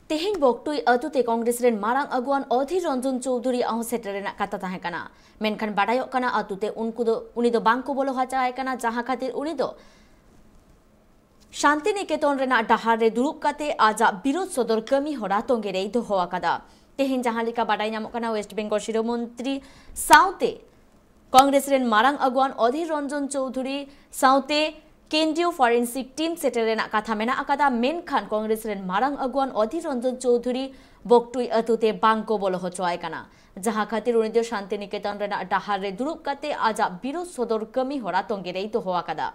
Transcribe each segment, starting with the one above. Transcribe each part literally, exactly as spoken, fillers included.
ᱛᱮᱦᱮᱧ ᱵᱚᱠᱴᱩᱭ ᱟᱹᱛᱩ ᱛᱮ ᱠᱚᱝᱜᱨᱮᱥ ᱨᱮᱱ ᱢᱟᱨᱟᱝ ᱟᱹᱜᱩᱣᱟᱹᱱ ᱚᱫᱷᱤᱨ ᱨᱚᱧᱡᱚᱱ ᱪᱳᱣᱫᱷᱩᱨᱤᱭᱟᱜ ᱦᱚᱸ ᱥᱮᱴᱮᱨ ᱨᱮᱱᱟᱜ ᱠᱟᱛᱷᱟ ᱛᱟᱦᱮᱸ ᱠᱟᱱᱟ, ᱢᱮᱱᱠᱷᱟᱱ ᱵᱟᱰᱟᱭᱚᱜ ᱠᱟᱱᱟ ᱟᱹᱛᱩ ᱛᱮ ᱩᱱᱠᱩ ᱫᱚ, ᱩᱱᱤ ᱫᱚ ᱵᱟᱝ ᱠᱚ ᱵᱚᱞᱚ ᱦᱚᱪᱚᱣᱟᱭ ᱠᱟᱱᱟ, ᱡᱟᱦᱟᱸ ᱠᱷᱟᱹᱛᱤᱨ ᱩᱱᱤ ᱫᱚ ᱥᱟᱱᱛᱤᱱᱤᱠᱮᱛᱚᱱ ᱨᱮᱱᱟᱜ ᱰᱟᱦᱟᱨ ᱨᱮ ᱫᱩᱲᱩᱵ ᱠᱟᱛᱮ ᱟᱡᱟᱜ ᱵᱤᱨᱳᱫᱷ ᱥᱚᱫᱚᱨ ᱠᱟᱹᱢᱤ ᱦᱚᱨᱟ ᱛᱚᱸᱜᱮ ᱨᱮᱭ ᱫᱚᱦᱚ ᱟᱠᱟᱫᱟ᱾ ᱛᱮᱦᱮᱧ ᱡᱟᱦᱟᱸ ᱞᱮᱠᱟ ᱵᱟᱰᱟᱭ ᱧᱟᱢᱚᱜ ᱠᱟᱱᱟ, ᱣᱮᱥᱴ ᱵᱮᱝᱜᱚᱞ ᱥᱤᱨᱟᱹ ᱢᱚᱱᱛᱨᱤ ᱥᱟᱶᱛᱮ ᱠᱚᱝᱜᱨᱮᱥ ᱨᱮᱱ ᱢᱟᱨᱟᱝ ᱟᱹᱜᱩᱣᱟᱹᱱ ᱚᱫᱷᱤᱨ ᱨᱚᱧᱡᱚᱱ ᱪᱳᱣᱫᱷᱩᱨᱤ ᱥᱟᱶᱛᱮ ᱠᱮᱱᱫᱨᱤᱭᱚ ᱯᱷᱚᱨᱮᱱᱥᱤᱠ ᱴᱤᱢ ᱥᱮᱴᱮᱨ ᱨᱮᱱᱟᱜ ᱠᱟᱛᱷᱟ ᱢᱮᱱᱟᱜ ᱟᱠᱟᱫᱟ, ᱢᱮᱱᱠᱷᱟᱱ ᱠᱚᱝᱜᱨᱮᱥ ᱨᱮᱱ ᱢᱟᱨᱟᱝ ᱟᱹᱜᱩᱣᱟᱹᱱ ᱚᱫᱷᱤᱨ ᱨᱚᱧᱡᱚᱱ ᱪᱳᱣᱫᱷᱩᱨᱤ ᱵᱚᱠᱴᱩᱭ ᱟᱹᱛᱩ ᱛᱮ ᱵᱟᱝ ᱠᱚ ᱵᱚᱞᱚ ᱦᱚᱪᱚᱣᱟᱭ ᱠᱟᱱᱟ, ᱡᱟᱦᱟᱸ ᱠᱷᱟᱹᱛᱤᱨ ᱩᱱᱤ ᱫᱚ ᱥᱟᱱᱛᱤᱱᱤᱠᱮᱛᱚᱱ ᱨᱮᱱᱟᱜ ᱰᱟᱦᱟᱨ ᱨᱮ ᱫᱩᱲᱩᱵ ᱠᱟᱛᱮ ᱟᱡᱟᱜ ᱵᱤᱨᱳᱫᱷ ᱥᱚᱫᱚᱨ ᱠᱟᱹᱢᱤ ᱦᱚᱨᱟ ᱛᱚᱸᱜᱮ ᱨᱮᱭ ᱫᱚᱦᱚ ᱟᱠᱟᱫᱟ᱾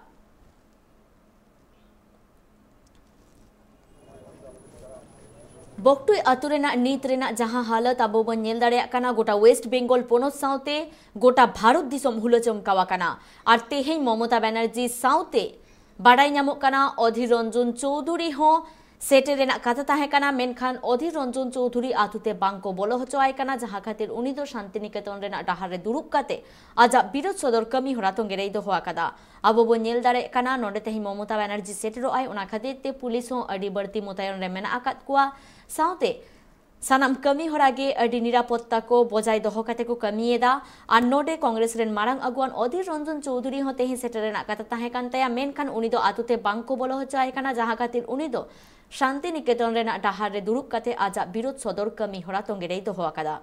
ᱵᱚᱠᱴᱩᱭ ᱟᱹᱛᱩ ᱨᱮᱱᱟᱜ ᱱᱤᱛ ᱨᱮᱱᱟᱜ ᱡᱟᱦᱟᱸ ᱦᱟᱞᱚᱛ ᱟᱵᱚ ᱵᱚᱱ ᱧᱮᱞ ᱫᱟᱲᱮᱭᱟᱜ ᱠᱟᱱᱟ, ᱜᱚᱴᱟ ᱣᱮᱥᱴ ᱵᱮᱝᱜᱚᱞ ᱯᱚᱱᱚᱛ ᱥᱟᱶᱛᱮ ᱜᱚᱴᱟ ᱵᱷᱟᱨᱚᱛ ᱫᱤᱥᱚᱢ ᱦᱩᱞᱟᱹ ᱪᱚᱢᱠᱟᱣ ᱟᱠᱟᱱᱟ᱾ ᱟᱨ ᱛᱮᱦᱮᱧ ᱢᱚᱢᱚᱛᱟ ᱵᱟᱱᱟᱨᱡᱤ ᱥᱟᱶᱛᱮ ᱵᱟᱰᱟᱭ ᱧᱟᱢᱚᱜ ᱠᱟᱱᱟ, ᱚᱫᱷᱤᱨ ᱨᱚᱧᱡᱚᱱ ᱪᱳᱣᱫᱷᱩᱨᱤ ᱦᱚᱸ ᱥᱮᱴᱮᱨ ᱨᱮᱱᱟᱜ ᱠᱟᱛᱷᱟ ᱛᱟᱦᱮᱸ ᱠᱟᱱᱟ, ᱢᱮᱱᱠᱷᱟᱱ ᱚᱫᱷᱤᱨ ᱨᱚᱧᱡᱚᱱ ᱪᱳᱣᱫᱷᱩᱨᱤ ᱟᱹᱛᱩ ᱛᱮ ᱵᱟᱝ ᱠᱚ ᱵᱚᱞᱚ ᱦᱚᱪᱚᱣᱟᱭ ᱠᱟᱱᱟ, ᱡᱟᱦᱟᱸ ᱠᱷᱟᱹᱛᱤᱨ ᱩᱱᱤ ᱫᱚ ᱥᱟᱱᱛᱤᱱᱤᱠᱮᱛᱚᱱ ᱨᱮᱱᱟᱜ ᱰᱟᱦᱟᱨ ᱨᱮ ᱫᱩᱲᱩᱵ ᱠᱟᱛᱮ ᱟᱡᱟᱜ ᱵᱤᱨᱳᱫᱷ ᱥᱚᱫᱚᱨ ᱠᱟᱹᱢᱤ ᱦᱚᱨᱟ ᱛᱚᱸᱜᱮ ᱨᱮᱭ ᱫᱚᱦᱚ ᱟᱠᱟᱫᱟ᱾ ᱟᱵᱚ ᱵᱚᱱ ᱧᱮᱞ ᱫᱟᱲᱮᱭᱟᱜ ᱠᱟᱱᱟ, ᱱᱚᱰᱮ ᱛᱮᱦᱮᱧ ᱢᱚᱢᱚᱛᱟ ᱵᱟᱱᱟᱨᱡᱤ ᱥᱮᱴᱮᱨᱚᱜ ᱟᱭ, ᱚᱱᱟ ᱠᱷᱟᱹᱛᱤᱨ ᱛᱮ ᱯᱩᱞᱤᱥ ᱦᱚᱸ ᱟᱹᱰᱤ ᱵᱟᱹᱲᱛᱤ ᱢᱚᱛᱟᱭᱚᱱ ᱨᱮ ᱢᱮᱱᱟᱜ ᱟᱠᱟᱫ ᱠᱚᱣᱟ᱾ ᱥᱟᱶᱛᱮ ᱥᱟᱱᱟᱢ ᱠᱟᱹᱢᱤ ᱦᱚᱨᱟ ᱜᱮ ᱟᱹᱰᱤ ᱱᱤᱨᱟᱯᱚᱛᱛᱟ ᱠᱚ ᱵᱚᱡᱟᱭ ᱫᱚᱦᱚ ᱠᱟᱛᱮ ᱠᱚ ᱠᱟᱹᱢᱤᱭᱮᱫᱟ᱾ ᱟᱨ ᱱᱚᱰᱮ ᱠᱚᱝᱜᱨᱮᱥ ᱨᱮᱱ ᱢᱟᱨᱟᱝ ᱟᱹᱜᱩᱣᱟᱹᱱ ᱚᱫᱷᱤᱨ ᱨᱚᱧᱡᱚᱱ ᱪᱳᱣᱫᱷᱩᱨᱤ ᱦᱚᱸ ᱛᱮᱦᱮᱧ ᱥᱮᱴᱮᱨ ᱨᱮᱱᱟᱜ ᱠᱟᱛᱷᱟ ᱛᱟᱦᱮᱸ ᱠᱟᱱ ᱛᱟᱭᱟ, ᱢᱮᱱᱠᱷᱟᱱ ᱩᱱᱤ ᱫᱚ ᱟᱹᱛᱩ ᱛᱮ ᱵᱟᱝ ᱠᱚ ᱵᱚᱞᱚ ᱦᱚᱪᱚ ᱟᱭ ᱠᱟᱱᱟ, ᱡᱟᱦᱟᱸ ᱠᱷᱟᱹᱛᱤᱨ ᱩᱱᱤ ᱫᱚ ᱥᱟᱱᱛᱤ ᱱᱤᱠᱮᱛᱚᱱ ᱨᱮᱱᱟᱜ ᱰᱟᱦᱟᱨ ᱨᱮ ᱫᱩᱲᱩᱵ ᱠᱟᱛᱮ ᱟᱡᱟᱜ ᱵᱤᱨᱳᱫᱷ ᱥᱚᱫᱚᱨ ᱠᱟᱹᱢᱤ ᱦᱚᱨᱟ ᱛᱚᱸᱜᱮ ᱨᱮᱭ ᱫᱚᱦᱚ ᱟᱠᱟᱫᱟ᱾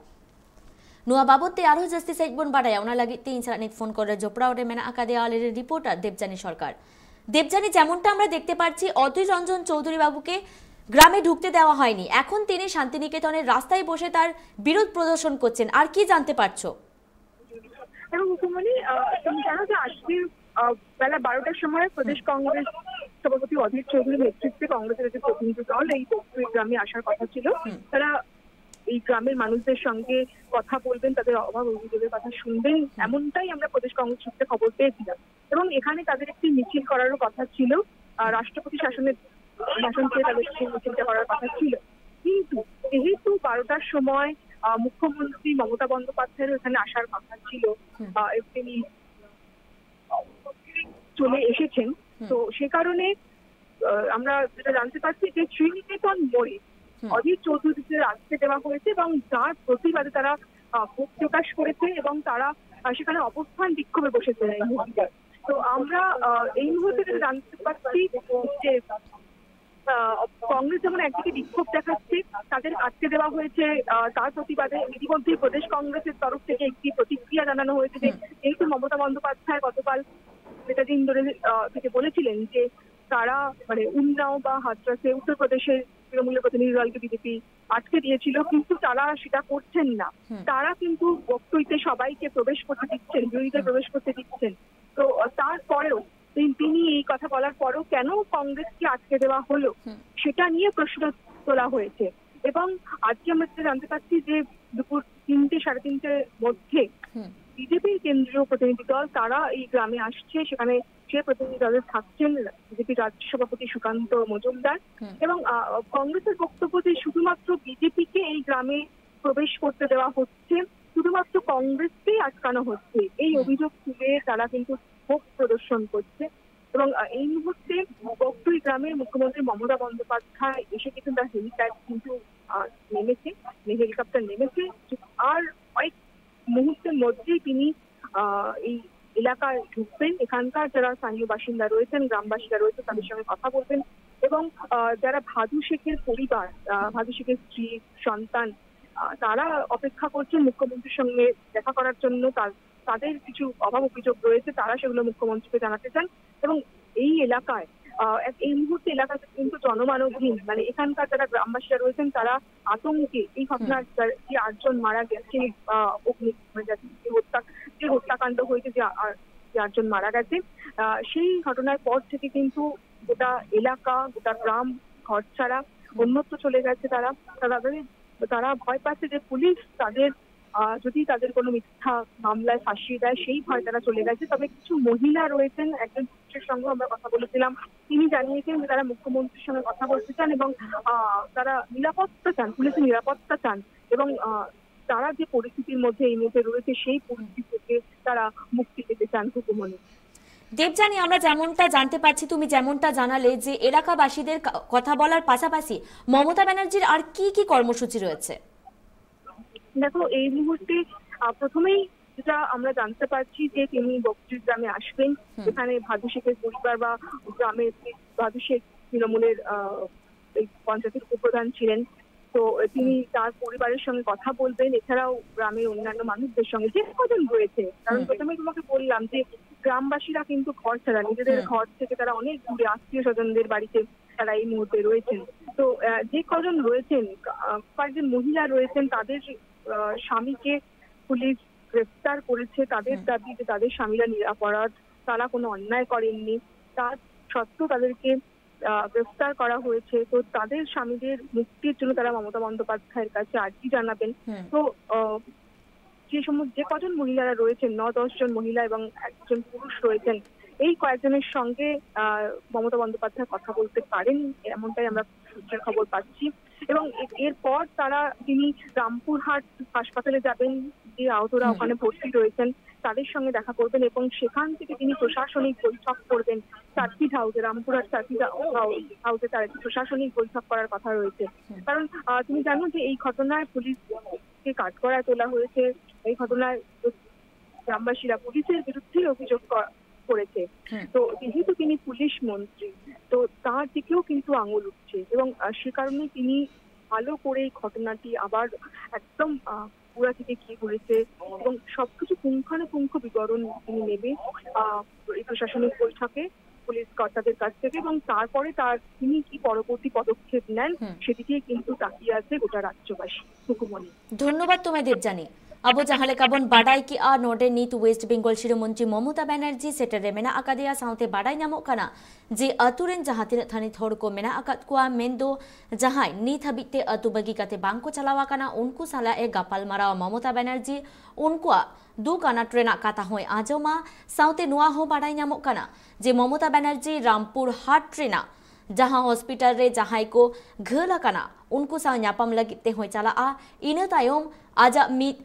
ᱱᱚᱣᱟ ᱵᱟᱵᱚᱛ ᱛᱮ ᱟᱨᱦᱚᱸ ᱡᱟᱹᱥᱛᱤ ᱥᱟᱺᱦᱤᱡ ᱵᱚᱱ ᱵᱟᱰᱟᱭᱟ, ᱚᱱᱟ ᱞᱟᱹᱜᱤᱫ ᱛᱮ ᱤᱧ ᱥᱟᱞᱟᱜ ᱱᱤᱛ ᱯᱷᱳᱱ ᱠᱚᱞ ᱨᱮ ᱡᱚᱯᱲᱟᱣ ᱨᱮ ᱢᱮᱱᱟᱜ ᱟᱠᱟᱫᱮᱭᱟ ᱟᱞᱮᱨᱮᱱ ᱨᱤᱯᱳᱨᱴᱟᱨ ᱫᱮᱵᱡᱟᱱᱤ ᱥᱚᱨᱠᱟᱨ᱾ দেবযানী, যেমনটা আমরা দেখতে পাচ্ছি, অধীর রঞ্জন চৌধুরী বাবুকে গ্রামে ঢুকতে দেওয়া হয়নি। এখন তিনি শান্তিনিকেতনের রাস্তায় বসে তার বিরোধ প্রদর্শন করছেন। আর কি জানতে পারছো? এবং মুখ্যমণি, আহ, তুমি জানো যে আজকে, আহ, বেলা বারোটার সময় প্রদেশ কংগ্রেস সভাপতি অধীর চৌধুরীর নেতৃত্বে কংগ্রেসের একটি প্রতিনিধি দল এই বকটুই গ্রামে আসার কথা ছিল। হুম। তারা এই গ্রামের মানুষদের সঙ্গে কথা বলবেন, তাদের অভাব অভিযোগের কথা শুনবেন, হুম। এমনটাই আমরা প্রদেশ কংগ্রেস সূত্রে খবর পেয়েছিলাম। এবং এখানে তাদের একটি মিছিল করারও কথা ছিল, আহ, রাষ্ট্রপতি শাসনের, শাসন চেয়ে তাদের একটি মিছিলটা করার কথা ছিল। কিন্তু যেহেতু বারোটার সময়, আহ, মুখ্যমন্ত্রী মমতা বন্দ্যোপাধ্যায়েরও এখানে আসার কথা ছিল, হুম। আহ, এবং তিনি চলে এসেছেন, হুম। তো সে কারণে, আহ, আমরা যেটা জানতে পারছি যে শ্রীনিকেতন মোড়ে অজিত চৌধুরীকে রাখতে দেওয়া হয়েছে এবং যার প্রতিবাদে তারা আহ, ক্ষোভ প্রকাশ করেছে এবং তারা আহ, সেখানে অবস্থান বিক্ষোভে বসেছে এই মুহূর্তে। তো আমরা আহ, এই মুহূর্তে যেটা জানতে পারছি যে আহ, কংগ্রেস যেমন একদিকে বিক্ষোভ দেখাচ্ছে, তাদের আটকে দেওয়া হয়েছে, আহ, তার প্রতিবাদে ইতিমধ্যেই প্রদেশ কংগ্রেসের তরফ থেকে একটি প্রতিক্রিয়া জানানো হয়েছে যে যেহেতু মমতা বন্দ্যোপাধ্যায় গতকাল নেতাজি ইন্দোরে আহ, থেকে বলেছিলেন যে তারা মানে উন্নাও বা হাথরাসে উত্তরপ্রদেশের তৃণমূলের প্রতিনিধি দলকে বিজেপি আটকে দিয়েছিল, কিন্তু তারা সেটা করছেন না। তারা কিন্তু বকটুইতে সবাইকে প্রবেশ করতে দিচ্ছেন, বিরোধীদের প্রবেশ করতে দিচ্ছেন। তো আহ, তারপরেও তিন- তিনি এই কথা বলার পরেও কেন কংগ্রেসকে আটকে দেওয়া হলো, সেটা নিয়ে প্রশ্ন তোলা হয়েছে। এবং আজকে আমরা যেটা জানতে পারছি যে দুপুর তিনটে, সাড়ে তিনটের মধ্যে বিজেপির কেন্দ্রীয় প্রতিনিধি দল তারা এই গ্রামে আসছে, সেখানে সে প্রতিনিধি দলে থাকছেন বিজেপির রাজ্য সভাপতি সুকান্ত মজুমদার। এবং আহ, কংগ্রেসের বক্তব্য যে শুধুমাত্র বিজেপিকে এই গ্রামে প্রবেশ করতে দেওয়া হচ্ছে, শুধুমাত্র কংগ্রেসকেই আটকানো হচ্ছে, এই অভিযোগ তুলে তারা কিন্তু ক্ষোভ প্রদর্শন করছে। এবং আহ, এই মুহূর্তে বকটুই গ্রামে মুখ্যমন্ত্রী মমতা বন্দ্যোপাধ্যায় এসে কিন্তু তার হেলিপ্যাড কিন্তু আহ, নেমেছে, হেলিকপ্টার নেমেছে। আর কয়েক মুহূর্তের মধ্যেই তিনি আহ, এই এলাকায় ঢুকবেন, এখানকার যারা স্থানীয় বাসিন্দা রয়েছেন, গ্রামবাসীরা রয়েছেন, তাদের সঙ্গে কথা বলবেন। এবং আহ, যারা ভাদু শেখের পরিবার, আহ, ভাদু শেখের স্ত্রী, সন্তান, আহ, তারা অপেক্ষা করছেন মুখ্যমন্ত্রীর সঙ্গে দেখা করার জন্য। তার তাদের কিছু অভাব অভিযোগ রয়েছে, তারা সেগুলো মুখ্যমন্ত্রীকে জানাতে চান। এবং এই এলাকায় আহ, এক- এই মুহূর্তে এলাকাটা কিন্তু জনমানবহীন, মানে এখানকার যারা গ্রামবাসীরা রয়েছেন তারা আতঙ্কে এই ঘটনার যার- যে আটজন মারা গেছে আহ, অগ্নি মানে যার- যে হত্যা যে হত্যাকাণ্ড হয়েছে, যে আ- যে আটজন মারা গেছে, আহ, সেই ঘটনার পর থেকে কিন্তু গোটা এলাকা, গোটা গ্রাম ঘর ছাড়া অন্যত্র চলে গেছে। তারা তারা তারা ভয় পাচ্ছে যে পুলিশ তাদের আহ, যদি তাদের কোনো মিথ্যা মামলায় ফাঁসিয়ে দেয়, সেই ভয় তারা চলে গেছে। তবে কিছু মহিলা রয়েছেন, একজন পুলিশের সঙ্গে আমরা কথা বলেছিলাম, তিনি জানিয়েছেন যে তারা মুখ্যমন্ত্রীর সঙ্গে কথা বলতে চান এবং আহ, তারা নিরাপত্তা চান, পুলিশের নিরাপত্তা চান। এবং আহ, তারা যে পরিস্থিতির মধ্যে এই মুহূর্তে রয়েছে, সেই পরিস্থিতি থেকে তারা মুক্তি পেতে চান, হুকুমনি। দেবযানী, আমরা যেমনটা জানতে পারছি, তুমি যেমনটা জানালে যে এলাকাবাসীদের কা-, কথা বলার পাশাপাশি মমতা ব্যানার্জির আর কি কি কর্মসূচি রয়েছে? দেখো, এই মুহূর্তে আহ, প্রথমেই যেটা আমরা জানতে পারছি যে তিনি বকজুর গ্রামে আসবেন, হুম। এখানে ভাদু শেখের পরিবার বা গ্রামের যে ভাদু শেখ তৃণমূলের আহ, এই পঞ্চায়েতের উপপ্রধান ছিলেন। তো আহ, তিনি হুম। তার পরিবারের সঙ্গে কথা বলবেন, এছাড়াও গ্রামের অন্যান্য মানুষদের সঙ্গে, যে কজন রয়েছে, কারণ হুম। প্রথমেই তোমাকে বললাম যে গ্রামবাসীরা কিন্তু ঘর ছাড়া, নিজেদের হুম। ঘর থেকে তারা অনেক দূরে, আত্মীয় স্বজনদের বাড়িতে তারা এই মুহূর্তে রয়েছেন। তো আহ, যে কজন রয়েছেন, আহ, কয়েকজন মহিলা রয়েছেন, তাদের আহ, স্বামীকে পুলিশ গ্রেফতার করেছে। তাদের হুম। দাবি যে তাদের স্বামীরা নিরাপরাধ, তারা কোনো অন্যায় করেননি, তা সত্ত্বেও তাদেরকে আহ, গ্রেফতার করা হয়েছে। তো তাদের স্বামীদের মুক্তির জন্য তারা মমতা বন্দ্যোপাধ্যায়ের কাছে আর্জি জানাবেন। হুম। তো আহ, যে সমস্ত, যে কজন মহিলারা রয়েছেন, ন দশ জন মহিলা এবং একজন পুরুষ রয়েছেন, এই কয়েকজনের সঙ্গে আহ, মমতা বন্দ্যোপাধ্যায় কথা বলতে পারেন, এমনটাই আমরা সূত্রের খবর পাচ্ছি। এবং এ-, এরপর তারা, তিনি রামপুরহাট হাসপাতালে যাবেন, যে আহতরা হুম। ওখানে ভর্তি রয়েছেন, তাদের সঙ্গে দেখা করবেন এবং সেখান থেকে তিনি প্রশাসনিক বৈঠক করবেন। সার্কিট হাউসে, রামপুরহাট সার্কিট হাউ-, হাউসে তারা একটি প্রশাসনিক বৈঠক করার কথা রয়েছে। হুম। কারণ আহ, তুমি জানো যে এই ঘটনায় পুলিশকে কাঠগড়ায় তোলা হয়েছে। এই ঘটনায় গ্রামবাসীরা পুলিশের বিরুদ্ধেই অভিযোগ ক-, করেছে। হুম। তো যেহেতু তিনি পুলিশ মন্ত্রী, তো তার দিকেও কিন্তু আঙুল উঠছে এবং আহ, সে কারণে তিনি ভালো করে এই ঘটনাটি আবার একদম আহ, গোড়া থেকে কি হয়েছে এবং সবকিছু পুঙ্খানুপুঙ্খ বিবরণ তিনি নেবে আহ, এই প্রশাসনিক বৈঠকে পুলিশ কর্তাদের কাছ থেকে, এবং তারপরে তার, তিনি কি পরবর্তী পদক্ষেপ নেন, হুম। সেদিকেই কিন্তু তাকিয়ে আছে গোটা রাজ্যবাসী। হুকুমনি। ধন্যবাদ তোমায়, দেবযানী। ᱟᱵᱚ ᱡᱟᱦᱟᱸ ᱞᱮᱠᱟ ᱵᱚᱱ ᱵᱟᱰᱟᱭ ᱠᱮᱜᱼᱟ, ᱱᱚᱰᱮ ᱱᱤᱛ ᱳᱭᱮᱥᱴ ᱵᱮᱝᱜᱚᱞ ᱥᱤᱨᱟᱹ ᱢᱚᱱᱛᱨᱤ ᱢᱚᱢᱚᱛᱟ ᱵᱟᱱᱟᱨᱡᱤ ᱥᱮᱴᱮᱨ ᱨᱮ ᱢᱮᱱᱟᱜ ᱟᱠᱟᱫᱮᱭᱟ᱾ ᱥᱟᱶᱛᱮ ᱵᱟᱰᱟᱭ ᱧᱟᱢᱚᱜ ᱠᱟᱱᱟ ᱡᱮ ᱟᱹᱛᱩ ᱨᱮᱱ ᱡᱟᱦᱟᱸ ᱛᱤᱱᱟᱹᱜ ᱛᱷᱟᱹᱱᱤᱛ ᱦᱚᱲ ᱠᱚ ᱢᱮᱱᱟᱜ ᱟᱠᱟᱫ ᱠᱚᱣᱟ, ᱢᱮᱱᱫᱚ ᱡᱟᱦᱟᱸᱭ ᱱᱤᱛ ᱦᱟᱹᱵᱤᱡ ᱛᱮ ᱟᱹᱛᱩ ᱵᱟᱹᱜᱤ ᱠᱟᱛᱮ ᱵᱟᱝ ᱠᱚ ᱪᱟᱞᱟᱣ ᱟᱠᱟᱱᱟ, ᱩᱱᱠᱩ ᱥᱟᱞᱟᱜ ᱮ ᱜᱟᱯᱟᱞ ᱢᱟᱨᱟᱣᱟ ᱢᱚᱢᱚᱛᱟ ᱵᱟᱱᱟᱨᱡᱤ᱾ ᱩᱱᱠᱩᱣᱟᱜ ᱫᱩᱠ ᱟᱱᱟᱴ ᱨᱮᱱᱟᱜ ᱠᱟᱛᱷᱟ ᱦᱚᱸᱭ ᱟᱸᱡᱚᱢᱟ᱾ ᱥᱟᱶᱛᱮ ᱱᱚᱣᱟ ᱦᱚᱸ ᱵᱟᱰᱟᱭ ᱧᱟᱢᱚᱜ ᱠᱟᱱᱟ ᱡᱮ ᱢᱚᱢᱚᱛᱟ ᱵᱟᱱᱟᱨᱡᱤ ᱨᱟᱢᱯᱩᱨ ᱦᱟᱴ ᱨᱮᱱᱟᱜ ᱡᱟᱦᱟᱸ ᱦᱚᱥᱯᱤᱴᱟᱞ ᱨᱮ ᱡᱟᱦᱟᱸᱭ ᱠᱚ ᱜᱷᱟᱹᱞ ᱟᱠᱟᱱᱟ, ᱩᱱᱠᱩ ᱥᱟᱶ ᱧᱟᱯᱟᱢ ᱞᱟᱹᱜᱤᱫ ᱛᱮᱦᱚᱸᱭ ᱪᱟᱞᱟᱜᱼᱟ᱾ ᱤᱱᱟᱹ ᱛᱟᱭᱚᱢ ᱟᱡᱟᱜ ᱢᱤᱫ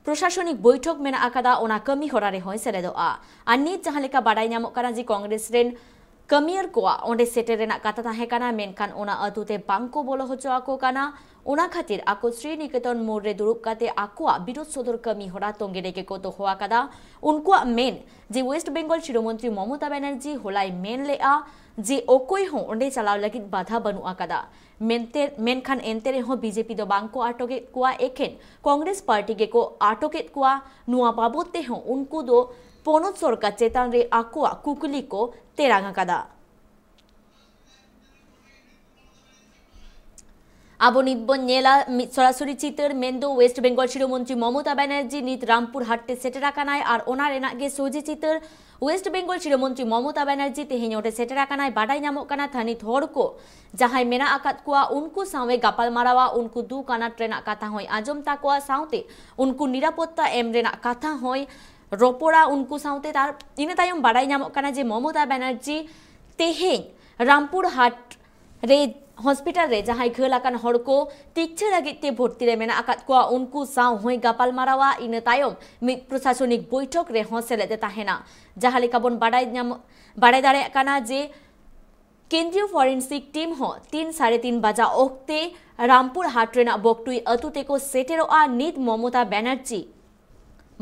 ᱯᱨᱚᱥᱟᱥᱚᱱᱤᱠ ᱵᱳᱭᱴᱷᱚᱠ ᱢᱮᱱᱟᱜ ᱟᱠᱟᱫᱟ, ᱚᱱᱟ ᱠᱟᱹᱢᱤ ᱦᱚᱨᱟ ᱨᱮᱦᱚᱸᱭ ᱥᱮᱞᱮᱫᱚᱜᱼᱟ᱾ ᱟᱨ ᱱᱤᱛ ᱡᱟᱦᱟᱸ ᱞᱮᱠᱟ ᱵᱟᱰᱟᱭ ᱧᱟᱢᱚᱜ ᱠᱟᱱᱟ ᱡᱮ ᱠᱚᱝᱜᱨᱮᱥ ᱨᱮᱱ ᱠᱟᱹᱢᱤᱭᱟᱹᱨ ᱠᱚᱣᱟᱜ ᱚᱸᱰᱮ ᱥᱮᱴᱮᱨ ᱨᱮᱱᱟᱜ ᱠᱟᱛᱷᱟ ᱛᱟᱦᱮᱸ ᱠᱟᱱᱟ, ᱢᱮᱱᱠᱷᱟᱱ ᱚᱱᱟ ᱟᱹᱛᱩ ᱛᱮ ᱵᱟᱝ ᱠᱚ ᱵᱚᱞᱚ ᱦᱚᱪᱚ ᱟᱠᱚ ᱠᱟᱱᱟ᱾ ᱚᱱᱟ ᱠᱷᱟᱹᱛᱤᱨ ᱟᱠᱚ ᱥᱨᱤᱱᱤᱠᱮᱛᱚᱱ ᱢᱳᱲ ᱨᱮ ᱫᱩᱲᱩᱵ ᱠᱟᱛᱮ ᱟᱠᱚᱣᱟᱜ ᱵᱤᱨᱳᱫᱷ ᱥᱚᱫᱚᱨ ᱠᱟᱹᱢᱤ ᱦᱚᱨᱟ ᱛᱚᱸᱜᱮ ᱨᱮᱜᱮ ᱠᱚ ᱫᱚᱦᱚ ᱟᱠᱟᱫᱟ᱾ ᱩᱱᱠᱩᱣᱟᱜ ᱢᱮᱱ ᱡᱮ ᱳᱭᱮᱥᱴ ᱵᱮᱝᱜᱚᱞ ᱥᱤᱨᱟᱹ ᱢᱚᱱᱛᱨᱤ ᱢᱚᱢᱚᱛᱟ ᱵᱟᱱᱟᱨᱡᱤ ᱦᱚᱞᱟᱭ ᱢᱮᱱ ᱞᱮᱫᱼᱟ ᱡᱮ ᱚᱠᱚᱭ ᱦᱚᱸ ᱚᱸᱰᱮ ᱪᱟᱞᱟᱣ ᱞᱟᱹᱜᱤᱫ ᱵᱟᱫᱷᱟ ᱵᱟᱹᱱᱩᱜ ᱟᱠᱟᱫᱟ᱾ ᱢᱮᱱᱛᱮ, ᱢᱮᱱᱠᱷᱟᱱ ᱮᱱᱛᱮ ᱨᱮᱦᱚᱸ ᱵᱤᱡᱮᱯᱤ ᱫᱚ ᱵᱟᱝ ᱠᱚ ᱟᱴᱚᱠᱮᱫ ᱠᱚᱣᱟ, ᱮᱠᱷᱮᱱ ᱠᱚᱝᱜᱨᱮᱥ ᱯᱟᱨᱴᱤ ᱜᱮᱠᱚ ᱟᱴᱚᱠᱮᱫ ᱠᱚᱣᱟ᱾ ᱱᱚᱣᱟ ᱵᱟᱵᱚᱛ ᱛᱮᱦᱚᱸ ᱩᱱᱠᱩ ᱫᱚ ᱯᱚᱱᱚᱛ ᱥᱚᱨᱠᱟᱨ ᱪᱮᱛᱟᱱ ᱨᱮ ᱟᱠᱚᱣᱟᱜ ᱠᱩᱠᱞᱤ ᱠᱚ ᱛᱮᱨᱟᱝ ᱟᱠᱟᱫᱟ᱾ ᱟᱵᱚ ᱱᱤᱛ ᱵᱚᱱ ᱧᱮᱞᱟ ᱢᱤᱫ ᱥᱚᱨᱟᱥᱚᱨᱤ ᱪᱤᱛᱟᱹᱨ, ᱢᱮᱱᱫᱚ ᱳᱭᱮᱥᱴ ᱵᱮᱝᱜᱚᱞ ᱥᱤᱨᱟᱹ ᱢᱚᱱᱛᱨᱤ ᱢᱚᱢᱚᱛᱟ ᱵᱟᱱᱟᱨᱡᱤ ᱱᱤᱛ ᱨᱟᱢᱯᱩᱨ ᱦᱟᱴ ᱛᱮ ᱥᱮᱴᱮᱨ ᱟᱠᱟᱱᱟᱭ ᱟᱨ ᱚᱱᱟ ᱨᱮᱱᱟᱜ ᱜᱮ ᱥᱚᱡᱷᱮ ᱪᱤᱛᱟᱹᱨ᱾ ᱳᱭᱮᱥᱴ ᱵᱮᱝᱜᱚᱞ ᱥᱤᱨᱟᱹ ᱢᱚᱱᱛᱨᱤ ᱢᱚᱢᱚᱛᱟ ᱵᱟᱱᱟᱨᱡᱤ ᱛᱮᱦᱮᱧ ᱚᱸᱰᱮ ᱥᱮᱴᱮᱨ ᱟᱠᱟᱱᱟᱭ᱾ ᱵᱟᱰᱟᱭ ᱧᱟᱢᱚᱜ ᱠᱟᱱᱟ ᱛᱷᱟᱹᱱᱤᱛ ᱦᱚᱲ ᱠᱚ ᱡᱟᱦᱟᱸᱭ ᱢᱮᱱᱟᱜ ᱟᱠᱟᱫ ᱠᱚᱣᱟ ᱩᱱᱠᱩ ᱥᱟᱶ ᱮ ᱜᱟᱯᱟᱞ ᱢᱟᱨᱟᱣᱟ, ᱩᱱᱠᱩ ᱫᱩᱠ ᱟᱱᱟᱴ ᱨᱮᱱᱟᱜ ᱠᱟᱛᱷᱟ ᱦᱚᱸᱭ ᱟᱸᱡᱚᱢ ᱛᱟᱠᱚᱣᱟ, ᱥᱟᱶᱛᱮ ᱩᱱᱠᱩ ᱱᱤᱨᱟᱯᱚᱛᱛᱟ ᱮᱢ ᱨᱮᱱᱟᱜ ᱠᱟᱛᱷᱟ ᱦᱚᱸᱭ ᱨᱚᱯᱚᱲᱟ ᱩᱱᱠᱩ ᱥᱟᱶᱛᱮ᱾ ᱛᱟᱨ ᱤᱱᱟᱹ ᱛᱟᱭᱚᱢ ᱵᱟᱰᱟᱭ ᱧᱟᱢᱚᱜ ᱠᱟᱱᱟ ᱡᱮ ᱢᱚᱢᱚᱛᱟ ᱵᱟᱱᱟᱨᱡᱤ ᱛᱮᱦᱮᱧ ᱨᱟᱢᱯᱩᱨ ᱦᱟᱴ ᱨᱮ ᱦᱚᱥᱯᱤᱴᱟᱞ ᱨᱮ ᱡᱟᱦᱟᱸᱭ ᱜᱷᱟᱹᱞ ᱟᱠᱟᱱ ᱦᱚᱲ ᱠᱚ ᱛᱤᱠᱪᱷᱟᱹ ᱞᱟᱹᱜᱤᱫ ᱛᱮ ᱵᱷᱚᱨᱛᱤ ᱨᱮ ᱢᱮᱱᱟᱜ ᱟᱠᱟᱫ ᱠᱚᱣᱟ, ᱩᱱᱠᱩ ᱥᱟᱶ ᱦᱚᱸᱭ ᱜᱟᱯᱟᱞ ᱢᱟᱨᱟᱣᱟ᱾ ᱤᱱᱟᱹ ᱛᱟᱭᱚᱢ ᱢᱤᱫ ᱯᱨᱚᱥᱟᱥᱚᱱᱤᱠ ᱵᱳᱭᱴᱷᱚᱠ ᱨᱮᱦᱚᱸ ᱥᱮᱞᱮᱫ ᱮ ᱛᱟᱦᱮᱱᱟ᱾ ᱡᱟᱦᱟᱸ ᱞᱮᱠᱟ ᱵᱚᱱ ᱵᱟᱰᱟᱭ ᱧᱟᱢ, ᱵᱟᱰᱟᱭ ᱫᱟᱲᱮᱭᱟᱜ ᱠᱟᱱᱟ ᱡᱮ ᱠᱮᱱᱫᱨᱤᱭᱚ ᱯᱷᱚᱨᱮᱱᱥᱤᱠ ᱴᱤᱢ ᱦᱚᱸ ᱛᱤᱱ ᱥᱟᱲᱮ ᱛᱤᱱ ᱵᱟᱡᱟ ᱚᱠᱛᱮ ᱨᱟᱢᱯᱩᱨ ᱦᱟᱴ ᱨᱮᱱᱟᱜ ᱵᱚᱠᱴᱩᱭ ᱟᱹᱛᱩ ᱛᱮᱠᱚ ᱥᱮᱴᱮᱨᱚᱜᱼᱟ᱾ ᱱᱤᱛ ᱢᱚᱢᱚᱛᱟ ᱵᱟᱱᱟᱨᱡᱤ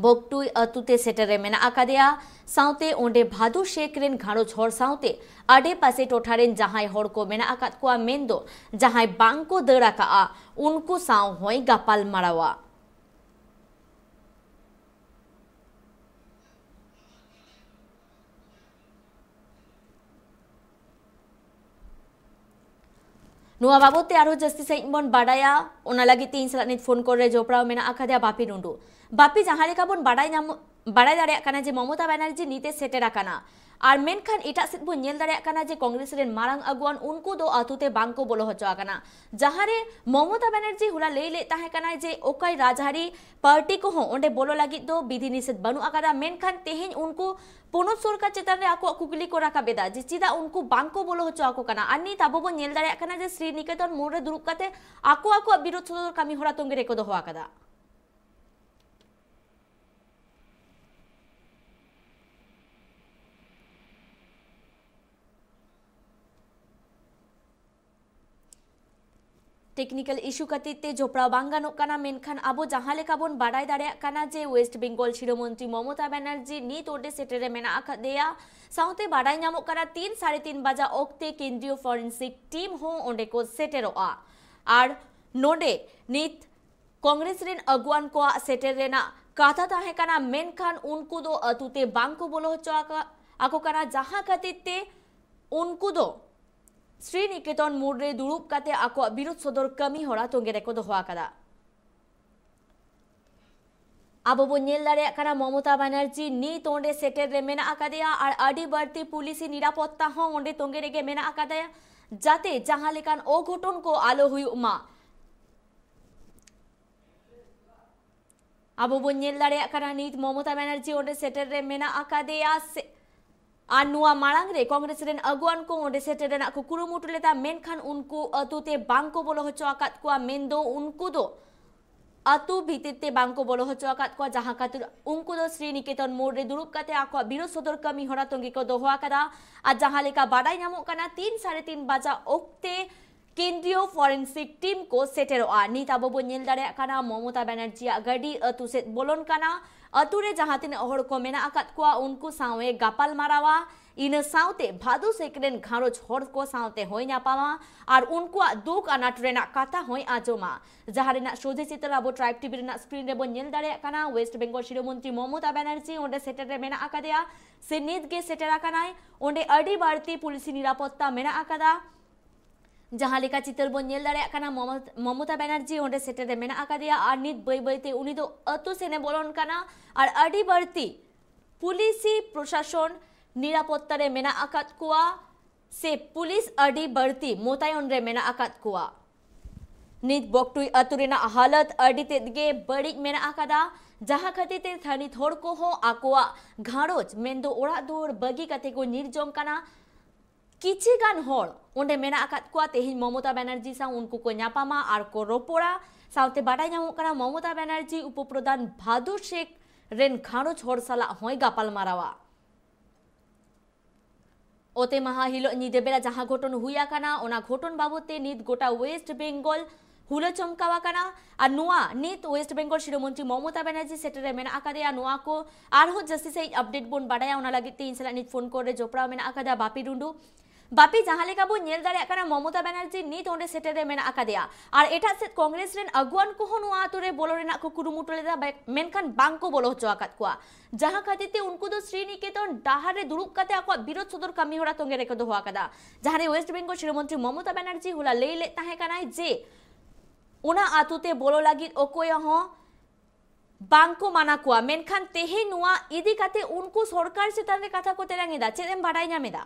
ᱵᱚᱠᱴᱩᱭ ᱟᱹᱛᱩ ᱛᱮ ᱥᱮᱴᱮᱨ ᱨᱮ ᱢᱮᱱᱟᱜ ᱟᱠᱟᱫᱮᱭᱟ᱾ ᱥᱟᱶᱛᱮ ᱚᱸᱰᱮ ᱵᱷᱟᱫᱩ ᱥᱮᱠ ᱨᱮᱱ ᱜᱷᱟᱨᱚᱸᱡᱽ ᱦᱚᱲ ᱥᱟᱶᱛᱮ ᱟᱰᱮ ᱯᱟᱥᱮ ᱴᱚᱴᱷᱟ ᱨᱮᱱ ᱡᱟᱦᱟᱸᱭ ᱦᱚᱲ ᱠᱚ ᱢᱮᱱᱟᱜ ᱟᱠᱟᱫ ᱠᱚᱣᱟ, ᱢᱮᱱᱫᱚ ᱡᱟᱦᱟᱸᱭ ᱵᱟᱝ ᱠᱚ ᱫᱟᱹᱲ ᱟᱠᱟᱜᱼᱟ, ᱩᱱᱠᱩ ᱥᱟᱶ ᱦᱚᱸᱭ ᱜᱟᱯᱟᱞ ᱢᱟᱨᱟᱣᱟ᱾ ᱱᱚᱣᱟ ᱵᱟᱵᱚᱛ ᱛᱮ ᱟᱨᱦᱚᱸ ᱡᱟᱹᱥᱛᱤ ᱥᱟᱺᱦᱤᱡ ᱵᱚᱱ ᱵᱟᱰᱟᱭᱟ, ᱚᱱᱟ ᱞᱟᱹᱜᱤᱫ ᱛᱮ ᱤᱧ ᱥᱟᱞᱟᱜ ᱱᱤᱛ ᱯᱷᱳᱱ ᱠᱚᱞ ᱨᱮ ᱡᱚᱯᱲᱟᱣ ᱢᱮᱱᱟᱜ ᱟᱠᱟᱫᱮᱭᱟ ᱵᱟᱯᱤ ᱴᱩᱰᱩ᱾ ᱵᱟᱯᱤ, ᱡᱟᱦᱟᱸ ᱞᱮᱠᱟ ᱵᱚᱱ ᱵᱟᱰᱟᱭ ᱧᱟᱢ, ᱵᱟᱰᱟᱭ ᱫᱟᱲᱮᱭᱟᱜ ᱠᱟᱱᱟ ᱡᱮ ᱢᱚᱢᱚᱛᱟ ᱵᱟᱱᱟᱨᱡᱤ ᱱᱤᱛ ᱮ ᱥᱮᱴᱮᱨ ᱟᱠᱟᱱᱟ, ᱟᱨ ᱢᱮᱱᱠᱷᱟᱱ ᱮᱴᱟᱜ ᱥᱮᱫ ᱵᱚᱱ ᱧᱮᱞ ᱫᱟᱲᱮᱭᱟᱜ ᱠᱟᱱᱟ ᱡᱮ ᱠᱚᱝᱜᱨᱮᱥ ᱨᱮᱱ ᱢᱟᱨᱟᱝ ᱟᱹᱜᱩᱣᱟᱱ ᱩᱱᱠᱩ ᱫᱚ ᱟᱹᱛᱩ ᱛᱮ ᱵᱟᱝ ᱠᱚ ᱵᱚᱞᱚ ᱦᱚᱪᱚ ᱟᱠᱟᱱᱟ᱾ ᱡᱟᱦᱟᱸ ᱨᱮ ᱢᱚᱢᱚᱛᱟ ᱵᱟᱱᱟᱨᱡᱤ ᱦᱚᱞᱟ ᱞᱟᱹᱭ ᱞᱮᱫ ᱛᱟᱦᱮᱸ ᱠᱟᱱᱟᱭ ᱡᱮ ᱚᱠᱚᱭ ᱨᱟᱡᱽᱟᱹᱨᱤ ᱯᱟᱨᱴᱤ ᱠᱚᱦᱚᱸ ᱚᱸᱰᱮ ᱵᱚᱞᱚ ᱞᱟᱹᱜᱤᱫ ᱫᱚ ᱵᱤᱫᱷᱤ ᱱᱤᱥᱮᱫ ᱵᱟᱹᱱᱩᱜ ᱟᱠᱟᱫᱟ, ᱢᱮᱱᱠᱷᱟᱱ ᱛᱮᱦᱮᱧ ᱩᱱᱠᱩ ᱯᱚᱱᱚᱛ ᱥᱚᱨᱠᱟᱨ ᱪᱮᱛᱟᱱ ᱨᱮ ᱟᱠᱚᱣᱟᱜ ᱠᱩᱠᱞᱤ ᱠᱚ ᱨᱟᱠᱟᱵ ᱮᱫᱟ ᱡᱮ ᱪᱮᱫᱟᱜ ᱩᱱᱠᱩ ᱵᱟᱝ ᱠᱚ ᱵᱚᱞᱚ ᱦᱚᱪᱚ ᱟᱠᱚ ᱠᱟᱱᱟ᱾ ᱟᱨ ᱱᱤᱛ ᱟᱵᱚ ᱵᱚᱱ ᱧᱮᱞ ᱫᱟᱲᱮᱭᱟᱜ ᱠᱟᱱᱟ ᱡᱮ ᱥᱨᱤ ᱱᱤᱠᱮᱛᱚᱱ ᱢᱳᱲ ᱨᱮ ᱫᱩᱲᱩᱵ ᱠᱟᱛᱮ ᱟᱠᱚ ᱟᱠᱚᱣᱟᱜ ᱵᱤᱨᱳᱫᱷ ᱥᱚᱫᱚᱨ ᱠᱟᱹᱢᱤ ᱦᱚᱨᱟ ᱛᱚᱸᱜᱮ ᱨᱮᱠᱚ ᱫᱚᱦᱚ ᱟᱠᱟᱫᱟ᱾ ᱴᱮᱠᱱᱤᱠᱟᱞ ᱤᱥᱩ ᱠᱷᱟᱹᱛᱤᱨ ᱛᱮ ᱡᱚᱯᱲᱟᱣ ᱵᱟᱝ ᱜᱟᱱᱚᱜ ᱠᱟᱱᱟ, ᱢᱮᱱᱠᱷᱟᱱ ᱟᱵᱚ ᱡᱟᱦᱟᱸ ᱞᱮᱠᱟ ᱵᱚᱱ ᱵᱟᱰᱟᱭ ᱫᱟᱲᱮᱭᱟᱜ ᱠᱟᱱᱟ ᱡᱮ ᱳᱭᱮᱥᱴ ᱵᱮᱝᱜᱚᱞ ᱥᱤᱨᱟᱹ ᱢᱚᱱᱛᱨᱤ ᱢᱚᱢᱚᱛᱟ ᱵᱟᱱᱟᱨᱡᱤ ᱱᱤᱛ ᱚᱸᱰᱮ ᱥᱮᱴᱮᱨ ᱨᱮ ᱢᱮᱱᱟᱜ ᱟᱠᱟᱫᱮᱭᱟ᱾ ᱥᱟᱶᱛᱮ ᱵᱟᱰᱟᱭ ᱧᱟᱢᱚᱜ ᱠᱟᱱᱟ ᱛᱤᱱ ᱥᱟᱲᱮ ᱛᱤᱱ ᱵᱟᱡᱟ ᱚᱠᱛᱮ ᱠᱮᱱᱫᱨᱤᱭᱚ ᱯᱷᱚᱨᱮᱱᱥᱤᱠ ᱴᱤᱢ ᱦᱚᱸ ᱚᱸᱰᱮ ᱠᱚ ᱥᱮᱴᱮᱨᱚᱜᱼᱟ᱾ ᱟᱨ ᱱᱚᱰᱮ ᱱᱤᱛ ᱠᱚᱝᱜᱨᱮᱥ ᱨᱮᱱ ᱟᱹᱜᱩᱣᱟᱱ ᱠᱚᱣᱟᱜ ᱥᱮᱴᱮᱨ ᱨᱮᱱᱟᱜ ᱠᱟᱛᱷᱟ ᱛᱟᱦᱮᱸ ᱠᱟᱱᱟ, ᱢᱮᱱᱠᱷᱟᱱ ᱩᱱᱠᱩ ᱫᱚ ᱟᱹᱛᱩ ᱛᱮ ᱵᱟᱝ ᱠᱚ ᱵᱚᱞᱚ ᱦᱚᱪᱚ ᱟᱠᱟ-, ᱟᱠᱚ ᱠᱟᱱᱟ, ᱡᱟᱦᱟᱸ ᱠᱷᱟᱹᱛᱤᱨ ᱛᱮ ᱩᱱᱠᱩ ᱫᱚ ᱥᱨᱤ ᱱᱤᱠᱮᱛᱚᱱ ᱢᱳᱲ ᱨᱮ ᱫᱩᱲᱩᱵ ᱠᱟᱛᱮ ᱟᱠᱚᱣᱟᱜ ᱵᱤᱨᱳᱫᱷ ᱥᱚᱫᱚᱨ ᱠᱟᱹᱢᱤ ᱦᱚᱨᱟ ᱛᱚᱸᱜᱮ ᱨᱮᱠᱚ ᱫᱚᱦᱚ ᱟᱠᱟᱫᱟ᱾ ᱟᱵᱚ ᱵᱚᱱ ᱧᱮᱞ ᱫᱟᱲᱮᱭᱟᱜ ᱠᱟᱱᱟ ᱢᱚᱢᱚᱛᱟ ᱵᱟᱱᱟᱨᱡᱤ ᱱᱤᱛ ᱚᱸᱰᱮ ᱥᱮᱴᱮᱨ ᱨᱮ ᱢᱮᱱᱟᱜ ᱟᱠᱟᱫᱮᱭᱟ ᱟᱨ ᱟᱹᱰᱤ ᱵᱟᱹᱲᱛᱤ ᱯᱩᱞᱤᱥᱤ ᱱᱤᱨᱟᱯᱚᱛᱛᱟ ᱦᱚᱸ ᱚᱸᱰᱮ ᱛᱚᱸᱜᱮ ᱨᱮᱜᱮ ᱢᱮᱱᱟᱜ ᱟᱠᱟᱫᱮᱭᱟ, ᱡᱟᱛᱮ ᱡᱟᱦᱟᱸ ᱞᱮᱠᱟᱱ ᱚᱜᱷᱚᱴᱚᱱ ᱠᱚ ᱟᱞᱚ ᱦᱩᱭᱩᱜ ᱢᱟ᱾ ᱟᱵᱚ ᱵᱚᱱ ᱧᱮᱞ ᱫᱟᱲᱮᱭᱟᱜ ᱠᱟᱱᱟ ᱱᱤᱛ ᱢᱚᱢᱚᱛᱟ ᱵᱟᱱᱟᱨᱡᱤ ᱚᱸᱰᱮ ᱥᱮᱴᱮᱨ ᱨᱮ ᱢᱮᱱᱟᱜ ᱟᱠᱟᱫᱮᱭᱟ ᱥᱮ, ᱟᱨ ᱱᱚᱣᱟ ᱢᱟᱲᱟᱝ ᱨᱮ ᱠᱚᱝᱜᱨᱮᱥ ᱨᱮᱱ ᱟᱹᱜᱩᱣᱟᱱ ᱠᱚ ᱚᱸᱰᱮ ᱥᱮᱴᱮᱨ ᱨᱮᱱᱟᱜ ᱠᱚ ᱠᱩᱨᱩᱢᱩᱴᱩ ᱞᱮᱫᱟ, ᱢᱮᱱᱠᱷᱟᱱ ᱩᱱᱠᱩ ᱟᱹᱛᱩ ᱛᱮ ᱵᱟᱝ ᱠᱚ ᱵᱚᱞᱚ ᱦᱚᱪᱚ ᱟᱠᱟᱫ ᱠᱚᱣᱟ, ᱢᱮᱱᱫᱚ ᱩᱱᱠᱩ ᱫᱚ ᱟᱹᱛᱩ ᱵᱷᱤᱛᱤᱨ ᱛᱮ ᱵᱟᱝ ᱠᱚ ᱵᱚᱞᱚ ᱦᱚᱪᱚ ᱟᱠᱟᱫ ᱠᱚᱣᱟ, ᱡᱟᱦᱟᱸ ᱠᱷᱟᱹᱛᱤᱨ ᱩᱱᱠᱩ ᱫᱚ ᱥᱨᱤ ᱱᱤᱠᱮᱛᱚᱱ ᱢᱳᱲ ᱨᱮ ᱫᱩᱲᱩᱵ ᱠᱟᱛᱮ ᱟᱠᱚᱣᱟᱜ ᱵᱤᱨᱳᱫᱷ ᱥᱚᱫᱚᱨ ᱠᱟᱹᱢᱤ ᱦᱚᱨᱟ ᱛᱚᱸᱜᱮ ᱠᱚ ᱫᱚᱦᱚ ᱟᱠᱟᱫᱟ᱾ ᱟᱨ ᱡᱟᱦᱟᱸ ᱞᱮᱠᱟ ᱵᱟᱰᱟᱭ ᱧᱟᱢᱚᱜ ᱠᱟᱱᱟ, ᱛᱤᱱ ᱥᱟᱲᱮ ᱛᱤᱱ ᱵᱟᱡᱟ ᱚᱠᱛᱮ ᱠᱮᱱᱫᱨᱤᱭᱚ ᱯᱷᱚᱨᱮᱱᱥᱤᱠ ᱴᱤᱢ ᱠᱚ ᱥᱮᱴᱮᱨᱚᱜᱼᱟ᱾ ᱱᱤᱛ ᱟᱵᱚ ᱵᱚᱱ ᱧᱮᱞ ᱫᱟᱲᱮᱭᱟᱜ ᱠᱟᱱᱟ ᱢᱚᱢᱚᱛᱟ ᱵᱟᱱᱟᱨᱡᱤᱭᱟᱜ ᱜᱟᱹᱰᱤ ᱟᱹᱛᱩ ᱥᱮᱫ ᱵᱚᱞᱚᱱ ᱠᱟᱱᱟ᱾ ᱟᱹᱛᱩ ᱨᱮ ᱡᱟᱦᱟᱸ ᱛᱤᱱᱟᱹᱜ ᱦᱚᱲ ᱠᱚ ᱢᱮᱱᱟᱜ ᱟᱠᱟᱫ ᱠᱚᱣᱟ, ᱩᱱᱠᱩ ᱥᱟᱶ ᱮ ᱜᱟᱯᱟᱞ ᱢᱟᱨᱟᱣᱟ᱾ ᱤᱱᱟᱹ ᱥᱟᱶᱛᱮ ᱵᱷᱟᱫᱩ ᱥᱮᱠ ᱨᱮᱱ ᱜᱷᱟᱨᱚᱸᱡᱽ ᱦᱚᱲ ᱠᱚ ᱥᱟᱶᱛᱮ ᱦᱚᱸᱭ ᱧᱟᱯᱟᱢᱟ ᱟᱨ ᱩᱱᱠᱩᱣᱟᱜ ᱫᱩᱠ ᱟᱱᱟᱴ ᱨᱮᱱᱟᱜ ᱠᱟᱛᱷᱟ ᱦᱚᱸᱭ ᱟᱸᱡᱚᱢᱟ, ᱡᱟᱦᱟᱸ ᱨᱮᱱᱟᱜ ᱥᱚᱡᱷᱮ ᱪᱤᱛᱟᱹᱨ ᱟᱵᱚ ᱴᱨᱟᱭᱤᱵᱽ ᱴᱤᱵᱷᱤ ᱨᱮᱱᱟᱜ ᱥᱠᱨᱤᱱ ᱨᱮᱵᱚᱱ ᱧᱮᱞ ᱫᱟᱲᱮᱭᱟᱜ ᱠᱟᱱᱟ᱾ ᱳᱭᱮᱥᱴ ᱵᱮᱝᱜᱚᱞ ᱥᱤᱨᱟᱹ ᱢᱚᱱᱛᱨᱤ ᱢᱚᱢᱚᱛᱟ ᱵᱟᱱᱟᱨᱡᱤ ᱚᱸᱰᱮ ᱥᱮᱴᱮᱨ ᱨᱮ ᱢᱮᱱᱟᱜ ᱟᱠᱟᱫᱮᱭᱟ, ᱥᱮ ᱱᱤᱛ ᱜᱮ ᱥᱮᱴᱮᱨ ᱟᱠᱟᱱᱟᱭ᱾ ᱚᱸᱰᱮ ᱟᱹᱰᱤ ᱵᱟᱹᱲᱛᱤ ᱯᱩᱞᱤᱥᱤ ᱱᱤᱨᱟᱯᱚᱛᱛᱟ ᱢᱮᱱᱟᱜ ᱟᱠᱟᱫᱟ᱾ ᱡᱟᱦᱟᱸ ᱞᱮᱠᱟ ᱪᱤᱛᱟᱹᱨ ᱵᱚᱱ ᱧᱮᱞ ᱫᱟᱲᱮᱭᱟᱜ ᱠᱟᱱᱟ, ᱢᱚᱢᱚ-, ᱢᱚᱢᱚᱛᱟ ᱵᱟᱱᱟᱨᱡᱤ ᱚᱸᱰᱮ ᱥᱮᱴᱮᱨ ᱨᱮ ᱢᱮᱱᱟᱜ ᱟᱠᱟᱫᱮᱭᱟ ᱟᱨ ᱱᱤᱛ ᱵᱟᱹᱭ ᱵᱟᱹᱭᱛᱮ ᱩᱱᱤ ᱫᱚ ᱟᱹᱛᱩ ᱥᱮᱱᱮ ᱵᱚᱞᱚᱱ ᱠᱟᱱᱟ᱾ ᱟᱨ ᱟᱹᱰᱤ ᱵᱟᱹᱲᱛᱤ ᱯᱩᱞᱤᱥᱤ ᱯᱨᱚᱥᱟᱥᱚᱱ ᱱᱤᱨᱟᱯᱚᱛᱛᱟ ᱨᱮ ᱢᱮᱱᱟᱜ ᱟᱠᱟᱫ ᱠᱚᱣᱟ, ᱥᱮ ᱯᱩᱞᱤᱥ ᱟᱹᱰᱤ ᱵᱟᱹᱲᱛᱤ ᱢᱳᱛᱟᱭᱚᱱ ᱨᱮ ᱢᱮᱱᱟᱜ ᱟᱠᱟᱫ ᱠᱚᱣᱟ᱾ ᱱᱤᱛ ᱵᱚᱠᱴᱩᱭ ᱟᱹᱛᱩ ᱨᱮᱱᱟᱜ ᱦᱟᱞᱚᱛ ᱟᱹᱰᱤ ᱛᱮᱫ ᱜᱮ ᱵᱟᱹᱲᱤᱡ ᱢᱮᱱᱟᱜ ᱟᱠᱟᱫᱟ, ᱡᱟᱦᱟᱸ ᱠᱷᱟᱹᱛᱤᱨ ᱛᱮ ᱛᱷᱟᱹᱱᱤᱛ ᱦᱚᱲ ᱠᱚᱦᱚᱸ ᱟᱠᱚᱣᱟᱜ ᱜᱷᱟᱨᱚᱸᱡᱽ ᱢᱮᱱᱫᱚ ᱚᱲᱟᱜ ᱫᱩᱣᱟᱹᱨ ᱵᱟᱹᱜᱤ ᱠᱟᱛᱮ ᱠᱚ ᱧᱤᱨ ᱡᱚᱝ ᱠᱟᱱᱟ᱾ ᱠᱤᱪᱷᱤ ᱜᱟᱱ ᱦᱚᱲ ᱚᱸᱰᱮ ᱢᱮᱱᱟᱜ ᱟᱠᱟᱫ ᱠᱚᱣᱟ, ᱛᱮᱦᱮᱧ ᱢᱚᱢᱚᱛᱟ ᱵᱟᱱᱟᱨᱡᱤ ᱥᱟᱶ ᱩᱱᱠᱩ ᱠᱚ ᱧᱟᱯᱟᱢᱟ ᱟᱨ ᱠᱚ ᱨᱚᱯᱚᱲᱟ᱾ ᱥᱟᱶᱛᱮ ᱵᱟᱰᱟᱭ ᱧᱟᱢᱚᱜ ᱠᱟᱱᱟ ᱢᱚᱢᱚᱛᱟ ᱵᱟᱱᱟᱨᱡᱤ ᱩᱯᱚᱯᱨᱚᱫᱷᱟᱱ ᱵᱷᱟᱫᱩ ᱥᱮᱠ ᱨᱮᱱ ᱜᱷᱟᱨᱚᱸᱡᱽ ᱦᱚᱲ ᱥᱟᱞᱟᱜ ᱦᱚᱸᱭ ᱜᱟᱯᱟᱞ ᱢᱟᱨᱟᱣᱟ᱾ ᱚᱛᱮ ᱢᱟᱦᱟ ᱦᱤᱞᱳᱜ ᱧᱤᱫᱟᱹ ᱵᱮᱲᱟ ᱡᱟᱦᱟᱸ ᱜᱷᱚᱴᱚᱱ ᱦᱩᱭ ᱟᱠᱟᱱᱟ, ᱚᱱᱟ ᱜᱷᱚᱴᱚᱱ ᱵᱟᱵᱚᱫ ᱛᱮ ᱱᱤᱛ ᱜᱚᱴᱟ ᱳᱭᱮᱥᱴ ᱵᱮᱝᱜᱚᱞ ᱦᱩᱞᱟᱹ ᱪᱚᱢᱠᱟᱣ ᱟᱠᱟᱱᱟ᱾ ᱟᱨ ᱱᱚᱣᱟ ᱱᱤᱛ ᱳᱭᱮᱥᱴ ᱵᱮᱝᱜᱚᱞ ᱥᱤᱨᱟᱹ ᱢᱚᱱᱛᱨᱤ ᱢᱚᱢᱚᱛᱟ ᱵᱟᱱᱟᱨᱡᱤ ᱥᱮᱴᱮᱨ ᱨᱮ ᱢᱮᱱᱟᱜ ᱟᱠᱟᱫᱮᱭᱟ᱾ ᱱᱚᱣᱟ ᱠᱚ ᱟᱨᱦᱚᱸ ᱡᱟᱹᱥᱛᱤ ᱥᱟᱺᱦᱤᱡ ᱟᱯᱰᱮᱴ ᱵᱚᱱ ᱵᱟᱰᱟᱭᱟ, ᱚᱱᱟ ᱞᱟᱹᱜᱤᱫ ᱛᱮ ᱤᱧ ᱥᱟᱞᱟᱜ ᱱᱤᱛ ᱯᱷᱳᱱ ᱠᱚᱞ ᱨᱮ ᱡᱚᱯᱲᱟᱣ ᱢᱮᱱᱟᱜ ᱟᱠᱟᱫᱟ ᱵᱟᱯᱤ ᱴᱩᱰᱩ᱾ ᱵᱟᱯᱤ, ᱡᱟᱦᱟᱸ ᱞᱮᱠᱟ ᱵᱚᱱ ᱧᱮᱞ ᱫᱟᱲᱮᱭᱟᱜ ᱠᱟᱱᱟ, ᱢᱚᱢᱚᱛᱟ ᱵᱟᱱᱟᱨᱡᱤ ᱱᱤᱛ ᱚᱸᱰᱮ ᱥᱮᱴᱮᱨ ᱨᱮ ᱢᱮᱱᱟᱜ ᱟᱠᱟᱫᱮᱭᱟ᱾ ᱟᱨ ᱮᱴᱟᱜ ᱥᱮᱫ ᱠᱚᱝᱜᱨᱮᱥ ᱨᱮᱱ ᱟᱹᱜᱩᱣᱟᱹᱱ ᱠᱚᱦᱚᱸ ᱱᱚᱣᱟ ᱟᱛᱳ ᱨᱮ ᱵᱚᱞᱚ ᱨᱮᱱᱟᱜ ᱠᱚ ᱠᱩᱨᱩᱢᱩᱴᱩ ᱞᱮᱫᱟ, ᱵᱮ-, ᱢᱮᱱᱠᱷᱟᱱ ᱵᱟᱝ ᱠᱚ ᱵᱚᱞᱚ ᱦᱚᱪᱚ ᱟᱠᱟᱫ ᱠᱚᱣᱟ, ᱡᱟᱦᱟᱸ ᱠᱷᱟᱹᱛᱤᱨ ᱛᱮ ᱩᱱᱠᱩ ᱫᱚ ᱥᱨᱤᱱᱤᱠᱮᱛᱚᱱ ᱰᱟᱦᱟᱨ ᱨᱮ ᱫᱩᱲᱩᱵ ᱠᱟᱛᱮ ᱟᱠᱚᱣᱟᱜ ᱵᱤᱨᱳᱫᱷ ᱥᱚᱫᱚᱨ ᱠᱟᱹᱢᱤ ᱦᱚᱨᱟ ᱛᱚᱸᱜᱮ ᱨᱮᱠᱚ ᱫᱚᱦᱚ ᱟᱠᱟᱫᱟ᱾ ᱡᱟᱦᱟᱸ ᱨᱮ ᱳᱭᱮᱥᱴ ᱵᱮᱝᱜᱚᱞ ᱥᱤᱨᱟᱹ ᱢᱚᱱᱛᱨᱤ ᱢᱚᱢᱚᱛᱟ ᱵᱟᱱᱟᱨᱡᱤ ᱦᱚᱞᱟ ᱞᱟᱹᱭ ᱞᱮᱫ ᱛᱟᱦᱮᱸ ᱠᱟᱱᱟᱭ ᱡᱮ ᱚᱱᱟ ᱟᱛᱳ ᱛᱮ ᱵᱚᱞᱚ ᱞᱟᱹᱜᱤᱫ ᱚᱠᱚᱭ ᱦᱚᱸ ᱵᱟᱝ ᱠᱚ ᱢᱟᱱᱟ ᱠᱚᱣᱟ, ᱢᱮᱱᱠᱷᱟᱱ ᱛᱮᱦᱮᱧ ᱱᱚᱣᱟ ᱤᱫᱤ ᱠᱟᱛᱮ ᱩᱱᱠᱩ ᱥᱚᱨᱠᱟᱨ ᱪᱮᱛᱟᱱ ᱨᱮ ᱠᱟᱛᱷᱟ ᱠᱚ ᱛᱮᱨᱟᱝ ᱮᱫᱟ᱾ ᱪᱮᱫ ᱮᱢ ᱵᱟᱰᱟᱭ ᱧᱟᱢ ᱮᱫᱟ?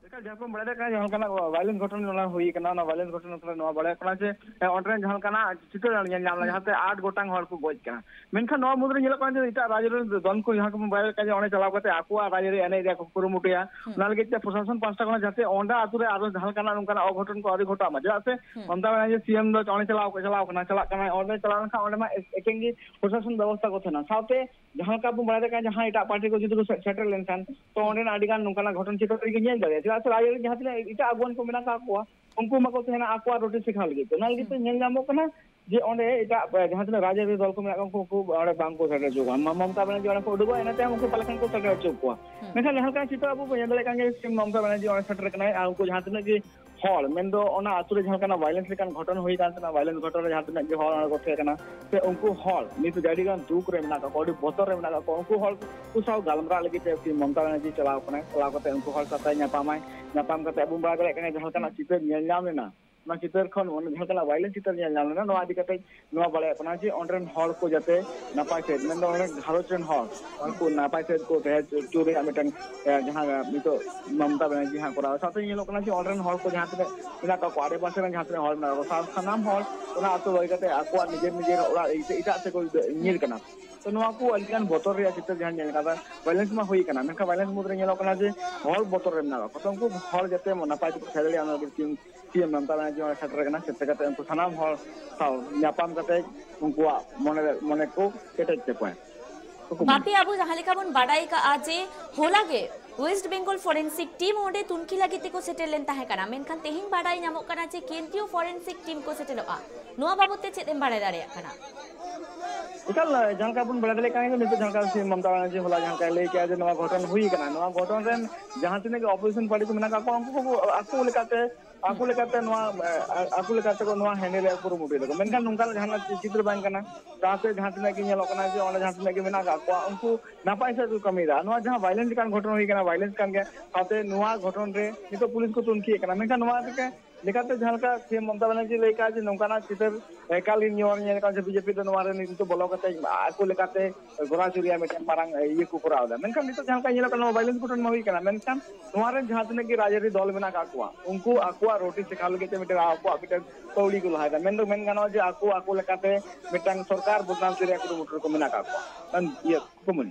ᱮᱠᱟᱞ, ᱡᱟᱦᱟᱸ ᱠᱚᱢ ᱵᱟᱲᱟᱭ ᱫᱟᱲᱮᱭᱟᱜ ᱠᱟᱱᱟ, ᱡᱟᱦᱟᱸ ᱞᱮᱠᱟᱱᱟᱜ violence ᱜᱷᱚᱴᱚᱱ ᱚᱱᱟ ᱦᱩᱭ ᱠᱟᱱᱟ, ᱚᱱᱟ violence ᱜᱷᱚᱴᱚᱱ ᱠᱷᱚᱱ ᱱᱚᱣᱟ ᱵᱟᱲᱟᱭᱚᱜ ᱠᱟᱱᱟ ᱡᱮ, ᱮ, ᱚᱸᱰᱮ ᱨᱮᱱ ᱡᱟᱦᱟᱸ ᱞᱮᱠᱟᱱᱟᱜ ᱪᱤᱛᱟᱹᱨ ᱧᱮᱞ ᱧᱟᱢ ᱞᱮᱱᱟ, ᱦᱩᱸ᱾ ᱡᱟᱦᱟᱸᱛᱮ ᱟᱴ ᱜᱚᱴᱟᱝ ᱦᱚᱲ ᱠᱚ ᱜᱚᱡ ᱠᱟᱱᱟ᱾ ᱢᱮᱱᱠᱷᱟᱱ ᱱᱚᱣᱟ ᱢᱩᱫᱽᱨᱮ ᱧᱮᱞᱚᱜ ᱠᱟᱱᱟ ᱡᱮ ᱮᱴᱟᱜ ᱨᱟᱡᱽ ᱨᱮᱱ ᱫᱚᱱ ᱠᱚ ᱡᱟᱦᱟᱸ ᱠᱚᱵᱚᱱ ᱵᱟᱲᱟᱭ ᱞᱮᱠᱟ ᱡᱮ ᱚᱸᱰᱮ ᱪᱟᱞᱟᱣ ᱠᱟᱛᱮ ᱟᱠᱚᱣᱟᱜ ᱨᱟᱡᱽ ᱨᱮ ᱮᱱᱮᱡ ᱨᱮᱭᱟᱜ ᱠᱚ ᱠᱩᱨᱩᱢᱩᱴᱩᱭᱟ, ᱦᱩᱸ᱾ ᱚᱱᱟ ᱞᱟᱹᱜᱤᱫ ᱛᱮ ᱯᱨᱚᱥᱟᱥᱚᱱ ᱯᱟᱦᱴᱟ ᱠᱷᱚᱱᱟᱜ ᱡᱟᱛᱮ ᱚᱸᱰᱮ ᱟᱹᱛᱩ ᱨᱮ ᱟᱨᱚ ᱡᱟᱦᱟᱸ ᱞᱮᱠᱟᱱᱟᱜ ᱱᱚᱝᱠᱟᱱᱟᱜ ᱚᱜᱷᱚᱴᱚᱱ ᱠᱚ ᱟᱹᱣᱨᱤ ᱜᱷᱚᱴᱟᱜ ᱢᱟ, ᱪᱮᱫᱟᱜ ᱥᱮ ᱦᱩᱸ᱾ ᱢᱚᱢᱚᱛᱟ ᱵᱟᱱᱟᱨᱡᱤ ᱥᱤ ᱮᱢ ᱫᱚ ᱚᱸᱰᱮ ᱪᱟᱞᱟᱣ, ᱪᱟᱞᱟᱣ ᱠᱟᱱᱟ, ᱪᱟᱞᱟᱜ ᱠᱟᱱᱟᱭ, ᱚᱸᱰᱮ ᱪᱟᱞᱟᱣ ᱞᱮᱱᱠᱷᱟᱱ ᱚᱸᱰᱮ ᱢᱟ ᱮᱠᱮᱱ ᱜᱮ ᱯᱨᱚᱥᱟᱥᱚᱱ ᱵᱮᱵᱚᱥᱛᱷᱟ ᱠᱚ ᱛᱟᱦᱮᱱᱟ᱾ ᱥᱟᱶᱛᱮ ᱡᱟᱦᱟᱸ ᱞᱮᱠᱟ ᱵᱚᱱ ᱵᱟᱲᱟᱭ ᱫᱟᱲᱮᱭᱟᱜ ᱠᱟᱱᱟ, ᱡᱟᱦᱟᱸ ᱮᱴᱟᱜ ᱯᱟᱨᱴᱤ ᱠᱚ ᱡᱩᱫᱤ ᱠᱚ ᱥᱮ-, ᱥᱮᱴᱮᱨ ᱞᱮᱱᱠᱷᱟᱱ, ᱛᱚ ᱚᱸᱰᱮᱱᱟᱜ ᱟᱹᱰᱤ ᱜᱟᱱ ᱱᱚᱝᱠᱟᱱᱟᱜ ᱜᱷᱚᱴᱚᱱ ᱪᱤᱛᱟᱹᱨ ᱜᱮ ᱧᱮᱞ ᱫᱟᱲᱮᱭᱟᱜᱼᱟ᱾ ᱪᱮᱫᱟᱜ ᱥᱮ ᱨᱟᱡᱽ ᱨᱮ ᱡᱟᱦᱟᱸ ᱛᱤᱱᱟᱹᱜ ᱮᱴᱟᱜ ᱟᱹᱜᱩᱣᱟᱹᱱ ᱠᱚ ᱢᱮᱱᱟᱜ ᱟᱠᱟᱫ ᱠᱚᱣᱟ, ᱩᱱᱠᱩ ᱢᱟᱠᱚ ᱛᱟᱦᱮᱱᱟ ᱟᱠᱚᱣᱟᱜ ᱨᱩᱴᱤ ᱥᱮᱠᱷᱟ ᱞᱟᱹᱜᱤᱫ ᱛᱮ᱾ ᱚᱱᱟ ᱞᱟᱹᱜᱤᱫ ᱛᱮ ᱧᱮᱞ ᱧᱟᱢᱚᱜ ᱠᱟᱱᱟ ᱡᱮ ᱚᱸᱰᱮ ᱮᱴᱟᱜ, ᱮ, ᱡᱟᱦᱟᱸ ᱛᱤᱱᱟᱹᱜ ᱨᱟᱡᱽᱟᱹᱨᱤ ᱫᱚᱞ ᱠᱚ ᱢᱮᱱᱟᱜ ᱠᱚᱣᱟ, ᱩᱱᱠᱩ, ᱩᱱᱠᱩ ᱚᱸᱰᱮ ᱵᱟᱝ ᱠᱚ ᱥᱮᱴᱮᱨ ᱦᱚᱪᱚ ᱠᱚᱣᱟ᱾ ᱢᱟ-, ᱢᱚᱢᱚᱛᱟ ᱵᱟᱱᱟᱨᱡᱤ ᱚᱸᱰᱮ ᱠᱚ ᱩᱰᱩᱠᱚᱜᱼᱟ, ᱤᱱᱟᱹ ᱛᱟᱭᱚᱢ ᱩᱱᱠᱩ ᱯᱟᱞᱮ ᱠᱷᱟᱱ ᱠᱚ ᱥᱮᱴᱮᱨ ᱦᱚᱪᱚ ᱠᱚᱣᱟ᱾ ᱦᱩᱸ᱾ ᱢᱮᱱᱠᱷᱟᱱ ᱡᱟᱦᱟᱸ ᱞᱮᱠᱟ ᱪᱤᱛᱟᱹᱨ ᱟᱵᱚ ᱵᱚᱱ ᱧᱮᱞ ᱫᱟᱲᱮᱭᱟᱜ ᱠᱟᱱ ᱜᱮᱭᱟ, ᱥᱤ ᱮᱢ ᱢᱚᱢᱚᱛᱟ ᱵᱟᱱᱟᱨᱡᱤ ᱚᱸᱰᱮ ᱥᱮᱴᱮᱨ ᱠᱟᱱᱟᱭ ᱟᱨ ᱩᱱᱠᱩ ᱡᱟᱦᱟᱸ ᱛᱤᱱᱟᱹᱜ ᱜᱮ ᱦᱚᱲ, ᱢᱮᱱᱫᱚ ᱚᱱᱟ ᱟᱛᱳ ᱨᱮ ᱡᱟᱦᱟᱸ ᱞᱮᱠᱟᱱᱟᱜ violence ᱞᱮᱠᱟᱱ ᱜᱷᱚᱴᱚᱱ ᱦᱩᱭ ᱟᱠᱟᱱ ᱛᱟᱦᱮᱱᱟ, violence ᱜᱷᱚᱴᱚᱱ ᱨᱮ ᱡᱟᱦᱟᱸ ᱛᱤᱱᱟᱹᱜ ᱜᱮ ᱦᱚᱲ ᱚᱸᱰᱮ ᱠᱚ ᱛᱟᱦᱮᱸ ᱠᱟᱱᱟ, ᱥᱮ ᱩᱱᱠᱩ ᱦᱚᱲ ᱱᱤᱛ ᱫᱚ ᱟᱹᱰᱤ ᱜᱟᱱ ᱫᱩᱠ ᱨᱮ ᱢᱮᱱᱟᱜ ᱟᱠᱟᱫ ᱠᱚᱣᱟ, ᱟᱹᱰᱤ ᱵᱚᱛᱚᱨ ᱨᱮ ᱢᱮᱱᱟᱜ ᱟᱠᱟᱫ ᱠᱚᱣᱟ, ᱩᱱᱠᱩ ᱦᱚᱲ ᱠᱚ ᱥᱟᱶ ᱜᱟᱞᱢᱟᱨᱟᱣ ᱞᱟᱹᱜᱤᱫ ᱛᱮ ᱥᱤ ᱮᱢ ᱢᱚᱢᱚᱛᱟ ᱵᱟᱱᱟᱨᱡᱤ ᱪᱟᱞᱟᱣ ᱠᱟᱱᱟᱭ᱾ ᱪᱟᱞᱟᱣ ᱠᱟᱛᱮ ᱩᱱᱠᱩ ᱦᱚᱲ ᱥᱟᱶᱛᱮ ᱧᱟᱯᱟᱢᱟᱭ, ᱧᱟᱯᱟᱢ ᱠᱟᱛᱮ ᱟᱵᱚ ᱵᱚᱱ ᱵᱟᱲᱟᱭ ᱫᱟᱲᱮᱭᱟᱜ ᱠᱟᱱᱟ ᱡᱟᱦᱟᱸ ᱞᱮᱠᱟᱱᱟᱜ ᱪᱤᱛᱟᱹᱨ ᱧᱮᱞ ᱧᱟᱢ ᱞᱮᱱᱟ, ᱚᱱᱟ ᱪᱤᱛᱟᱹᱨ ᱠᱷᱚᱱ ᱚᱱᱟ ᱡᱟᱦᱟᱸ ᱞᱮᱠᱟᱱᱟᱜ violence ᱪᱤᱛᱟᱹᱨ ᱧᱮᱞ ᱧᱟᱢ ᱞᱮᱱᱟ, ᱱᱚᱣᱟ ᱤᱫᱤ ᱠᱟᱛᱮ ᱱᱚᱣᱟ ᱵᱟᱲᱟᱭᱚᱜ ᱠᱟᱱᱟ ᱡᱮ ᱚᱸᱰᱮ ᱨᱮᱱ ᱦᱚᱲ ᱠᱚ ᱡᱟᱛᱮ ᱱᱟᱯᱟᱭ ᱥᱮᱫ, ᱢᱮᱱᱫᱚ ᱚᱸᱰᱮ ᱨᱮᱱ ᱜᱷᱟᱨᱚᱸᱡᱽ ᱨᱮᱱ ᱦᱚᱲ, ᱩᱱᱠᱩ ᱱᱟᱯᱟᱭ ᱥᱮᱫ ᱠᱚ ᱛᱟᱦᱮᱸ ᱦᱚᱪᱚ ᱨᱮᱭᱟᱜ ᱢᱤᱫᱴᱟᱝ, ᱮ, ᱡᱟᱦᱟᱸ ᱱᱤᱛᱚᱜ ᱢᱚᱢᱚᱛᱟ ᱵᱟᱱᱟᱨᱡᱤ ᱦᱟᱸᱜ ᱠᱚᱨᱟᱣ᱾ ᱥᱟᱶᱛᱮ ᱧᱮᱞᱚᱜ ᱠᱟᱱᱟ ᱡᱮ ᱚᱸᱰᱮ ᱨᱮᱱ ᱦᱚᱲ ᱠᱚ ᱡᱟᱦᱟᱸ ᱛᱤᱱᱟᱹᱜ ᱢᱮᱱᱟᱜ ᱠᱟᱜ ᱠᱚᱣᱟ, ᱟᱰᱮ ᱯᱟᱥᱮ ᱨᱮᱱ ᱡᱟᱦᱟᱸ ᱛᱤᱱᱟᱹᱜ ᱦᱚᱲ ᱢᱮᱱᱟᱜ ᱠᱚᱣᱟ, ᱥᱟ-, ᱥᱟᱱᱟᱢ ᱦᱚᱲ ᱚᱱᱟ ᱟᱹᱛᱩ ᱵᱟᱹᱜᱤ ᱠᱟᱛᱮ ᱟᱠᱚᱣᱟᱜ ᱱᱤᱡᱮᱨ ᱱᱤᱡᱮᱨ ᱚᱲᱟᱜ ᱤᱫᱤ ᱠᱟᱛᱮ ᱮᱴᱟᱜ ᱥᱮᱫ ᱠᱚ ᱧᱤᱨ ᱠᱟᱱᱟ᱾ ᱛᱚ ᱱᱚᱣᱟ ᱠᱚ ᱟᱹᱰᱤ ᱜᱟᱱ ᱵᱚᱛᱚᱨ ᱨᱮᱭᱟᱜ ᱪᱤᱛᱟᱹᱨ ᱡᱟᱦᱟᱸ ᱧᱮᱞ ᱠᱟᱫᱟ, violence ᱢᱟ ᱦᱩᱭ ᱠᱟᱱᱟ, ᱢᱮᱱᱠᱷᱟᱱ violence ᱢᱩᱫᱽᱨᱮ ᱧᱮᱞᱚᱜ ᱠᱟᱱᱟ ᱡᱮ ᱦᱚᱲ ᱵᱚᱛᱚᱨ ᱨᱮ ᱢᱮᱱᱟᱜ ᱠᱟᱜ ᱠᱚᱣᱟ᱾ ᱛᱚ ᱩᱱᱠᱩ ᱦᱚᱲ ᱡᱟᱛᱮ ᱱᱟᱯᱟᱭ ᱛᱮᱠᱚ ᱛᱟᱦᱮᱸ ᱫᱟᱲᱮᱭᱟᱜᱼᱟ, ᱚᱱᱟ ᱞᱟᱹᱜᱤᱫ ᱥᱤ ᱮᱢ ᱢᱚᱢᱚᱛᱟ ᱵᱟᱱᱟᱨᱡᱤ ᱚᱸᱰᱮ ᱥᱮᱴᱮᱨ ᱠᱟᱱᱟ, ᱥᱮᱴᱮᱨ ᱠᱟᱛᱮ ᱩᱱᱠᱩ ᱥᱟᱱᱟᱢ ᱦᱚᱲ ᱥᱟᱶ ᱧᱟᱯᱟᱢ ᱠᱟᱛᱮ ᱩᱱᱠᱩᱣᱟᱜ ᱢᱚᱱᱮ ᱨᱮ, ᱢᱚᱱᱮ ᱠᱚ ᱠᱮᱴᱮᱡ ᱛᱟᱠᱚᱣᱟ᱾ ᱠᱩᱠᱢᱩ᱾ ᱵᱟᱯᱤ, ᱟᱵᱚ ᱡᱟᱦᱟᱸ ᱞᱮᱠᱟ ᱵᱚᱱ ᱵᱟᱰᱟᱭ ᱠᱟᱜᱼᱟ ᱡᱮ ᱦᱚᱞᱟ ᱜᱮ ᱳᱭᱮᱥᱴ ᱵᱮᱝᱜᱚᱞ ᱯᱷᱚᱨᱮᱱᱥᱤᱠ ᱴᱤᱢ ᱚᱸᱰᱮ ᱛᱩᱱᱠᱷᱤ ᱞᱟᱹᱜᱤᱫ ᱛᱮᱠᱚ ᱥᱮᱴᱮᱨ ᱞᱮᱱ ᱛᱟᱦᱮᱸ ᱠᱟᱱᱟ, ᱢᱮᱱᱠᱷᱟᱱ ᱛᱮᱦᱮᱧ ᱵᱟᱰᱟᱭ ᱧᱟᱢᱚᱜ ᱠᱟᱱᱟ ᱡᱮ ᱠᱮᱱᱫᱨᱤᱭᱚ ᱯᱷᱚᱨᱮᱱᱥᱤᱠ ᱴᱤᱢ ᱠᱚ ᱥᱮᱴᱮᱨᱚᱜᱼᱟ᱾ ᱱᱚᱣᱟ ᱵᱟᱵᱚᱛ ᱛᱮ ᱪᱮᱫ ᱮᱢ ᱵᱟᱲᱟᱭ ᱫᱟᱲᱮᱭᱟᱜ ᱠᱟᱱᱟ? ᱮᱠᱟᱞ, ᱡᱟᱦᱟᱸ ᱞᱮᱠᱟ ᱵᱚᱱ ᱵᱟᱲᱟᱭ ᱫᱟᱲᱮᱭᱟᱜ ᱠᱟᱱᱟ, ᱱᱤᱛᱚᱜ ᱡᱟᱦᱟᱸ ᱞᱮᱠᱟ ᱥᱤ ᱢᱚᱢᱚᱛᱟ ᱵᱟᱱᱟᱨᱡᱤ ᱦᱚᱞᱟ ᱡᱟᱦᱟᱸ ᱞᱮᱠᱟᱭ ᱞᱟᱹᱭ ᱠᱮᱜᱼᱟ ᱡᱮ ᱱᱚᱣᱟ ᱜᱷᱚᱴᱚᱱ ᱦᱩᱭ ᱟᱠᱟᱱᱟ, ᱱᱚᱣᱟ ᱜᱷᱚᱴᱚᱱ ᱨᱮᱱ ᱡᱟᱦᱟᱸ ᱛᱤᱱᱟᱹᱜ ᱜᱮ ᱚᱯᱳᱡᱤᱥᱚᱱ ᱯᱟᱨᱴᱤ ᱠᱚ ᱢᱮᱱᱟᱜ ᱟᱠᱟᱫ ᱠᱚᱣᱟ, ᱩᱱᱠᱩ ᱠᱚ ᱟᱠᱚ ᱞᱮᱠᱟᱛᱮ ᱟᱠᱚ ᱞᱮᱠᱟᱛᱮ ᱱᱚᱣᱟ, ᱮ, ᱟᱠᱚ ᱞᱮᱠᱟᱛᱮ ᱠᱚ ᱱᱚᱣᱟ ᱦᱮᱱᱰᱮᱞ ᱨᱮᱭᱟᱜ ᱠᱩᱨᱩᱢᱩᱴᱩᱭ ᱫᱟᱠᱚ, ᱢᱮᱱᱠᱷᱟᱱ ᱱᱚᱝᱠᱟᱱ ᱡᱟᱦᱟᱱᱟᱜ ᱪᱤᱛᱨᱚ ᱵᱟᱝ ᱠᱟᱱᱟ᱾ ᱥᱟᱶᱛᱮ ᱡᱟᱦᱟᱸ ᱛᱤᱱᱟᱹᱜ ᱜᱮ ᱧᱮᱞᱚᱜ ᱠᱟᱱᱟ ᱡᱮ ᱚᱸᱰᱮ ᱡᱟᱦᱟᱸ ᱛᱤᱱᱟᱹᱜ ᱜᱮ ᱢᱮᱱᱟᱜ ᱟᱠᱟᱫ ᱠᱚᱣᱟ, ᱩᱱᱠᱩ ᱱᱟᱯᱟᱭ ᱥᱮᱫ ᱠᱚ ᱠᱟᱹᱢᱤᱭᱮᱫᱟ᱾ ᱱᱚᱣᱟ ᱡᱟᱦᱟᱸ ᱵᱷᱟᱭᱞᱮᱱᱥ ᱞᱮᱠᱟᱱ ᱜᱷᱚᱴᱚᱱ ᱦᱩᱭ ᱠᱟᱱᱟ, ᱵᱷᱟᱭᱞᱮᱱᱥ ᱠᱟᱱ ᱜᱮᱭᱟ, ᱥᱟᱶᱛᱮ ᱱᱚᱣᱟ ᱜᱷᱚᱴᱚᱱ ᱨᱮ ᱱᱤᱛᱚᱜ ᱯᱩᱞᱤᱥ ᱠᱚ ᱛᱩᱱᱠᱷᱤ ᱟᱠᱟᱱᱟ, ᱢᱮᱱᱠᱷᱟᱱ ᱱᱚᱣᱟ ᱞᱮᱠᱟ ᱞᱮᱠᱟᱛᱮ ᱡᱟᱦᱟᱸ ᱞᱮᱠᱟ ᱥᱤ ᱮᱢ ᱢᱚᱢᱚᱛᱟ ᱵᱟᱱᱟᱨᱡᱤ ᱞᱟᱹᱭ ᱠᱟᱜᱼᱟ ᱡᱮ ᱱᱚᱝᱠᱟᱱᱟᱜ ᱪᱤᱛᱟᱹᱨ ᱮᱠᱟᱞ ᱜᱮ ᱧᱮᱞ ᱧᱮᱞ ᱠᱟᱱᱟ ᱡᱮ ᱵᱤᱡᱮᱯᱤ ᱫᱚ ᱱᱚᱣᱟ ᱨᱮ ᱱᱤᱛᱚᱜ ᱵᱚᱞᱚ ᱠᱟᱛᱮ ᱟᱠᱚ ᱞᱮᱠᱟᱛᱮ ᱜᱚᱲᱟ ᱪᱩᱨᱤᱭᱟ ᱢᱤᱫᱴᱮᱱ ᱢᱟᱨᱟᱝ ᱤᱭᱟᱹ ᱠᱚ ᱠᱚᱨᱟᱣ ᱮᱫᱟ᱾ ᱢᱮᱱᱠᱷᱟᱱ ᱱᱤᱛᱚᱜ ᱡᱟᱦᱟᱸ ᱞᱮᱠᱟ ᱧᱮᱞᱚᱜ ᱠᱟᱱᱟ, ᱱᱚᱣᱟ ᱵᱷᱟᱭᱞᱮᱱᱥ ᱜᱷᱚᱴᱚᱱ ᱢᱟ ᱦᱩᱭ ᱠᱟᱱᱟ, ᱢᱮᱱᱠᱷᱟᱱ ᱱᱚᱣᱟ ᱨᱮᱱ ᱡᱟᱦᱟᱸ ᱛᱤᱱᱟᱹᱜ ᱜᱮ ᱨᱟᱡᱽᱟᱹᱨᱤ ᱫᱚᱞ ᱢᱮᱱᱟᱜ ᱟᱠᱟᱫ ᱠᱚᱣᱟ, ᱩᱱᱠᱩ ᱟᱠᱚᱣᱟᱜ ᱨᱳᱴᱤ ᱥᱮᱠᱟᱣ ᱞᱟᱹᱜᱤᱫ ᱛᱮ ᱢᱤᱫᱴᱮᱱ ᱟᱠᱚᱣᱟᱜ ᱢᱤᱫᱴᱮᱱ ᱯᱟᱹᱣᱲᱤ ᱠᱚ ᱞᱟᱦᱟᱭᱮᱫᱟ᱾ ᱢᱮᱱᱫᱚ ᱢᱮᱱ ᱜᱟᱱᱚᱜᱼᱟ ᱡᱮ ᱟᱠᱚ ᱟᱠᱚ ᱞᱮᱠᱟᱛᱮ ᱢᱤᱫᱴᱟᱝ ᱥᱚᱨᱠᱟᱨ ᱵᱚᱫᱱᱟᱢ ᱪᱩᱨᱤᱭᱟ ᱠᱩᱨᱩᱢᱩᱴᱩ ᱨᱮᱠᱚ ᱢᱮᱱᱟᱜ ᱟᱠᱟᱫ ᱠᱚᱣᱟ᱾ ᱢᱮᱱ ᱤᱭᱟᱹ ᱠᱩᱢᱩᱱ᱾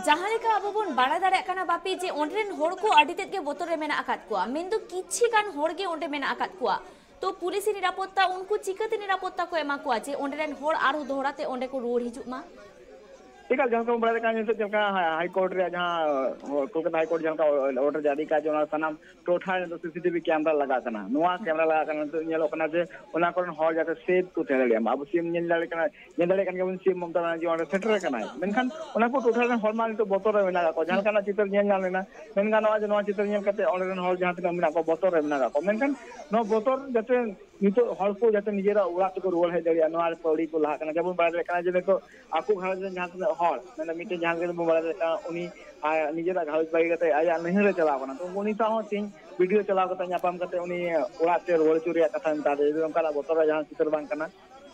ᱡᱟᱦᱟᱸ ᱞᱮᱠᱟ ᱟᱵᱚ ᱵᱚᱱ ᱵᱟᱲᱟᱭ ᱫᱟᱲᱮᱭᱟᱜ ᱠᱟᱱᱟ ᱵᱟᱯᱤ, ᱡᱮ ᱚᱸᱰᱮ ᱨᱮᱱ ᱦᱚᱲ ᱠᱚ ᱟᱹᱰᱤ ᱛᱮᱫ ᱜᱮ ᱵᱚᱛᱚᱨ ᱨᱮ ᱢᱮᱱᱟᱜ ᱟᱠᱟᱫ ᱠᱚᱣᱟ, ᱢᱮᱱᱫᱚ ᱠᱤᱪᱷᱤ ᱜᱟᱱ ᱦᱚᱲ ᱜᱮ ᱚᱸᱰᱮ ᱢᱮᱱᱟᱜ ᱟᱠᱟᱫ ᱠᱚᱣᱟ᱾ ᱛᱚ ᱯᱩᱞᱤᱥ ᱱᱤᱨᱟᱯᱚᱛᱛᱟ, ᱩᱱᱠᱩ ᱪᱤᱠᱟᱹᱛᱮ ᱱᱤᱨᱟᱯᱚᱛᱛᱟ ᱠᱚ ᱮᱢᱟ ᱠᱚᱣᱟ ᱡᱮ ᱚᱸᱰᱮ ᱨᱮᱱ ᱦᱚᱲ ᱟᱨᱦᱚᱸ ᱫᱚᱦᱲᱟ ᱛᱮ ᱚᱸᱰᱮ ᱠᱚ ᱨᱩᱣᱟᱹᱲ ᱦᱤᱡᱩᱜ ᱢᱟ? ᱮᱠᱟᱞ, ᱡᱟᱦᱟᱸ ᱞᱮᱠᱟ ᱵᱚᱱ ᱵᱟᱲᱟᱭ ᱠᱟᱱᱟ, ᱱᱤᱛᱚᱜ ᱪᱮᱫ ᱞᱮᱠᱟ ᱦᱟᱭ ᱠᱳᱨᱴ ᱨᱮᱭᱟᱜ ᱡᱟᱦᱟᱸ, ᱠᱳᱞᱠᱟᱛᱟ ᱦᱟᱭ ᱠᱳᱨᱴ ᱡᱟᱦᱟᱸ ᱞᱮᱠᱟ ᱚᱨᱰᱟᱨ ᱡᱟᱹᱨᱤ ᱠᱟᱜᱼᱟ ᱡᱮ ᱚᱱᱟ ᱥᱟᱱᱟᱢ ᱴᱚᱴᱷᱟ ᱨᱮᱫᱚ ᱥᱤᱥᱤᱴᱤᱵᱷᱤ ᱠᱮᱢᱮᱨᱟ ᱞᱟᱜᱟᱜ ᱠᱟᱱᱟ, ᱱᱚᱣᱟ ᱠᱮᱢᱮᱨᱟ ᱞᱟᱜᱟᱜ ᱠᱟᱱᱟ, ᱱᱤᱛᱚᱜ ᱧᱮᱞᱚᱜ ᱠᱟᱱᱟ ᱡᱮ ᱚᱱᱟ ᱠᱚᱨᱮᱱ ᱦᱚᱲ ᱡᱟᱛᱮ ᱥᱮᱯ ᱠᱚ ᱛᱟᱦᱮᱸ ᱫᱟᱲᱮᱭᱟᱜ ᱢᱟ᱾ ᱟᱵᱚ ᱥᱤ ᱮᱢ ᱧᱮᱞ ᱫᱟᱲᱮᱭᱟᱜ ᱠᱟᱱᱟ, ᱧᱮᱞ ᱫᱟᱲᱮᱭᱟᱜ ᱠᱟᱱ ᱜᱮᱭᱟᱵᱚᱱ ᱥᱤ ᱮᱢ ᱢᱚᱢᱚᱛᱟ ᱵᱟᱱᱟᱨᱡᱤ ᱚᱸᱰᱮ ᱥᱮᱴᱮᱨ ᱟᱠᱟᱱᱟᱭ, ᱢᱮᱱᱠᱷᱟᱱ ᱚᱱᱟ ᱠᱚ ᱴᱚᱴᱷᱟ ᱨᱮᱱ ᱦᱚᱲ ᱢᱟ ᱱᱤᱛᱚᱜ ᱵᱚᱛᱚᱨ ᱨᱮ ᱢᱮᱱᱟᱜ ᱟᱠᱟᱫ ᱠᱚᱣᱟ᱾ ᱡᱟᱦᱟᱸ ᱞᱮᱠᱟᱱᱟᱜ ᱪᱤᱛᱟᱹᱨ ᱧᱮᱞ ᱧᱟᱢ ᱞᱮᱱᱟ, ᱢᱮᱱ ᱜᱟᱱᱚᱜᱼᱟ ᱡᱮ ᱱᱚᱣᱟ ᱪᱤᱛᱟᱹᱨ ᱧᱮᱞ ᱠᱟᱛᱮ ᱚᱸᱰᱮ ᱨᱮᱱ ᱦᱚᱲ ᱡᱟᱦᱟᱸ ᱛᱤᱱᱟᱹᱜ ᱢᱮᱱᱟᱜ ᱠᱚᱣᱟ ᱵᱚᱛᱚᱨ ᱨᱮ ᱢᱮᱱᱟᱜ ᱟᱠᱟᱫ ᱠᱚᱣᱟ᱾ ᱢᱮᱱᱠᱷᱟᱱ ᱱᱚᱣᱟ ᱵᱚᱛᱚᱨ ᱡᱟᱛᱮ ᱱᱤᱛᱚᱜ ᱦᱚᱲ ᱠᱚ ᱡᱟᱛᱮ ᱱᱤᱡᱮᱨᱟᱜ ᱚᱲᱟᱜ ᱛᱮᱠᱚ ᱨᱩᱣᱟᱹᱲ ᱦᱮᱡ ᱫᱟᱲᱮᱭᱟᱜᱼᱟ, ᱱᱚᱣᱟ ᱨᱮ ᱯᱟᱹᱣᱲᱤ ᱠᱚ ᱞᱟᱦᱟᱜ ᱠᱟᱱᱟ᱾ ᱡᱮᱢᱚᱱ ᱵᱟᱲᱟᱭ ᱫᱟᱲᱮᱭᱟᱜ ᱠᱟᱱᱟ ᱡᱮ ᱱᱤᱛᱚᱜ ᱟᱠᱚ ᱜᱷᱟᱨᱚᱸᱡᱽ ᱨᱮᱱ ᱡᱟᱦᱟᱸ ᱛᱤᱱᱟᱹᱜ ᱦᱚᱲ, ᱢᱟᱱᱮ ᱢᱤᱫᱴᱮᱱ ᱡᱟᱦᱟᱸ ᱞᱮᱠᱟ ᱵᱚᱱ ᱵᱟᱲᱟᱭ ᱫᱟᱲᱮᱭᱟᱜ ᱠᱟᱱᱟ, ᱩᱱᱤ ᱟᱭ-, ᱱᱤᱡᱮᱨᱟᱜ ᱜᱷᱟᱨᱚᱸᱡᱽ ᱵᱟᱹᱜᱤ ᱠᱟᱛᱮ ᱟᱭᱟᱜ ᱱᱟᱹᱭᱦᱟᱹᱨ ᱨᱮ ᱪᱟᱞᱟᱣ ᱠᱟᱱᱟ, ᱛᱚ ᱩᱱᱤ ᱥᱟᱶ ᱦᱚᱸ ᱛᱮᱦᱮᱧ ᱵᱷᱤᱰᱤᱭᱳ ᱪᱟᱞᱟᱣ ᱠᱟᱛᱮ ᱧᱟᱯᱟᱢ ᱠᱟᱛᱮ ᱩᱱᱤ ᱚᱲᱟᱜ ᱛᱮ ᱨᱩᱣᱟᱹᱲ ᱦᱚᱪᱚ ᱨᱮᱭᱟᱜ ᱠᱟᱛᱷᱟ ᱢᱮᱛᱟ ᱫᱮᱭᱟ, ᱡᱩᱫᱤ ᱚᱱᱠᱟᱱᱟᱜ ᱵᱚᱛᱚᱨ ᱨᱮᱭᱟᱜ ᱡᱟᱦᱟᱸ ᱪᱤᱛᱟᱹᱨ ᱵᱟᱝ ᱠᱟᱱᱟ᱾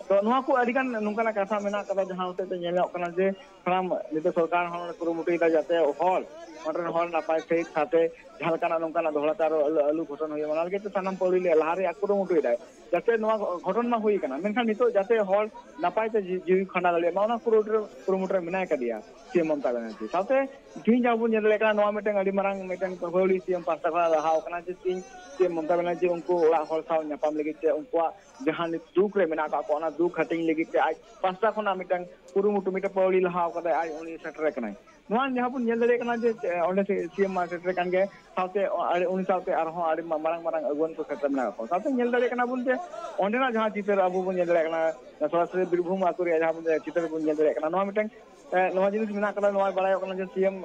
ᱛᱚ ᱱᱚᱣᱟ ᱠᱚ ᱟᱹᱰᱤ ᱜᱟᱱ ᱱᱚᱝᱠᱟᱱᱟᱜ ᱠᱟᱛᱷᱟ ᱢᱮᱱᱟᱜ ᱠᱟᱫᱟ, ᱡᱟᱦᱟᱸ ᱦᱚᱛᱮᱡ ᱛᱮ ᱧᱮᱞ ᱧᱟᱢᱚᱜ ᱠᱟᱱᱟ ᱡᱮ ᱥᱟᱱᱟᱢ ᱱᱤᱛᱚᱜ ᱥᱚᱨᱠᱟᱨ ᱦᱚᱸ ᱠᱩᱨᱩᱢᱩᱴᱩᱭᱮᱫᱟ ᱡᱟᱛᱮ ᱦᱚᱲ, ᱚᱸᱰᱮ ᱨᱮᱱ ᱦᱚᱲ ᱱᱟᱯᱟᱭ ᱥᱟᱺᱦᱤᱡ ᱥᱟᱶᱛᱮ ᱡᱟᱦᱟᱸ ᱞᱮᱠᱟᱱᱟᱜ ᱱᱚᱝᱠᱟᱱᱟᱜ ᱫᱚᱦᱲᱟ ᱛᱮ ᱟᱨᱚ ᱟᱞᱚ, ᱟᱞᱚ ᱜᱷᱚᱴᱚᱱ ᱦᱩᱭᱩᱜ ᱢᱟ, ᱚᱱᱟ ᱞᱟᱹᱜᱤᱫ ᱛᱮ ᱥᱟᱱᱟᱢ ᱯᱟᱹᱣᱲᱤ ᱞᱮ ᱞᱟᱦᱟ ᱨᱮᱭᱟᱜ ᱠᱩᱨᱩᱢᱩᱴᱩᱭᱮᱫᱟᱭ, ᱡᱟᱛᱮ ᱱᱚᱣᱟ ᱜᱷᱚᱴᱚᱱ ᱢᱟ ᱦᱩᱭ ᱟᱠᱟᱱᱟ, ᱢᱮᱱᱠᱷᱟᱱ ᱱᱤᱛᱚᱜ ᱡᱟᱛᱮ ᱦᱚᱲ ᱱᱟᱯᱟᱭ ᱛᱮ ᱡᱤ-, ᱡᱤᱣᱤ ᱠᱷᱟᱸᱰᱟᱣ ᱫᱟᱲᱮᱭᱟᱜ ᱢᱟ, ᱚᱱᱟ ᱠᱩᱨᱩᱢᱩᱴᱩ ᱨᱮ, ᱠᱩᱨᱩᱢᱩᱴᱩ ᱨᱮ ᱢᱮᱱᱟᱭ ᱠᱟᱫᱮᱭᱟ ᱥᱤ ᱮᱢ ᱢᱚᱢᱚᱛᱟ ᱵᱟᱱᱟᱨᱡᱤ᱾ ᱥᱟᱶᱛᱮ ᱛᱤᱦᱤᱧ ᱡᱟᱦᱟᱸ ᱵᱚᱱ ᱧᱮᱞ ᱫᱟᱲᱮᱭᱟᱜ ᱠᱟᱱᱟ, ᱱᱚᱣᱟ ᱢᱤᱫᱴᱟᱝ ᱟᱹᱰᱤ ᱢᱟᱨᱟᱝ ᱢᱤᱫᱴᱟᱝ ᱯᱟᱹᱣᱲᱤ ᱥᱤ ᱮᱢ ᱯᱟᱦᱴᱟ ᱠᱷᱚᱱᱟᱜ ᱞᱟᱦᱟᱣ ᱠᱟᱱᱟ ᱡᱮ ᱛᱤᱦᱤᱧ ᱥᱤ ᱮᱢ ᱢᱚᱢᱚᱛᱟ ᱵᱟᱱᱟᱨᱡᱤ ᱩᱱᱠᱩ ᱚᱲᱟᱜ ᱦᱚᱲ ᱥᱟᱶ ᱧᱟᱯᱟᱢ ᱞᱟᱹᱜᱤᱫ ᱛᱮ ᱩᱱᱠᱩᱣᱟᱜ ᱡᱟᱦᱟᱸ ᱱᱤᱛ ᱫᱩᱠ ᱨᱮ ᱢᱮᱱᱟᱜ ᱟᱠᱟᱫ ᱠᱚᱣᱟ, ᱚᱱᱟ ᱫᱩᱠ ᱦᱟᱹᱴᱤᱧ ᱞᱟᱹᱜᱤᱫ ᱛᱮ ᱟᱡ ᱯᱟᱥᱴᱟ ᱠᱷᱚᱱᱟᱜ ᱢᱤᱫᱴᱟᱝ ᱠᱩᱨᱩᱢᱩᱴᱩ, ᱢᱤᱫᱴᱟᱝ ᱯᱟᱹᱣᱲᱤ ᱞᱟᱦᱟᱣ ᱠᱟᱫᱟᱭ, ᱟᱡ ᱩᱱᱤ ᱥᱮᱴᱮᱨ ᱟᱠᱟᱱᱟᱭ᱾ ᱱᱚᱣᱟ ᱡᱟᱦᱟᱸ ᱵᱚᱱ ᱧᱮᱞ ᱫᱟᱲᱮᱭᱟᱜ ᱠᱟᱱᱟ ᱡᱮ, ᱮ, ᱚᱸᱰᱮ ᱥᱤ-, ᱥᱤ ᱮᱢ ᱢᱟ ᱥᱮᱴᱮᱨ ᱟᱠᱟᱱ ᱜᱮ, ᱥᱟᱶᱛᱮ ᱚ-, ᱟᱨ ᱩᱱᱤ ᱥᱟᱶᱛᱮ ᱟᱨᱦᱚᱸ ᱟᱹᱰᱤ ᱢᱟ-, ᱢᱟᱨᱟᱝ ᱢᱟᱨᱟᱝ ᱟᱹᱜᱩᱣᱟᱹᱱ ᱠᱚ ᱥᱮᱴᱮᱨ ᱢᱮᱱᱟᱜ ᱠᱚᱣᱟ᱾ ᱥᱟᱶᱛᱮ ᱧᱮᱞ ᱫᱟᱲᱮᱭᱟᱜ ᱠᱟᱱᱟ ᱵᱚᱱ ᱡᱮ ᱚᱸᱰᱮᱱᱟᱜ ᱡᱟᱦᱟᱸ ᱪᱤᱛᱟᱹᱨ ᱟᱵᱚ ᱵᱚᱱ ᱧᱮᱞ ᱫᱟᱲᱮᱭᱟᱜ ᱠᱟᱱᱟ, ᱥᱚᱨᱟᱥᱚᱨᱤ ᱵᱤᱨᱵᱷᱩᱢ ᱟᱹᱛᱩ ᱨᱮᱭᱟᱜ ᱡᱟᱦᱟᱸ ᱵᱚᱱ ᱪᱤᱛᱟᱹᱨ ᱵᱚᱱ ᱧᱮᱞ ᱫᱟᱲᱮᱭᱟᱜ ᱠᱟᱱᱟ, ᱱᱚᱣᱟ ᱢᱤᱫᱴᱟᱝ, ᱮ, ᱱᱚᱣᱟ ᱡᱤᱱᱤᱥ ᱢᱮᱱᱟᱜ ᱠᱟᱫᱟ, ᱱᱚᱣᱟ ᱵᱟᱲᱟᱭᱚᱜ ᱠᱟᱱᱟ ᱡᱮ ᱥᱤ ᱮᱢ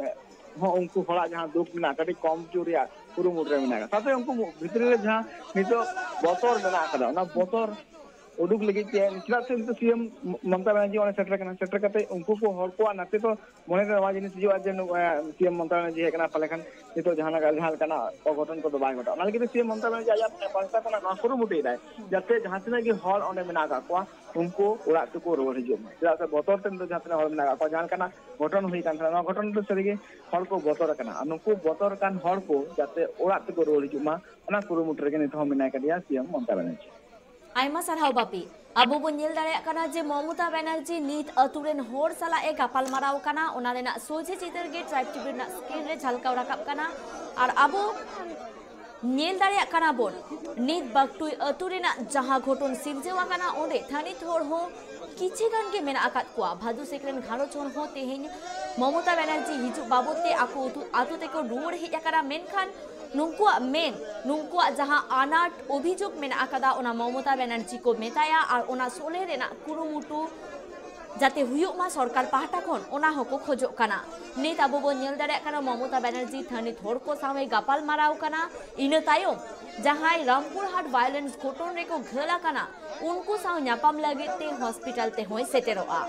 ᱦᱚᱸ ᱩᱱᱠᱩ ᱦᱚᱲᱟᱜ ᱡᱟᱦᱟᱸ ᱫᱩᱠ ᱢᱮᱱᱟᱜᱼᱟ, ᱠᱟᱹᱴᱤᱡ ᱠᱚᱢ ᱦᱚᱪᱚ ᱨᱮᱭᱟᱜ ᱠᱩᱨᱩᱢᱩᱴᱩ ᱨᱮ ᱢᱮᱱᱟᱜ ᱠᱟᱫᱟ᱾ ᱥᱟᱶᱛᱮ ᱩᱱᱠᱩ ᱵᱷᱤᱛᱨᱤ ᱨᱮ ᱡᱟᱦᱟᱸ ᱱᱤᱛᱚᱜ ᱵᱚᱛᱚᱨ ᱢᱮᱱᱟᱜ ᱠᱟᱫᱟ, ᱚᱱᱟ ᱵᱚᱛᱚᱨ ᱩᱰᱩᱠ ᱞᱟᱹᱜᱤᱫ ᱛᱮ, ᱪᱮᱫᱟᱜ ᱥᱮ ᱱᱤᱛᱚᱜ ᱥᱤ ᱮᱢ ᱢᱚᱢᱚᱛᱟ ᱵᱟᱱᱟᱨᱡᱤ ᱚᱸᱰᱮ ᱥᱮᱴᱮᱨ ᱠᱟᱱᱟ, ᱥᱮᱴᱮᱨ ᱠᱟᱛᱮ ᱩᱱᱠᱩ ᱠᱚ ᱦᱚᱲ ᱠᱚᱣᱟᱜ ᱱᱟᱛᱮ ᱫᱚ ᱢᱚᱱᱮ ᱨᱮ ᱱᱚᱣᱟ ᱡᱤᱱᱤᱥ ᱦᱤᱡᱩᱜᱼᱟ ᱡᱮ ᱱᱩ-, ᱮ, ᱥᱤ ᱮᱢ ᱢᱚᱢᱚᱛᱟ ᱵᱟᱱᱟᱨᱡᱤ ᱦᱮᱡ ᱠᱟᱱᱟ, ᱯᱟᱞᱮ ᱠᱷᱟᱱ ᱱᱤᱛᱚᱜ ᱡᱟᱦᱟᱸ ᱞᱮᱠᱟ, ᱡᱟᱦᱟᱸ ᱞᱮᱠᱟᱱᱟᱜ ᱚᱜᱷᱚᱴᱚᱱ ᱠᱚᱫᱚ ᱵᱟᱭ ᱜᱷᱚᱴᱟᱜᱼᱟ᱾ ᱚᱱᱟ ᱞᱟᱹᱜᱤᱫ ᱛᱮ ᱥᱤ ᱮᱢ ᱢᱚᱢᱚᱛᱟ ᱵᱟᱱᱟᱨᱡᱤ ᱟᱡᱟᱜ ᱯᱟᱦᱴᱟ ᱠᱷᱚᱱᱟᱜ ᱱᱚᱣᱟ ᱠᱩᱨᱩᱢᱩᱴᱩᱭᱮᱫᱟᱭ, ᱡᱟᱛᱮ ᱡᱟᱦᱟᱸ ᱛᱤᱱᱟᱹᱜ ᱜᱮ ᱦᱚᱲ ᱚᱸᱰᱮ ᱢᱮᱱᱟᱜ ᱟᱠᱟᱫ ᱠᱚᱣᱟ, ᱩᱱᱠᱩ ᱚᱲᱟᱜ ᱛᱮᱠᱚ ᱨᱩᱣᱟᱹᱲ ᱦᱤᱡᱩᱜ ᱢᱟ᱾ ᱪᱮᱫᱟᱜ ᱥᱮ ᱵᱚᱛᱚᱨ ᱛᱮ ᱱᱤᱛᱚᱜ ᱡᱟᱦᱟᱸ ᱛᱤᱱᱟᱹᱜ ᱦᱚᱲ ᱢᱮᱱᱟᱜ ᱟᱠᱟᱫ ᱠᱚᱣᱟ, ᱡᱟᱦᱟᱸ ᱞᱮᱠᱟᱱᱟᱜ ᱜᱷᱚᱴᱚᱱ ᱦᱩᱭ ᱟᱠᱟᱱ ᱛᱟᱦᱮᱱᱟ, ᱱᱚᱣᱟ ᱜᱷᱚᱴᱚᱱ ᱫᱚ ᱥᱟᱹᱨᱤᱜᱮ ᱦᱚᱲ ᱠᱚ ᱵᱚᱛᱚᱨ ᱟᱠᱟᱱᱟ᱾ ᱟᱨ ᱱᱩᱠᱩ ᱵᱚᱛᱚᱨ ᱟᱠᱟᱱ ᱦᱚᱲ ᱠᱚ ᱡᱟᱛᱮ ᱚᱲᱟᱜ ᱛᱮᱠᱚ ᱨᱩᱣᱟᱹᱲ ᱦᱤᱡᱩᱜ ᱢᱟ, ᱚᱱᱟ ᱠᱩᱨᱩᱢᱩᱴᱩ ᱨᱮᱜᱮ ᱱᱤᱛᱚᱜ ᱦᱚᱸ ᱢᱮᱱᱟᱭ ᱠᱟᱫᱮᱭᱟ ᱥᱤ ᱮᱢ ᱢᱚᱢᱚᱛᱟ ᱵᱟᱱᱟᱨᱡᱤ᱾ ᱟᱭᱢᱟ ᱥᱟᱨᱦᱟᱣ ᱵᱟᱯᱤ᱾ ᱟᱵᱚ ᱵᱚᱱ ᱧᱮᱞ ᱫᱟᱲᱮᱭᱟᱜ ᱠᱟᱱᱟ ᱡᱮ ᱢᱚᱢᱚᱛᱟ ᱵᱟᱱᱟᱨᱡᱤ ᱱᱤᱛ ᱟᱹᱛᱩ ᱨᱮᱱ ᱦᱚᱲ ᱥᱟᱞᱟᱜ ᱮ ᱜᱟᱯᱟᱞ ᱢᱟᱨᱟᱣ ᱠᱟᱱᱟ, ᱚᱱᱟ ᱨᱮᱱᱟᱜ ᱥᱚᱡᱷᱮ ᱪᱤᱛᱟᱹᱨ ᱜᱮ ᱴᱨᱟᱭᱤᱵᱽ ᱴᱤᱵᱷᱤ ᱨᱮᱱᱟᱜ ᱥᱠᱨᱤᱱ ᱨᱮ ᱡᱷᱟᱞᱠᱟᱣ ᱨᱟᱠᱟᱵ ᱠᱟᱱᱟ᱾ ᱟᱨ ᱟᱵᱚ ᱧᱮᱞ ᱫᱟᱲᱮᱭᱟᱜ ᱠᱟᱱᱟ ᱵᱚᱱ, ᱱᱤᱛ ᱵᱟᱜᱴᱩᱭ ᱟᱹᱛᱩ ᱨᱮᱱᱟᱜ ᱡᱟᱦᱟᱸ ᱜᱷᱚᱴᱚᱱ ᱥᱤᱨᱡᱟᱹᱣ ᱟᱠᱟᱱᱟ, ᱚᱸᱰᱮ ᱛᱷᱟᱹᱱᱤᱛ ᱦᱚᱲ ᱦᱚᱸ ᱠᱤᱪᱷᱤ ᱜᱟᱱ ᱜᱮ ᱢᱮᱱᱟᱜ ᱟᱠᱟᱫ ᱠᱚᱣᱟ᱾ ᱵᱷᱟᱫᱩ ᱥᱮᱠ ᱨᱮᱱ ᱜᱷᱟᱨᱚᱸᱡᱽ ᱦᱚᱲ ᱦᱚᱸ ᱛᱮᱦᱮᱧ ᱢᱚᱢᱚᱛᱟ ᱵᱟᱱᱟᱨᱡᱤ ᱦᱤᱡᱩᱜ ᱵᱟᱵᱚᱫ ᱛᱮ ᱟᱠᱚ ᱟᱹᱛᱩ, ᱟᱹᱛᱩ ᱛᱮᱠᱚ ᱨᱩᱣᱟᱹᱲ ᱦᱮᱡ ᱟᱠᱟᱱᱟ, ᱢᱮᱱᱠᱷᱟᱱ ᱱᱩᱠᱩᱣᱟᱜ ᱢᱮᱱ, ᱱᱩᱠᱩᱣᱟᱜ ᱡᱟᱦᱟᱸ ᱟᱱᱟᱴ ᱚᱵᱷᱤᱡᱳᱜᱽ ᱢᱮᱱᱟᱜ ᱟᱠᱟᱫᱟ, ᱚᱱᱟ ᱢᱚᱢᱚᱛᱟ ᱵᱟᱱᱟᱨᱡᱤ ᱠᱚ ᱢᱮᱛᱟᱭᱟ ᱟᱨ ᱚᱱᱟ ᱥᱚᱞᱦᱮ ᱨᱮᱱᱟᱜ ᱠᱩᱨᱩᱢᱩᱴᱩ ᱡᱟᱛᱮ ᱦᱩᱭᱩᱜ ᱢᱟ ᱥᱚᱨᱠᱟᱨ ᱯᱟᱦᱴᱟ ᱠᱷᱚᱱ, ᱚᱱᱟ ᱦᱚᱸᱠᱚ ᱠᱷᱚᱡᱚᱜ ᱠᱟᱱᱟ᱾ ᱱᱤᱛ ᱟᱵᱚ ᱵᱚᱱ ᱧᱮᱞ ᱫᱟᱲᱮᱭᱟᱜ ᱠᱟᱱᱟ, ᱢᱚᱢᱚᱛᱟ ᱵᱟᱱᱟᱨᱡᱤ ᱛᱷᱟᱹᱱᱤᱛ ᱦᱚᱲ ᱠᱚ ᱥᱟᱶ ᱮ ᱜᱟᱯᱟᱞ ᱢᱟᱨᱟᱣ ᱠᱟᱱᱟ᱾ ᱤᱱᱟᱹ ᱛᱟᱭᱚᱢ ᱡᱟᱦᱟᱸᱭ ᱨᱟᱢᱯᱩᱨᱦᱟᱴ violence ᱜᱷᱚᱴᱚᱱ ᱨᱮᱠᱚ ᱜᱷᱟᱹᱞ ᱟᱠᱟᱱᱟ, ᱩᱱᱠᱩ ᱥᱟᱶ ᱧᱟᱯᱟᱢ ᱞᱟᱹᱜᱤᱫ ᱛᱮ ᱦᱚᱥᱯᱤᱴᱟᱞ ᱛᱮᱦᱚᱸᱭ ᱥᱮᱴᱮᱨᱚᱜᱼᱟ᱾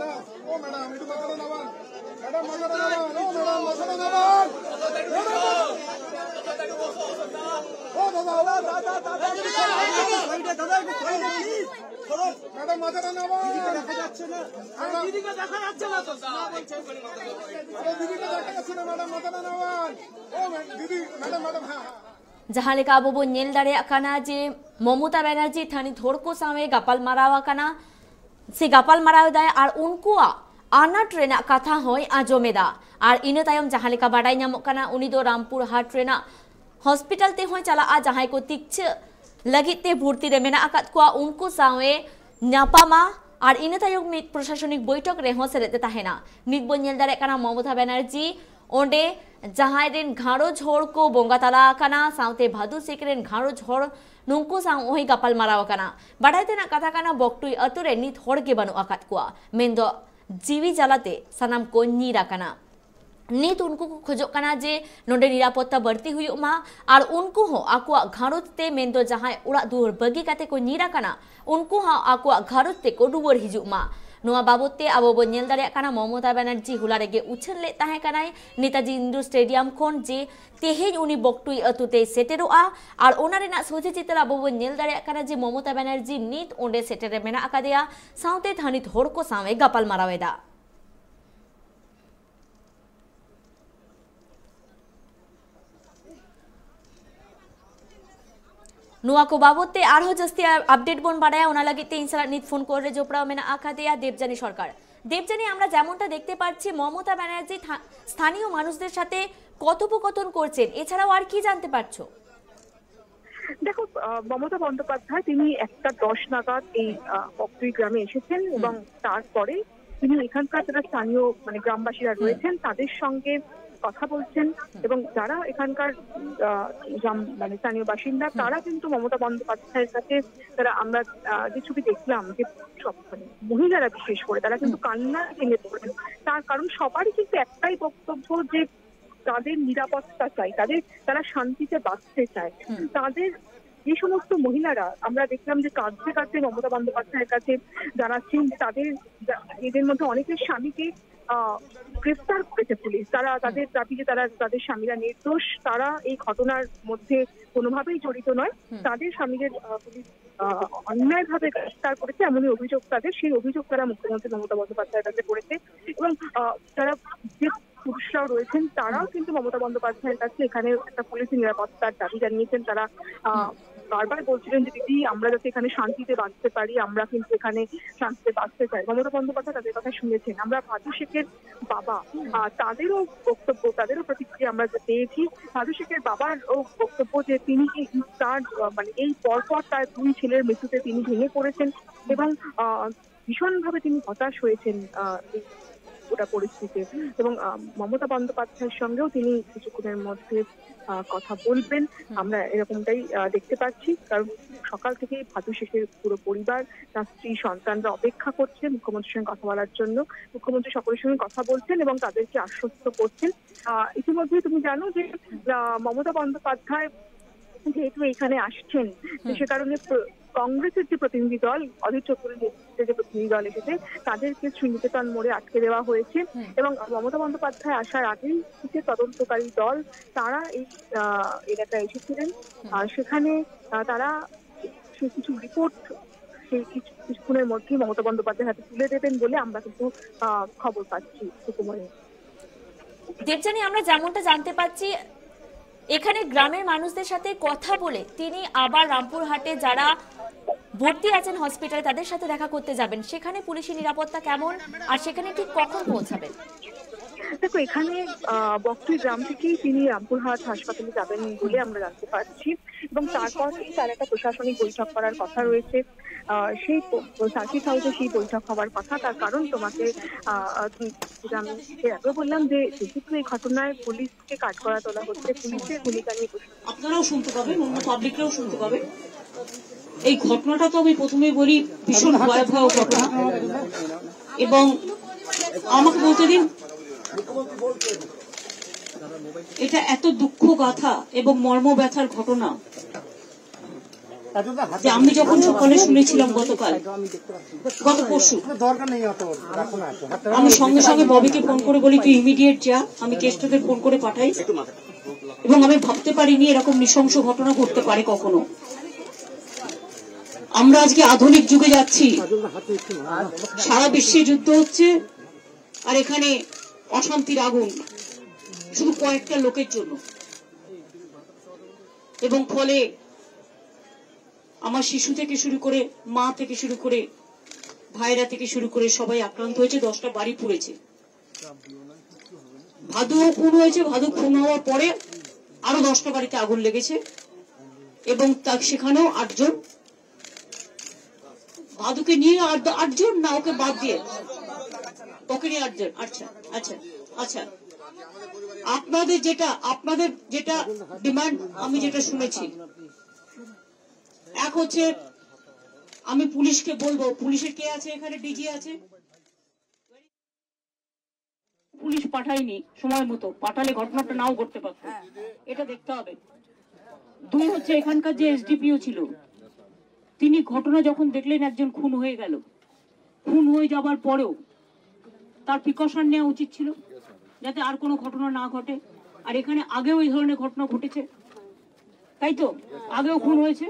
ও ম্যাডাম, একটু মাথাটা নামান। ম্যাডাম, মাথাটা নামান। ও ম্যাডাম, মাথাটা নামান। ম্যাডাম। ও দাদা, ও দাদা, দাদা, দাদা, একটু সাইডে, দাদা, একটু সাইডে, প্লিজ। সরো। ম্যাডাম, মাথাটা নামান। দিদিকে দেখা যাচ্ছে না। ম্যাডাম। দিদিকে দেখা যাচ্ছে না তো। আরে, দিদিকে দেখা যাচ্ছে না, ম্যাডাম, মাথাটা নামান। ও ম্যাডাম, দিদি, ম্যাডাম, ম্যাডাম, হ্যাঁ, হ্যাঁ। ᱡᱟᱦᱟᱸ ᱞᱮᱠᱟ ᱟᱵᱚ ᱵᱚᱱ ᱧᱮᱞ ᱫᱟᱲᱮᱭᱟᱜ ᱠᱟᱱᱟ ᱡᱮ ᱢᱚᱢᱚᱛᱟ ᱵᱮᱱᱟᱨᱡᱤ ᱛᱷᱟᱹᱱᱤᱛ ᱦᱚᱲ ᱠᱚ ᱥᱟᱶ ᱮ ᱜᱟᱯᱟᱞ ᱢᱟᱨᱟᱣ ᱟᱠᱟᱱᱟ, ᱥᱮ ᱜᱟᱯᱟᱞ ᱢᱟᱨᱟᱣ ᱮᱫᱟᱭ, ᱟᱨ ᱩᱱᱠᱩᱣᱟᱜ ᱟᱱᱟᱴ ᱨᱮᱱᱟᱜ ᱠᱟᱛᱷᱟ ᱦᱚᱸᱭ ᱟᱸᱡᱚᱢ ᱮᱫᱟ᱾ ᱟᱨ ᱤᱱᱟᱹ ᱛᱟᱭᱚᱢ ᱡᱟᱦᱟᱸ ᱞᱮᱠᱟ ᱵᱟᱰᱟᱭ ᱧᱟᱢᱚᱜ ᱠᱟᱱᱟ, ᱩᱱᱤ ᱫᱚ ᱨᱟᱢᱯᱩᱨ ᱦᱟᱴ ᱨᱮᱱᱟᱜ ᱦᱚᱥᱯᱤᱴᱟᱞ ᱛᱮᱦᱚᱸᱭ ᱪᱟᱞᱟᱜᱼᱟ, ᱡᱟᱦᱟᱸᱭ ᱠᱚ ᱛᱤᱠᱪᱷᱟᱹ ᱞᱟᱹᱜᱤᱫ ᱛᱮ ᱵᱷᱚᱨᱛᱤ ᱨᱮ ᱢᱮᱱᱟᱜ ᱟᱠᱟᱫ ᱠᱚᱣᱟ, ᱩᱱᱠᱩ ᱥᱟᱶ ᱮ ᱧᱟᱯᱟᱢᱟ᱾ ᱟᱨ ᱤᱱᱟᱹ ᱛᱟᱭᱚᱢ ᱢᱤᱫ ᱯᱨᱚᱥᱟᱥᱚᱱᱤᱠ ᱵᱳᱭᱴᱷᱚᱠ ᱨᱮᱦᱚᱸ ᱥᱮᱞᱮᱫ ᱮ ᱛᱟᱦᱮᱱᱟ᱾ ᱱᱤᱛ ᱵᱚᱱ ᱧᱮᱞ ᱫᱟᱲᱮᱭᱟᱜ ᱠᱟᱱᱟ, ᱢᱚᱢᱚᱛᱟ ᱵᱮᱱᱟᱨᱡᱤ ᱚᱸᱰᱮ ᱡᱟᱦᱟᱸᱭ ᱨᱮᱱ ᱜᱷᱟᱨᱚᱸᱡᱽ ᱦᱚᱲ ᱠᱚ ᱵᱚᱸᱜᱟ ᱛᱟᱞᱟ ᱟᱠᱟᱱᱟ, ᱥᱟᱶᱛᱮ ᱵᱷᱟᱫᱩ ᱥᱮᱠ ᱨᱮᱱ ᱜᱷᱟᱨᱚᱸᱡᱽ ᱦᱚᱲ, ᱱᱩᱝᱠᱩ ᱥᱟᱶ ᱦᱚᱸᱭ ᱜᱟᱯᱟᱞ ᱢᱟᱨᱟᱣ ᱟᱠᱟᱱᱟ᱾ ᱵᱟᱰᱟᱭ ᱛᱮᱱᱟᱜ ᱠᱟᱛᱷᱟ ᱠᱟᱱᱟ, ᱵᱚᱠᱴᱩᱭ ᱟᱹᱛᱩ ᱨᱮ ᱱᱤᱛ ᱦᱚᱲ ᱜᱮ ᱵᱟᱹᱱᱩᱜ ᱟᱠᱟᱫ ᱠᱚᱣᱟ, ᱢᱮᱱᱫᱚ ᱡᱤᱣᱤ ᱡᱟᱞᱟᱛᱮ ᱥᱟᱱᱟᱢ ᱠᱚ ᱧᱤᱨ ᱟᱠᱟᱱᱟ᱾ ᱱᱤᱛ ᱩᱱᱠᱩ ᱠᱚ ᱠᱷᱚᱡᱚᱜ ᱠᱟᱱᱟ ᱡᱮ ᱱᱚᱰᱮ ᱱᱤᱨᱟᱯᱚᱛᱛᱟ ᱵᱟᱹᱲᱛᱤ ᱦᱩᱭᱩᱜ ᱢᱟ, ᱟᱨ ᱩᱱᱠᱩ ᱦᱚᱸ ᱟᱠᱚᱣᱟᱜ ᱜᱷᱟᱨᱚᱸᱡᱽ ᱛᱮ, ᱢᱮᱱᱫᱚ ᱡᱟᱦᱟᱸᱭ ᱚᱲᱟᱜ ᱫᱩᱣᱟᱹᱨ ᱵᱟᱹᱜᱤ ᱠᱟᱛᱮ ᱠᱚ ᱧᱤᱨ ᱟᱠᱟᱱᱟ, ᱩᱱᱠᱩ ᱦᱚᱸ ᱟᱠᱚᱣᱟᱜ ᱜᱷᱟᱨᱚᱸᱡᱽ ᱛᱮᱠᱚ ᱨᱩᱣᱟᱹᱲ ᱦᱤᱡᱩᱜ ᱢᱟ᱾ ᱱᱚᱣᱟ ᱵᱟᱵᱚᱫ ᱛᱮ ᱟᱵᱚ ᱵᱚᱱ ᱧᱮᱞ ᱫᱟᱲᱮᱭᱟᱜ ᱠᱟᱱᱟ, ᱢᱚᱢᱚᱛᱟ ᱵᱟᱱᱟᱨᱡᱤ ᱦᱚᱞᱟ ᱨᱮᱜᱮ ᱩᱪᱷᱟᱹᱱ ᱞᱮᱫ ᱛᱟᱦᱮᱸ ᱠᱟᱱᱟᱭ ᱱᱮᱛᱟᱡᱤ ᱤᱱᱰᱳᱨ ᱥᱴᱮᱰᱤᱭᱟᱢ ᱠᱷᱚᱱ ᱡᱮ ᱛᱮᱦᱮᱧ ᱩᱱᱤ ᱵᱚᱠᱴᱩᱭ ᱟᱹᱛᱩ ᱛᱮᱭ ᱥᱮᱴᱮᱨᱚᱜᱼᱟ, ᱟᱨ ᱚᱱᱟ ᱨᱮᱱᱟᱜ ᱥᱚᱡᱷᱮ ᱪᱤᱛᱟᱹᱨ ᱟᱵᱚ ᱵᱚᱱ ᱧᱮᱞ ᱫᱟᱲᱮᱭᱟᱜ ᱠᱟᱱᱟ ᱡᱮ ᱢᱚᱢᱚᱛᱟ ᱵᱟᱱᱟᱨᱡᱤ ᱱᱤᱛ ᱚᱸᱰᱮ ᱥᱮᱴᱮᱨ ᱨᱮ ᱢᱮᱱᱟᱜ ᱟᱠᱟᱫᱮᱭᱟ, ᱥᱟᱶᱛᱮ ᱛᱷᱟᱹᱱᱤᱛ ᱦᱚᱲ ᱠᱚ ᱥᱟᱶ ᱮ ᱜᱟᱯᱟᱞ ᱢᱟᱨᱟᱣ ᱮᱫᱟ᱾ ᱱᱚᱣᱟ ᱠᱚ ᱵᱟᱵᱚᱛ ᱛᱮ ᱟᱨᱦᱚᱸ ᱡᱟᱹᱥᱛᱤ ᱟᱯᱰᱮᱴ ᱵᱚᱱ ᱵᱟᱰᱟᱭᱟ, ᱚᱱᱟ ᱞᱟᱹᱜᱤᱫ ᱛᱮ ᱤᱧ ᱥᱟᱞᱟᱜ ᱱᱤᱛ ᱯᱷᱳᱱ ᱠᱚᱞ ᱨᱮ ᱡᱚᱯᱲᱟᱣ ᱢᱮᱱᱟᱜ ᱟᱠᱟᱫᱮᱭᱟ ᱫᱮᱵᱡᱟᱱᱤ ᱥᱚᱨᱠᱟᱨ᱾ দেবযানী, আমরা যেমনটা দেখতে পাচ্ছি, মমতা ব্যানার্জি থা-, স্থানীয় মানুষদের সাথে কথোপকথন করছেন, এছাড়াও আর কি জানতে পারছো? দেখো, আহ, মমতা বন্দ্যোপাধ্যায় তিনি একটা দশ নাগাদ এই, আহ, বকটুই গ্রামে এসেছেন এবং তারপরে তিনি এখানকার যারা স্থানীয়, মানে, গ্রামবাসীরা রয়েছেন, তাদের সঙ্গে কথা বলছেন এবং যারা এখানকার, আহ, গ্রাম, মানে, স্থানীয় বাসিন্দা, তারা কিন্তু মমতা বন্দ্যোপাধ্যায়ের কাছে, তারা, আমরা, আহ, যে ছবি দেখলাম, যে সব, মানে, মহিলারা বিশেষ করে তারা কিন্তু কান্নায় ভেঙে পড়েন। তার কারণ সবারই কিন্তু একটাই বক্তব্য যে তাদের নিরাপত্তা চাই, তাদের, তারা শান্তিতে বাঁচতে চায়। তাদের যে সমস্ত মহিলারা আমরা দেখলাম যে কাঁদতে কাঁদতে মমতা বন্দ্যোপাধ্যায়ের কাছে জানাচ্ছেন, তাদের যা-, এদের মধ্যে অনেকের স্বামীকে আহ, গ্রেফতার করেছে পুলিশ। তারা তাদের দাবি যে তারা, তাদের স্বামীরা নির্দোষ, তারা এই ঘটনার মধ্যে কোনোভাবেই জড়িত নয়। তাদের স্বামীদের আহ, পুলিশ আহ, অন্যায়ভাবে গ্রেফতার করেছে, এমনই অভিযোগ তাদের। সেই অভিযোগ তারা মুখ্যমন্ত্রী মমতা বন্দ্যোপাধ্যায়ের কাছে করেছে এবং আহ, যারা যে পুরুষরাও রয়েছেন, তারাও কিন্তু মমতা বন্দ্যোপাধ্যায়ের কাছে এখানে একটা পুলিশি নিরাপত্তার দাবি জানিয়েছেন। তারা আহ, বারবার বলছিলেন যে, "দিদি, আমরা যাতে এখানে শান্তিতে বাঁচতে পারি, আমরা কিন্তু এখানে শান্তিতে বাঁচতে চাই।" মমতা বন্দ্যোপাধ্যায় তাদের কথা শুনেছেন। আমরা ভাদু শেখের বাবা, আহ, তাদেরও বক্তব্য, তাদেরও প্রতিক্রিয়া আমরা যে পেয়েছি, ভাদু শেখের বাবার ও বক্তব্য যে তিনি এই, তার আহ, মানে এই পরপর তার দুই ছেলের মৃত্যুতে তিনি ভেঙে পড়েছেন এবং আহ, ভীষণভাবে তিনি হতাশ হয়েছেন আহ, এই গোটা পরিস্থিতি। এবং আহ, মমতা বন্দ্যোপাধ্যায়ের সঙ্গেও তিনি কিছুক্ষণের মধ্যে আহ, কথা বলবেন। আমরা এরকমটাই আহ, দেখতে পাচ্ছি, কারণ সকাল থেকেই ভাদু শেখের পুরো পরিবার, তার স্ত্রী, সন্তানরা অপেক্ষা করছে মুখ্যমন্ত্রীর সঙ্গে কথা বলার জন্য। মুখ্যমন্ত্রী সকলের সঙ্গে কথা বলছেন এবং তাদেরকে আশ্বস্ত করছেন। আহ, ইতিমধ্যেই তুমি জানো যে আহ, মমতা বন্দ্যোপাধ্যায় যেহেতু এখানে আসছেন, তো সে কারণে প্র-, কংগ্রেসের যে প্রতিনিধি দল, অধীর চৌধুরীর নেতৃত্বে যে প্রতিনিধি দল এসেছে, তাদেরকে শ্রীনিকেতন মোড়ে আটকে দেওয়া হয়েছে। এবং মমতা বন্দ্যোপাধ্যায় আসার আগেই যে তদন্তকারী দল, তারা এই আহ, এলাকায় এসেছিলেন। আর সেখানে আহ, তারা সেই কিছু রিপোর্ট সেই কিছু কিছুক্ষণের মধ্যেই মমতা বন্দ্যোপাধ্যায়ের হাতে তুলে দেবেন বলে আমরা কিন্তু আহ, খবর পাচ্ছি। সুকুমারী। দেবযানী, আমরা যেমনটা জানতে পারছি, এখানে গ্রামের মানুষদের সাথে কথা বলে তিনি আবার রামপুরহাটে যারা ভর্তি আছেন হসপিটালে, তাদের সাথে দেখা করতে যাবেন। সেখানে পুলিশি নিরাপত্তা কেমন আর সেখানে ঠিক কখন পৌঁছাবেন? দেখো, এখানে আহ, বকটুই গ্রাম থেকেই তিনি রামপুরহাট হাসপাতালে যাবেন বলে আমরা জানতে পারছি এবং তারপর তার একটা প্রশাসনিক বৈঠক করার কথা রয়েছে। আহ, সেই প-, সার্কিট হাউসে সেই বৈঠক হওয়ার কথা। তার কারণ তোমাকে আহ, আহ, যেটা আমি এর আগেও বললাম যে যেহেতু এই ঘটনায় পুলিশকে কাঠগড়ায় তোলা হচ্ছে, পুলিশের ভূমিকা নিয়ে প্রশ্ন আপনারাও শুনতে পাবেন, অন্য পাবলিকরাও শুনতে পাবেন। এই ঘটনাটা তো আমি প্রথমেই বলি, ভীষণ ভয়াবহ ঘটনা। এবং আমাকে বলতে দিন, এটা এত দুঃখ গাথা এবং মর্ম ব্যথার ঘটনা, যে আমি যখন সকালে শুনেছিলাম গতকাল, গত পরশু, আমি সঙ্গে সঙ্গে ববিকে ফোন করে বলি, "তুই ইমিডিয়েট যা, আমি কেসটাদের ফোন করে পাঠাই।" এবং আমি ভাবতে পারিনি এরকম নৃশংস ঘটনা ঘটতে পারে কখনো। আমরা আজকে আধুনিক যুগে যাচ্ছি, সারা বিশ্বে যুদ্ধ হচ্ছে, আর এখানে অশান্তির আগুন শুধু কয়েকটা লোকের জন্য। এবং ফলে আমার শিশু থেকে শুরু করে, মা থেকে শুরু করে, ভাইরা থেকে শুরু করে সবাই আক্রান্ত হয়েছে, দশটা বাড়ি পুড়েছে। ভাদুও খুন হয়েছে, ভাদু খুন হওয়ার পরে আরো দশটা বাড়িতে আগুন লেগেছে এবং তা সেখানেও আটজন। ভাদুকে নিয়ে আট, আটজন না ওকে বাদ দিয়ে? ওকে নিয়ে আটজন। আচ্ছা, আচ্ছা, আচ্ছা। আপনাদের যেটা, আপনাদের যেটা ডিমান্ড, আমি যেটা শুনেছি, এক হচ্ছে আমি পুলিশকে বলবো, পুলিশের কে আছে এখানে? ডিজি আছে? পুলিশ পাঠায়নি সময় মতো, পাঠালে ঘটনাটা নাও ঘটতে পারতো, এটা দেখতে হবে। দুই হচ্ছে, এখানকার যে এসডিপিও ছিল, তিনি ঘটনা যখন দেখলেন একজন খুন হয়ে গেল, খুন হয়ে যাবার পরেও তার প্রিকশন নেওয়া উচিত ছিল, যাতে আর কোনো ঘটনা না ঘটে। আর এখানে আগেও এই ধরনের ঘটনা ঘটেছে, তাই তো? আগেও খুন হয়েছে,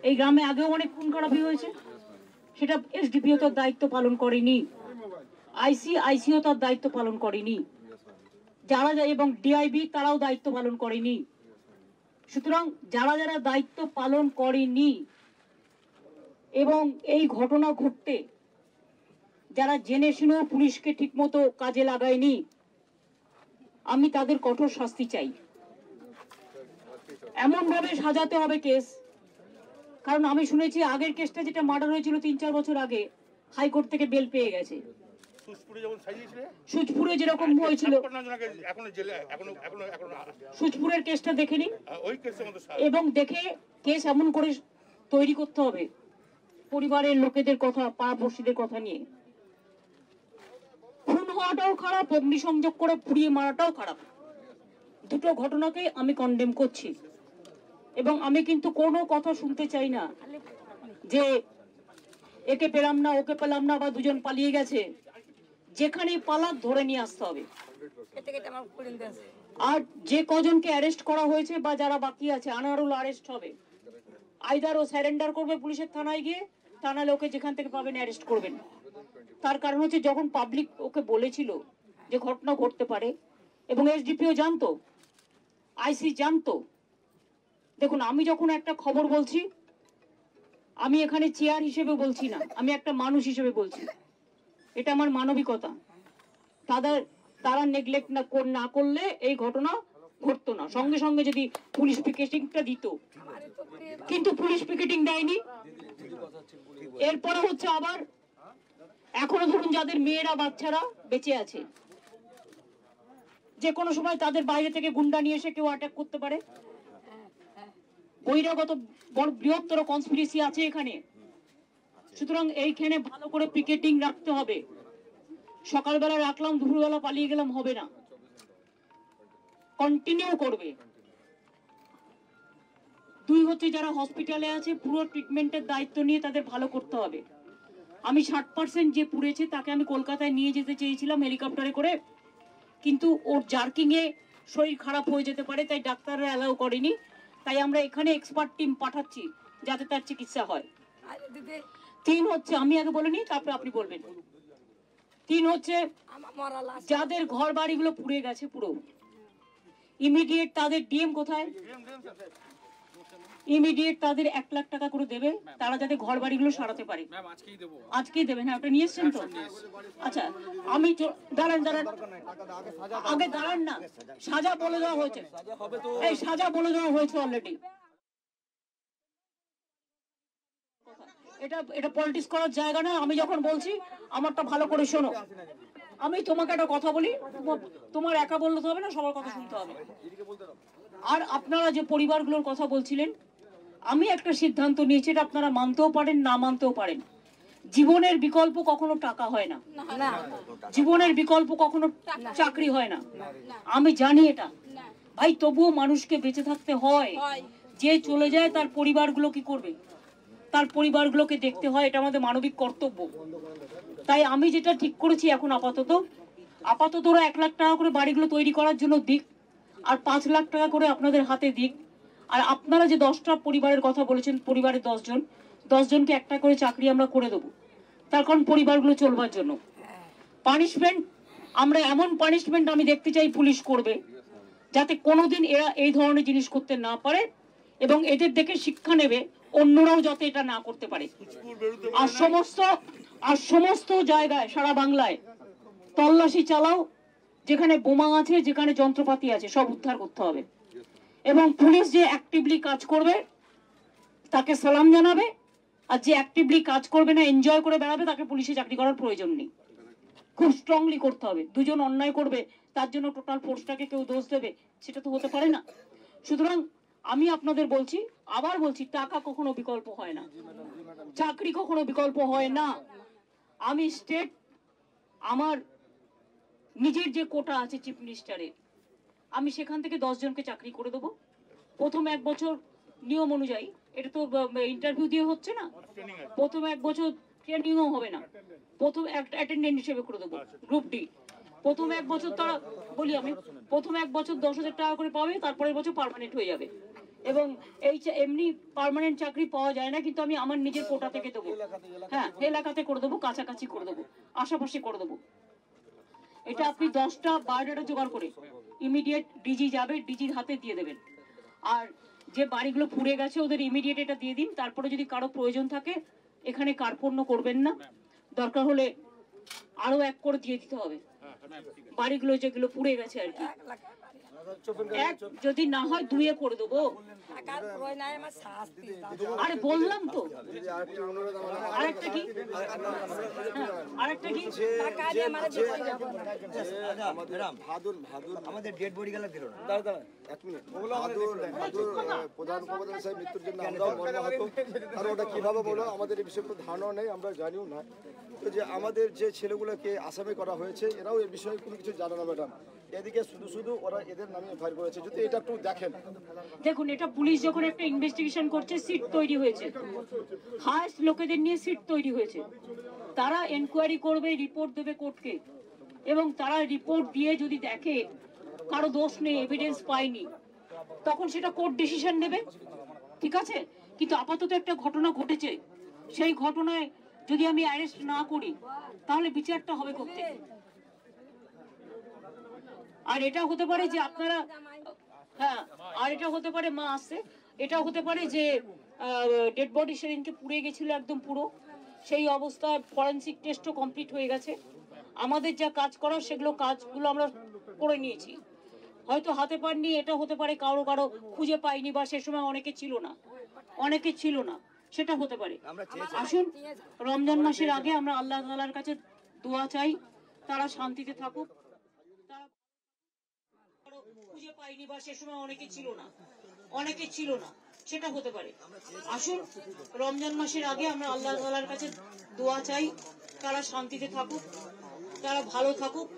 এই গ্রামে আগেও অনেক খুন খারাপি হয়েছে। সেটা এসডিপিও তার দায়িত্ব পালন করেনি, আইসি, আইসিও তার দায়িত্ব পালন করেনি, যারা যা-, এবং ডিআইবি তারাও দায়িত্ব পালন করেনি। সুতরাং যারা যারা দায়িত্ব পালন করেনি এবং এই ঘটনা ঘটতে যারা জেনে শুনেও পুলিশকে ঠিকমতো কাজে লাগায়নি, আমি তাদের কঠোর শাস্তি চাই। এমন ভাবে সাজাতে হবে কেস, কারণ আমি শুনেছি আগের কেসটা, যেটা মার্ডার হয়েছিল তিন চার বছর আগে, হাইকোর্ট থেকে বেল পেয়ে গেছে। সুজপুরে যেমন সাজিয়েছিলে, সুজপুরে যেরকম হয়েছিল, ছাপ্পান্ন জনকে এখনো জেলে, এখনো, এখনো, এখনো সুজপুরের কেসটা দেখে নিন। আহ, ওই কেসের মতো সাজ। এবং দেখে কেস এমন করে তৈরি করতে হবে, পরিবারের লোকেদের কথা, পাড়াপড়শিদের কথা নিয়ে। খুন হওয়াটাও খারাপ, অগ্নিসংযোগ করে পুড়িয়ে মারাটাও খারাপ। দুটো ঘটনাকে আমি কন্ডেম করছি। এবং আমি কিন্তু কোনো কথা শুনতে চাই না যে একে পেলাম না, ওকে পেলাম না, বা দুজন পালিয়ে গেছে। যেখানেই পালাক, ধরে নিয়ে আসতে হবে। আর যে কজনকে অ্যারেস্ট করা হয়েছে বা যারা বাকি আছে, আনারুল অ্যারেস্ট হবে। আইদার ও সারেন্ডার করবে পুলিশের থানায় গিয়ে, তা নাহলে ওকে যেখান থেকে পাবেন অ্যারেস্ট করবেন। তার কারণ হচ্ছে, যখন পাবলিক ওকে বলেছিল যে ঘটনা ঘটতে পারে, এবং এসডিপিও জানতো, আইসি জানতো, দেখুন, আমি যখন একটা খবর বলছি, আমি এখানে চেয়ার হিসেবে বলছি না, আমি একটা মানুষ হিসেবে বলছি। এটা আমার মানবিকতা। তাদের, তারা নেগলেক্ট না কর-, না করলে এই ঘটনা ঘটতো না। সঙ্গে সঙ্গে যদি পুলিশ পিকেটিংটা দিত, কিন্তু পুলিশ পিকেটিং দেয়নি। এরপরে হচ্ছে আবার, এখনো ধরুন, যাদের মেয়েরা, বাচ্চারা বেঁচে আছে, যে কোনো সময় তাদের বাইরে থেকে গুন্ডা নিয়ে এসে কেউ অ্যাটাক করতে পারে। বহিরাগত বড় বৃহত্তর কনস্পিরেসি আছে এখানে। সুতরাং এইখানে ভালো করে পিকেটিং রাখতে হবে। সকালবেলা রাখলাম, দুপুরবেলা পালিয়ে গেলাম, হবে না, কন্টিনিউ করবে। দুই হচ্ছে, যারা হসপিটালে আছে, পুরো ট্রিটমেন্টের দায়িত্ব নিয়ে তাদের ভালো করতে হবে। আমি ষাট পার্সেন্ট যে পুড়েছে, তাকে আমি কলকাতায় নিয়ে যেতে চেয়েছিলাম হেলিকপ্টারে করে, কিন্তু ওর জার্কিংয়ে শরীর খারাপ হয়ে যেতে পারে, তাই ডাক্তাররা অ্যালাউ করেনি। তাই আমরা এখানে এক্সপার্ট টিম পাঠাচ্ছি, যাতে তার চিকিৎসা হয়। তিন হচ্ছে, আমি আগে বলে নিই, তারপরে আপনি বলবেন। তিন হচ্ছে, যাদের ঘর বাড়িগুলো পুড়ে গেছে পুরো, ইমিডিয়েট তাদের ডিএম কোথায়, ইমিডিয়েট তাদের এক লাখ টাকা করে দেবে, তারা যাতে ঘর বাড়িগুলো সারাতে পারে। আজকেই দেবেন? হ্যাঁ, ওটা নিয়ে এসছেন তো? আচ্ছা, আমি চ-, দাঁড়ান, দাঁড়ান, আগে দাঁড়ান না। সাজা বলে দেওয়া হয়েছে। এই সাজা বলে দেওয়া হয়েছে অলরেডি। এটা, এটা পলিটিক্স করার জায়গা না। আমি যখন বলছি, আমারটা ভালো করে শোনো। আমি তোমাকে একটা কথা বলি, তোমার, তোমার একা বললে তো হবে না, সবার কথা শুনতে হবে। আর আপনারা যে পরিবারগুলোর কথা বলছিলেন, আমি একটা সিদ্ধান্ত নিয়েছি, এটা আপনারা মানতেও পারেন, না মানতেও পারেন। জীবনের বিকল্প কখনো টাকা হয় না, জীবনের বিকল্প কখনো চাকরি হয় না। আমি জানি এটা ভাই, তবুও মানুষকে বেঁচে থাকতে হয়। যে চলে যায়, তার পরিবারগুলো কি করবে? তার পরিবারগুলোকে দেখতে হয়, এটা আমাদের মানবিক কর্তব্য। তাই আমি যেটা ঠিক করেছি এখন আপাতত, আপাতত ওরা এক লাখ টাকা করে বাড়িগুলো তৈরি করার জন্য দিক, আর পাঁচ লাখ টাকা করে আপনাদের হাতে দিক, আর আপনারা যে দশটা পরিবারের কথা বলেছেন, পরিবারের দশজন, দশজনকে একটা করে চাকরি আমরা করে দেবো, তার কারণ পরিবারগুলো চলবার জন্য। পানিশমেন্ট, আমরা এমন পানিশমেন্ট আমি দেখতে চাই পুলিশ করবে, যাতে কোনোদিন এরা এই ধরনের জিনিস করতে না পারে, এবং এদের দেখে শিক্ষা নেবে অন্যরাও, যাতে এটা না করতে পারে। আর সমস্ত আর সমস্ত জায়গায় সারা বাংলায় তল্লাশি চালাও, যেখানে বোমা আছে, যেখানে যন্ত্রপাতি আছে, সব উদ্ধার করতে হবে। এবং পুলিশ যে অ্যাক্টিভলি কাজ করবে, তাকে সালাম জানাবে। আর যে অ্যাক্টিভলি কাজ করবে না, এনজয় করে বেড়াবে, তাকে পুলিশে চাকরি করার প্রয়োজন নেই। খুব স্ট্রংলি করতে হবে। দুজন অন্যায় করবে, তার জন্য টোটাল ফোর্সটাকে কেউ দোষ দেবে, সেটা তো হতে পারে না। সুতরাং আমি আপনাদের বলছি, আবার বলছি, টাকা কখনো বিকল্প হয় না, চাকরি কখনো বিকল্প হয় না। আমি স্টেট, আমার নিজের যে কোটা আছে চিফ মিনিস্টারের, আমি সেখান থেকে দশ জনকে চাকরি করে দেবো। প্রথম এক বছর নিয়ম অনুযায়ী, এটা তো ইন্টারভিউ দিয়ে হচ্ছে না, প্রথম এক বছর ট্রেনিংও হবে না, প্রথম একটা অ্যাটেন্ডেন্ট হিসেবে করে দেবো, গ্রুপ ডি। প্রথম এক বছর তারা, বলি আমি, প্রথম এক বছর দশ হাজার টাকা করে পাবে, তারপরের বছর পার্মানেন্ট হয়ে যাবে। এবং এই চা- এমনি পার্মানেন্ট চাকরি পাওয়া যায় না, কিন্তু আমি আমার নিজের কোটা থেকে দেবো। হ্যাঁ, এলাকাতে করে দেবো, কাছাকাছি করে দেবো, আশেপাশে করে দেবো। এটা আপনি দশটা বায়োডাটা জোগাড় করে ইমিডিয়েট ডিজি যাবে, ডিজির হাতে দিয়ে দেবেন। আর যে বাড়িগুলো পুড়ে গেছে, ওদের ইমিডিয়েট এটা দিয়ে দিন। তারপরে যদি কারো প্রয়োজন থাকে, এখানে কার্পণ্য করবেন না, দরকার হলে আরো এক করে দিয়ে দিতে হবে। বাড়িগুলো যেগুলো পুড়ে গেছে আর কি, এক যদি না হয় দুয়ে করে দেবো। আরে বললাম তো। আরেকটা কি? আরেকটা কি? আমাদের ডেড বডি গেল দিল না। দাঁড়া দাঁড়া, এক মিনিট। ভাদুর ভাদুর প্রধান উপপ্রধান সাহেব মৃত্যুর জন্য আমরাও মর্মাহত। আর ওটা কিভাবে বলো, আমাদের এই বিষয়ে কোনো ধারণা নেই, আমরা জানিও না। তো যে আমাদের যে ছেলেগুলোকে আসামি করা হয়েছে, এরাও এ বিষয়ে কোনো কিছু জানে না, ম্যাডাম। এদিকে শুধু শুধু ওরা এদের আমি ফায়ার করেছি, যদি এটা একটু দেখেন। দেখুন, এটা পুলিশ যখন একটা ইনভেস্টিগেশন করছে, সিট তৈরি হয়েছে, হায়েস্ট লোকেদের নিয়ে সিট তৈরি হয়েছে। তারা এনকোয়ারি করবে, রিপোর্ট দেবে কোর্টকে, এবং তারা রিপোর্ট দিয়ে যদি দেখে কারো দোষ নেই, এভিডেন্স পায়নি, তখন সেটা কোর্ট ডিসিশন নেবে, ঠিক আছে? কিন্তু আপাতত একটা ঘটনা ঘটেছে, সেই ঘটনায় যদি আমি অ্যারেস্ট না করি, তাহলে বিচারটা হবে কোথেকে? আর এটা হতে পারে যে আপনারা, হ্যাঁ, আর এটা হতে পারে, মা আসছে, এটা হতে পারে যে ডেড বডি সেদিনকে পুড়ে গেছিল একদম পুরো, সেই অবস্থায় ফরেন্সিক টেস্টও কমপ্লিট হয়ে গেছে। আমাদের যা কাজ করার, সেগুলো, কাজগুলো আমরা করে নিয়েছি। হয়তো হাতে পাননি, এটা হতে পারে কারো কারো খুঁজে পাইনি, বা সে সময় অনেকে ছিল না, অনেকে ছিল না, সেটা হতে পারে। আসুন, রমজান মাসের আগে আমরা আল্লাহ তাআলার কাছে দোয়া চাই, তারা শান্তিতে থাকুক। তারা খুঁজে পাইনি, বা সে সময় অনেকে ছিল না, অনেকে ছিল না, সেটা হতে পারে। আসুন, রমজান মাসের আগে আমরা আল্লাহ তাআলার কাছে দোয়া চাই, তারা শান্তিতে থাকুক, তারা ভালো থাকুক।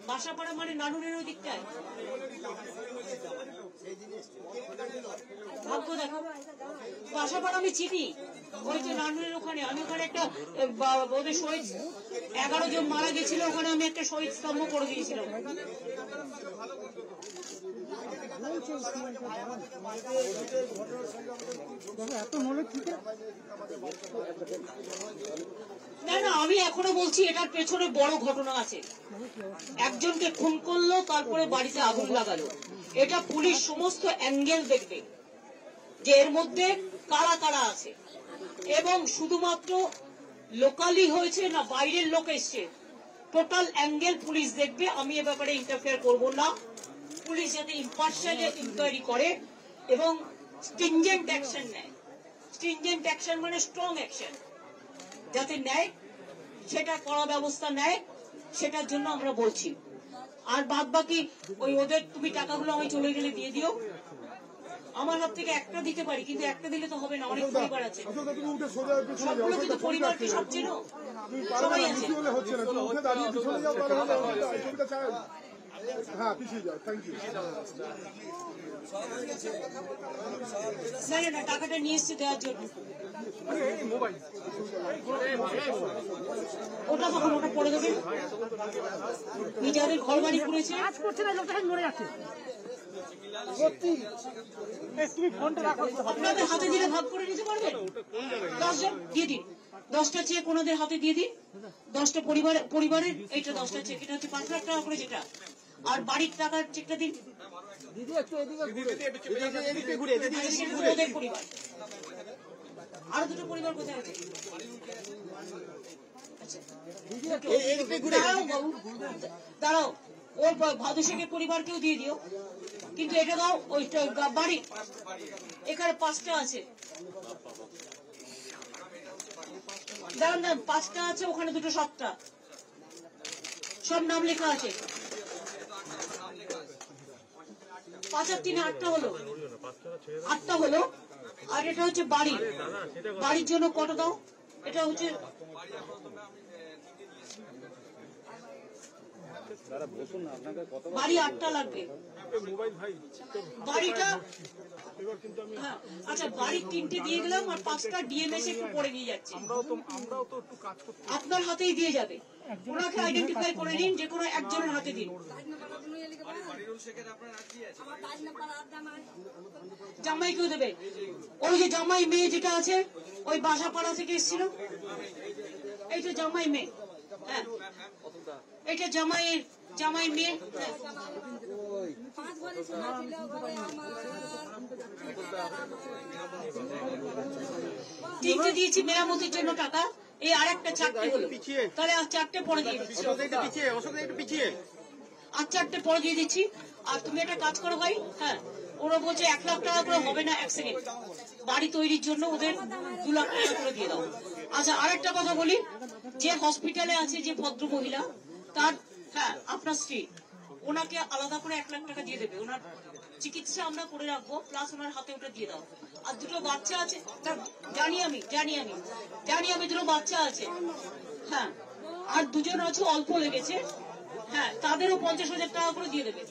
বাসাপাড়া মানে নানুরের ওই দিকটায়। ভাগ্য দেখো, বাসাপাড়া আমি চিনি, ওই যে নানুরের ওখানে, আমি ওখানে একটা, এ, বা-, ওদের শহীদ, এগারো জন মারা গেছিল, ওখানে আমি একটা শহীদ স্তম্ভ করে দিয়েছিলাম। না, না, আমি এখনো বলছি, এটার পেছনে বড় ঘটনা আছে। একজনকে খুন করলো, তারপরে বাড়িতে আগুন লাগালো। এটা পুলিশ সমস্ত অ্যাঙ্গেল দেখবে যে এর মধ্যে কারা কারা আছে, এবং শুধুমাত্র লোকালি হয়েছে না বাইরের লোক এসছে, টোটাল অ্যাঙ্গেল পুলিশ দেখবে। আমি এ ব্যাপারে ইন্টারফেয়ার করব না। পুলিশ যাতে ইম্পার্শিয়াল ইনকোয়ারি করে এবং স্ট্রিঞ্জেন্ট অ্যাকশন নেয়। স্ট্রিঞ্জেন্ট অ্যাকশন মানে স্ট্রং অ্যাকশন যাতে নেয়, সেটা কড়া ব্যবস্থা নেয়, সেটার জন্য আমরা বলছি। আর বাদ বাকি ওই ওদের, তুমি টাকাগুলো আমি চলে গেলে দিয়ে দিও। আমার হাত থেকে একটা দিতে পারি, কিন্তু একটা দিলে তো হবে না, অনেক পরিবার আছে। সবগুলো কিন্তু পরিবারকে সব চেনো, সবাই আছে। হ্যাঁ, পিছিয়ে যাও। Thank you. না না না, টাকাটা নিয়ে এসছে দেওয়ার জন্য। ওটা তখন ওটা পড়ে দেবে। নিজেদের ঘর বাড়ি পুড়েছে। কাজ করছে না, লোকটা মরে যাচ্ছে। সত্যি। এই, তুমি ফোনটা রাখো। আপনাদের হাতে দিলে ভাগ করে নিতে পারবেন? দশ জন দিয়ে দিন। দশটা চেক ওনাদের হাতে দিয়ে দিন। দশটা পরিবার, পরিবারের এইটা দশটা চেক, এটা হচ্ছে পাঁচ লাখ টাকা করে যেটা। আর বাড়ির টাকার চেকটা দিন। দিদি, একটু এদিকে ঘুরে। দিদি, এদিকে ঘুরে, দিদি, আচ্ছা, এদিকে সেটা ঘুরে। ওদের পরিবার। আরো দুটো পরিবার কোথায় আছে? আচ্ছা। এই, এদিকে ঘুরে। দাঁড়াও বাবু, দাঁড়াও। ওর বা-, ভাদু শেখের পরিবারকেও দিয়ে দিও। কিন্তু এটা দাও, ওইটা গা-, বাড়ি। এখানে পাঁচটা আছে। দাঁড়ান, দাঁড়ান, পাঁচটা আছে, ওখানে দুটো, সাতটা। সব নাম লেখা আছে। পাঁচ আর তিনে আটটা হলো, আটটা হলো। আর এটা হচ্ছে বাড়ি, বাড়ির জন্য কত দাও? এটা হচ্ছে বাড়ি আটটা লাগবে। বাড়িটা, হ্যাঁ, আচ্ছা, বাড়ির তিনটে দিয়ে গেলাম আর পাঁচটা ডিএমএস একটু পরে দিয়ে যাচ্ছে। আপনার হাতেই দিয়ে যাবে। ওনাকে আইডেন্টিফাই করে নিন, যে কোনো একজনের হাতে দিন। জামাইকেও দেবে। ওই যে জামাই মেয়ে যেটা আছে, ওই বাসাপাড়া থেকে এসেছিল, এই তো জামাই মেয়ে। হ্যাঁ, এটা জামাই, জামাই মেয়ে। হ্যাঁ। তিনটে দিয়েছি মেরামতির জন্য টাকা। এই আর একটা চারটে হলো। পিছিয়ে। তাহলে আর চারটে পরে দিয়ে দিচ্ছি। অশোক, একটু পিছিয়ে, অশোক, একটু পিছিয়ে। আর চারটে পরে দিয়ে দিচ্ছি। আর তুমি একটা কাজ করো ভাই, হ্যাঁ, ওরা বলছে এক লাখ টাকা করে হবে না, এক সেকেন্ড। বাড়ি তৈরির জন্য ওদের দু লাখ টাকা করে দিয়ে দাও। আচ্ছা, আর একটা কথা বলি, যে হসপিটালে আছে যে ভদ্র মহিলা, তার, হ্যাঁ, আপনার স্ত্রী, ওনাকে আলাদা করে এক লাখ টাকা দিয়ে দেবে। ওনার চিকিৎসা আমরা করে রাখবো, প্লাস ওনার হাতে ওটা দিয়ে দাও। আর দুটো বাচ্চা আছে, তা জানি আমি, জানি আমি, জানি আমি, দুটো বাচ্চা আছে। হ্যাঁ, আর দুজন আছে অল্প লেগেছে। হ্যাঁ, তাদেরও পঞ্চাশ হাজার টাকা করে দিয়ে দেবে।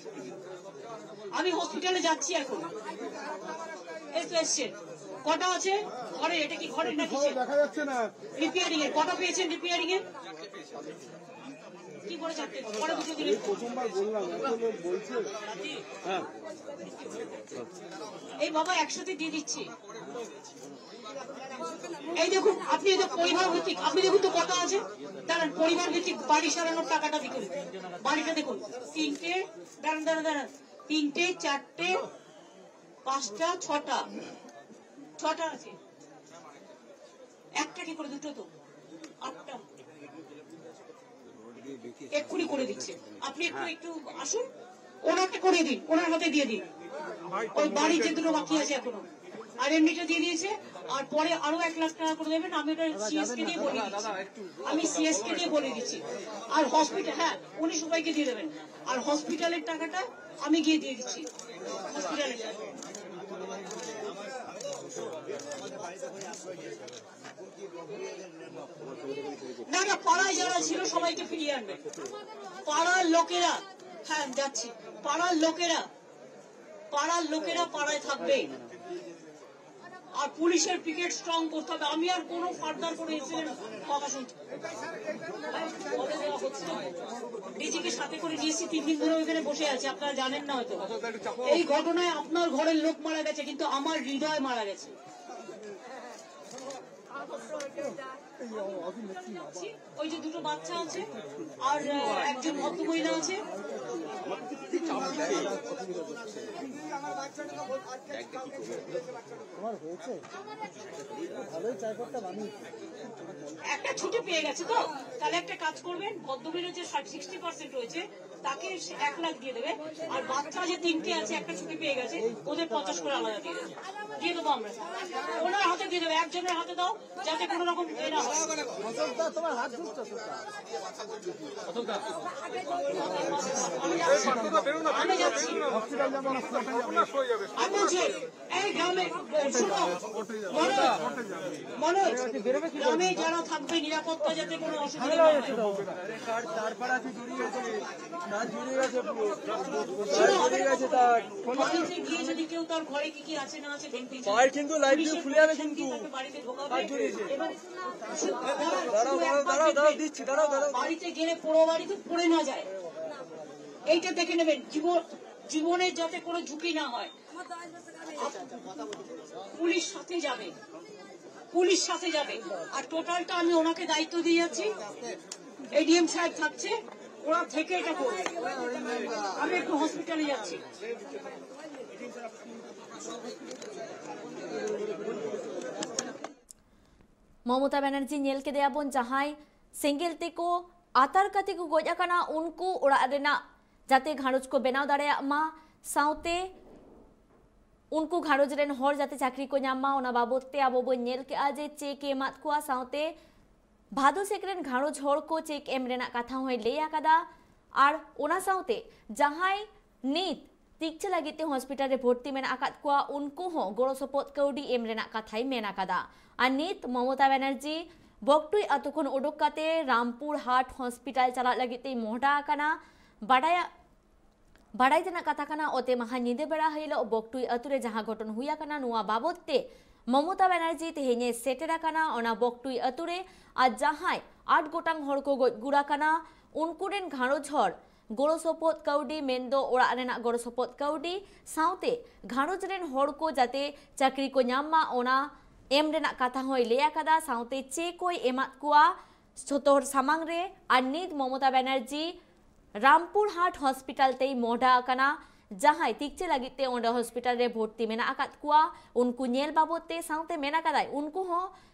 আমি হসপিটালে যাচ্ছি এখন। এই তো এসছে। কটা আছে ঘরে? এটা কি ঘরে না কিসে? দেখা যাচ্ছে না। রিপেয়ারিং এ কটা পেয়েছেন? রিপেয়ারিং এ কি করে চারটে? পরে দুটো দিলে প্রথমবার বললাম, এত লোক বলছে। হ্যাঁ। এই বাবা একসাথে দিয়ে দিচ্ছি। এই দেখুন, আপনি এই যে পরিবার ভিত্তিক, আপনি দেখুন তো কত আছে। দাঁড়ান, পরিবার ভিত্তিক বাড়ি সারানোর টাকাটা দেখুন। বাড়িটা দেখুন, তিনটে, দাঁড়ান, দাঁড়ান, দাঁড়ান, তিনটে, চারটে, পাঁচটা, ছটা, ছটা আছে। একটা কি করে, দুটো তো, আটটা। এক্ষুনি করে দিচ্ছে। আপনি একটু একটু আসুন, ওনাকে করে দিন, ওনার হাতে দিয়ে দিন। ওই বাড়ির যে দুটো বাকি আছে এখনো, আর এমনিটা দিয়ে দিয়েছে। আর পরে আরো এক লাখ টাকা করে দেবেন। আমি ওটা সিএসকে দিয়ে বলে দিচ্ছি, আমি সিএসকে দিয়ে বলে দিচ্ছি। আর হসপিটাল, হ্যাঁ, উনি সবাইকে দিয়ে দেবেন। আর হসপিটালের টাকাটা আমি গিয়ে দিয়ে দিচ্ছি, হসপিটালের টাকা। না না, পাড়ায় যারা ছিল সবাইকে ফিরিয়ে আনবে। পাড়ার লোকেরা, হ্যাঁ যাচ্ছি, পাড়ার লোকেরা, পাড়ার লোকেরা পাড়ায় থাকবে। আর পুলিশের পিকেট স্ট্রং করতে হবে। আমি আর কোনো ফার্দার করে ইনসিডেন্ট কথা শুনছি। ডিজিকে সাথে করে নিয়েছি, তিন দিন ধরে ওইখানে বসে আছে, আপনারা জানেন না হয়তো। এই ঘটনায় আপনার ঘরের লোক মারা গেছে, কিন্তু আমার হৃদয় মারা গেছে। ওই যে দুটো বাচ্চা আছে আর আহ, একজন ভদ্র মহিলা আছে। তোমার হয়েছে? ভালোই ট্রাইপডটা বানিয়ে একটা ছুটি পেয়ে গেছে তো, তাহলে একটা কাজ করবেন, ভদ্রমহিলা যে সিক্সটি পার্সেন্ট রয়েছে তাকে সে এক লাখ দিয়ে দেবে, আর বাচ্চা যে তিনটে আছে, একটা ছুটি পেয়ে গেছে, ওদের পঞ্চাশ করে আলাদা দিয়ে দেবে, দিয়ে দেবো আমরা। ওনার হাতে দিয়ে দেবে, একজনের হাতে দাও, যাতে কোনো রকম ইয়ে না হয়। আমি যাচ্ছি। আমি বলছি, এই গ্রামে, শোনো, মনোজ, মনোজ, গ্রামে যারা থাকবে, নিরাপত্তা যাতে কোনো অসুবিধা না হয়। শোনো, বাড়িতে গিয়ে যদি কেউ তার ঘরে কি কি আছে না আছে দেখতে চায়, কিন্তু লাইট দিয়ে খুলে যাবে কিন্তু। তাকে বাড়িতে ঢোকাবে এবং দাঁড়াও, দাঁড়াও, দাঁড়াও, দাঁড়াও, দিচ্ছি, দাঁড়াও, দাঁড়াও। বাড়িতে গেলে পোড়ো বাড়িতে পড়ে না যায়, এইটা দেখে নেবেন। জীবন, জীবনের যাতে কোনো ঝুঁকি না হয়। পুলিশ সাথে যাবে, পুলিশ সাথে যাবে। আর টোটালটা আমি ওনাকে দায়িত্ব দিয়ে যাচ্ছি। এডিএম সাহেব থাকছে, ওরা থেকে এটা করবে। আমি একটু হসপিটালে যাচ্ছি। ᱢᱚᱢᱚᱛᱟ ᱵᱟᱱᱟᱨᱡᱤ ᱧᱮᱞ ᱠᱮᱫᱮᱭᱟ ᱵᱚᱱ, ᱡᱟᱦᱟᱸᱭ ᱥᱮᱸᱜᱮᱞ ᱛᱮᱠᱚ ᱟᱛᱟᱨ ᱠᱟᱛᱮ ᱠᱚ ᱜᱚᱡ ᱟᱠᱟᱱᱟ, ᱩᱱᱠᱩ ᱚᱲᱟᱜ ᱨᱮᱱᱟᱜ ᱡᱟᱛᱮ ᱜᱷᱟᱨᱚᱸᱡᱽ ᱠᱚ ᱵᱮᱱᱟᱣ ᱫᱟᱲᱮᱭᱟᱜ ᱢᱟ, ᱥᱟᱶᱛᱮ ᱩᱱᱠᱩ ᱜᱷᱟᱨᱚᱸᱡᱽ ᱨᱮᱱ ᱦᱚᱲ ᱡᱟᱛᱮ ᱪᱟᱹᱠᱨᱤ ᱠᱚ ᱧᱟᱢ ᱢᱟ, ᱚᱱᱟ ᱵᱟᱵᱚᱫ ᱛᱮ ᱟᱵᱚ ᱵᱚᱱ ᱧᱮᱞ ᱠᱮᱜᱼᱟ ᱡᱮ ᱪᱮᱠ ᱮ ᱮᱢᱟᱫ ᱠᱚᱣᱟ, ᱥᱟᱶᱛᱮ ᱵᱷᱟᱫᱩ ᱥᱮᱠ ᱨᱮᱱ ᱜᱷᱟᱨᱚᱸᱡᱽ ᱦᱚᱲ ᱠᱚ ᱪᱮᱠ ᱮᱢ ᱨᱮᱱᱟᱜ ᱠᱟᱛᱷᱟ ᱦᱚᱸᱭ ᱞᱟᱹᱭ ᱟᱠᱟᱫᱟ᱾ ᱟᱨ ᱚᱱᱟ ᱥᱟᱶᱛᱮ ᱡᱟᱦᱟᱸᱭ ᱱᱤᱛ ᱛᱤᱠᱪᱷᱟᱹ ᱞᱟᱹᱜᱤᱫ ᱛᱮ ᱦᱚᱥᱯᱤᱴᱟᱞ ᱨᱮ ᱵᱷᱚᱨᱛᱤ ᱢᱮᱱᱟᱜ ᱟᱠᱟᱫ ᱠᱚᱣᱟ, ᱩᱱᱠᱩ ᱦᱚᱸ ᱜᱚᱲᱚ ᱥᱚᱯᱚᱦᱚᱫ ᱠᱟᱹᱣᱰᱤ ᱮᱢ ᱨᱮᱱᱟᱜ ᱠᱟᱛᱷᱟᱭ ᱢᱮᱱ ᱟᱠᱟᱫᱟ᱾ ᱟᱨ ᱱᱤᱛ ᱢᱚᱢᱚᱛᱟ ᱵᱟᱱᱟᱨᱡᱤ ᱵᱚᱠᱴᱩᱭ ᱟᱛᱳ ᱠᱷᱚᱱ ᱩᱰᱩᱠ ᱠᱟᱛᱮ ᱨᱟᱢᱯᱩᱨ ᱦᱟᱴ ᱦᱚᱥᱯᱤᱴᱟᱞ ᱪᱟᱞᱟᱜ ᱞᱟᱹᱜᱤᱫ ᱛᱮᱭ ᱢᱚᱦᱰᱟ ᱟᱠᱟᱱᱟ᱾ ᱵᱟᱰᱟᱭ ᱵᱟᱰᱟᱭ ᱛᱮᱱᱟᱜ ᱠᱟᱛᱷᱟ ᱠᱟᱱᱟ, ᱚᱛᱮ ᱢᱟᱦᱟ ᱧᱤᱫᱟᱹ ᱵᱮᱲᱟ ᱦᱤᱞᱳᱜ ᱵᱚᱠᱴᱩᱭ ᱟᱛᱳ ᱨᱮ ᱡᱟᱦᱟᱸ ᱜᱷᱚᱴᱚᱱ ᱦᱩᱭ ᱟᱠᱟᱱᱟ, ᱱᱚᱣᱟ ᱵᱟᱵᱚᱛ ᱛᱮ ᱢᱚᱢᱚᱛᱟ ᱵᱟᱱᱟᱨᱡᱤ ᱛᱮᱦᱮᱧ ᱮ ᱥᱮᱴᱮᱨ ᱟᱠᱟᱱᱟ ᱚᱱᱟ ᱵᱚᱠᱴᱩᱭ ᱟᱛᱳ ᱨᱮ᱾ ᱟᱨ ᱡᱟᱦᱟᱸᱭ ᱟᱴ ᱜᱚᱴᱟᱝ ᱦᱚᱲ ᱠᱚ ᱜᱚᱡ ᱜᱩᱨ ᱟᱠᱟᱱᱟ, ᱩᱱᱠᱩ ᱨᱮᱱ ᱜᱷᱟᱨᱚᱸᱡᱽ ᱦᱚᱲ ᱜᱚᱲᱚ ᱥᱚᱯᱚᱦᱚᱫ ᱠᱟᱹᱣᱰᱤ, ᱢᱮᱱᱫᱚ ᱚᱲᱟᱜ ᱨᱮᱱᱟᱜ ᱜᱚᱲᱚ ᱥᱚᱯᱚᱦᱚᱫ ᱠᱟᱹᱣᱰᱤ, ᱥᱟᱶᱛᱮ ᱜᱷᱟᱨᱚᱸᱡᱽ ᱨᱮᱱ ᱦᱚᱲ ᱠᱚ ᱡᱟᱛᱮ ᱪᱟᱹᱠᱨᱤ ᱠᱚ ᱧᱟᱢ ᱢᱟ, ᱚᱱᱟ ᱮᱢ ᱨᱮᱱᱟᱜ ᱠᱟᱛᱷᱟ ᱦᱚᱸᱭ ᱞᱟᱹᱭ ᱟᱠᱟᱫᱟ᱾ ᱥᱟᱶᱛᱮ ᱪᱮᱠ ᱦᱚᱸᱭ ᱮᱢᱟᱫ ᱠᱚᱣᱟ ᱡᱷᱚᱛᱚ ᱦᱚᱲ ᱥᱟᱢᱟᱝ ᱨᱮ᱾ ᱟᱨ ᱱᱤᱛ ᱢᱚᱢᱚᱛᱟ ᱵᱟᱱᱟᱨᱡᱤ ᱨᱟᱢᱯᱩᱨ ᱦᱟᱴ ᱦᱚᱥᱯᱤᱴᱟᱞ ᱛᱮᱭ ᱢᱚᱦᱰᱟ ᱟᱠᱟᱱᱟ᱾ ᱡᱟᱦᱟᱸᱭ ᱛᱤᱠᱪᱷᱟᱹ ᱞᱟᱹᱜᱤᱫ ᱛᱮ ᱚᱸᱰᱮ ᱦᱚᱥᱯᱤᱴᱟᱞ ᱨᱮ ᱵᱷᱚᱨᱛᱤ ᱢᱮᱱᱟᱜ ᱟᱠᱟᱫ ᱠᱚᱣᱟ, ᱩᱱᱠᱩ ᱧᱮᱞ ᱵᱟᱵᱚᱫ ᱛᱮ, ᱥᱟᱶᱛᱮ ᱢᱮᱱ ᱟᱠᱟᱫᱟᱭ ᱩᱱᱠᱩ ᱦᱚᱸ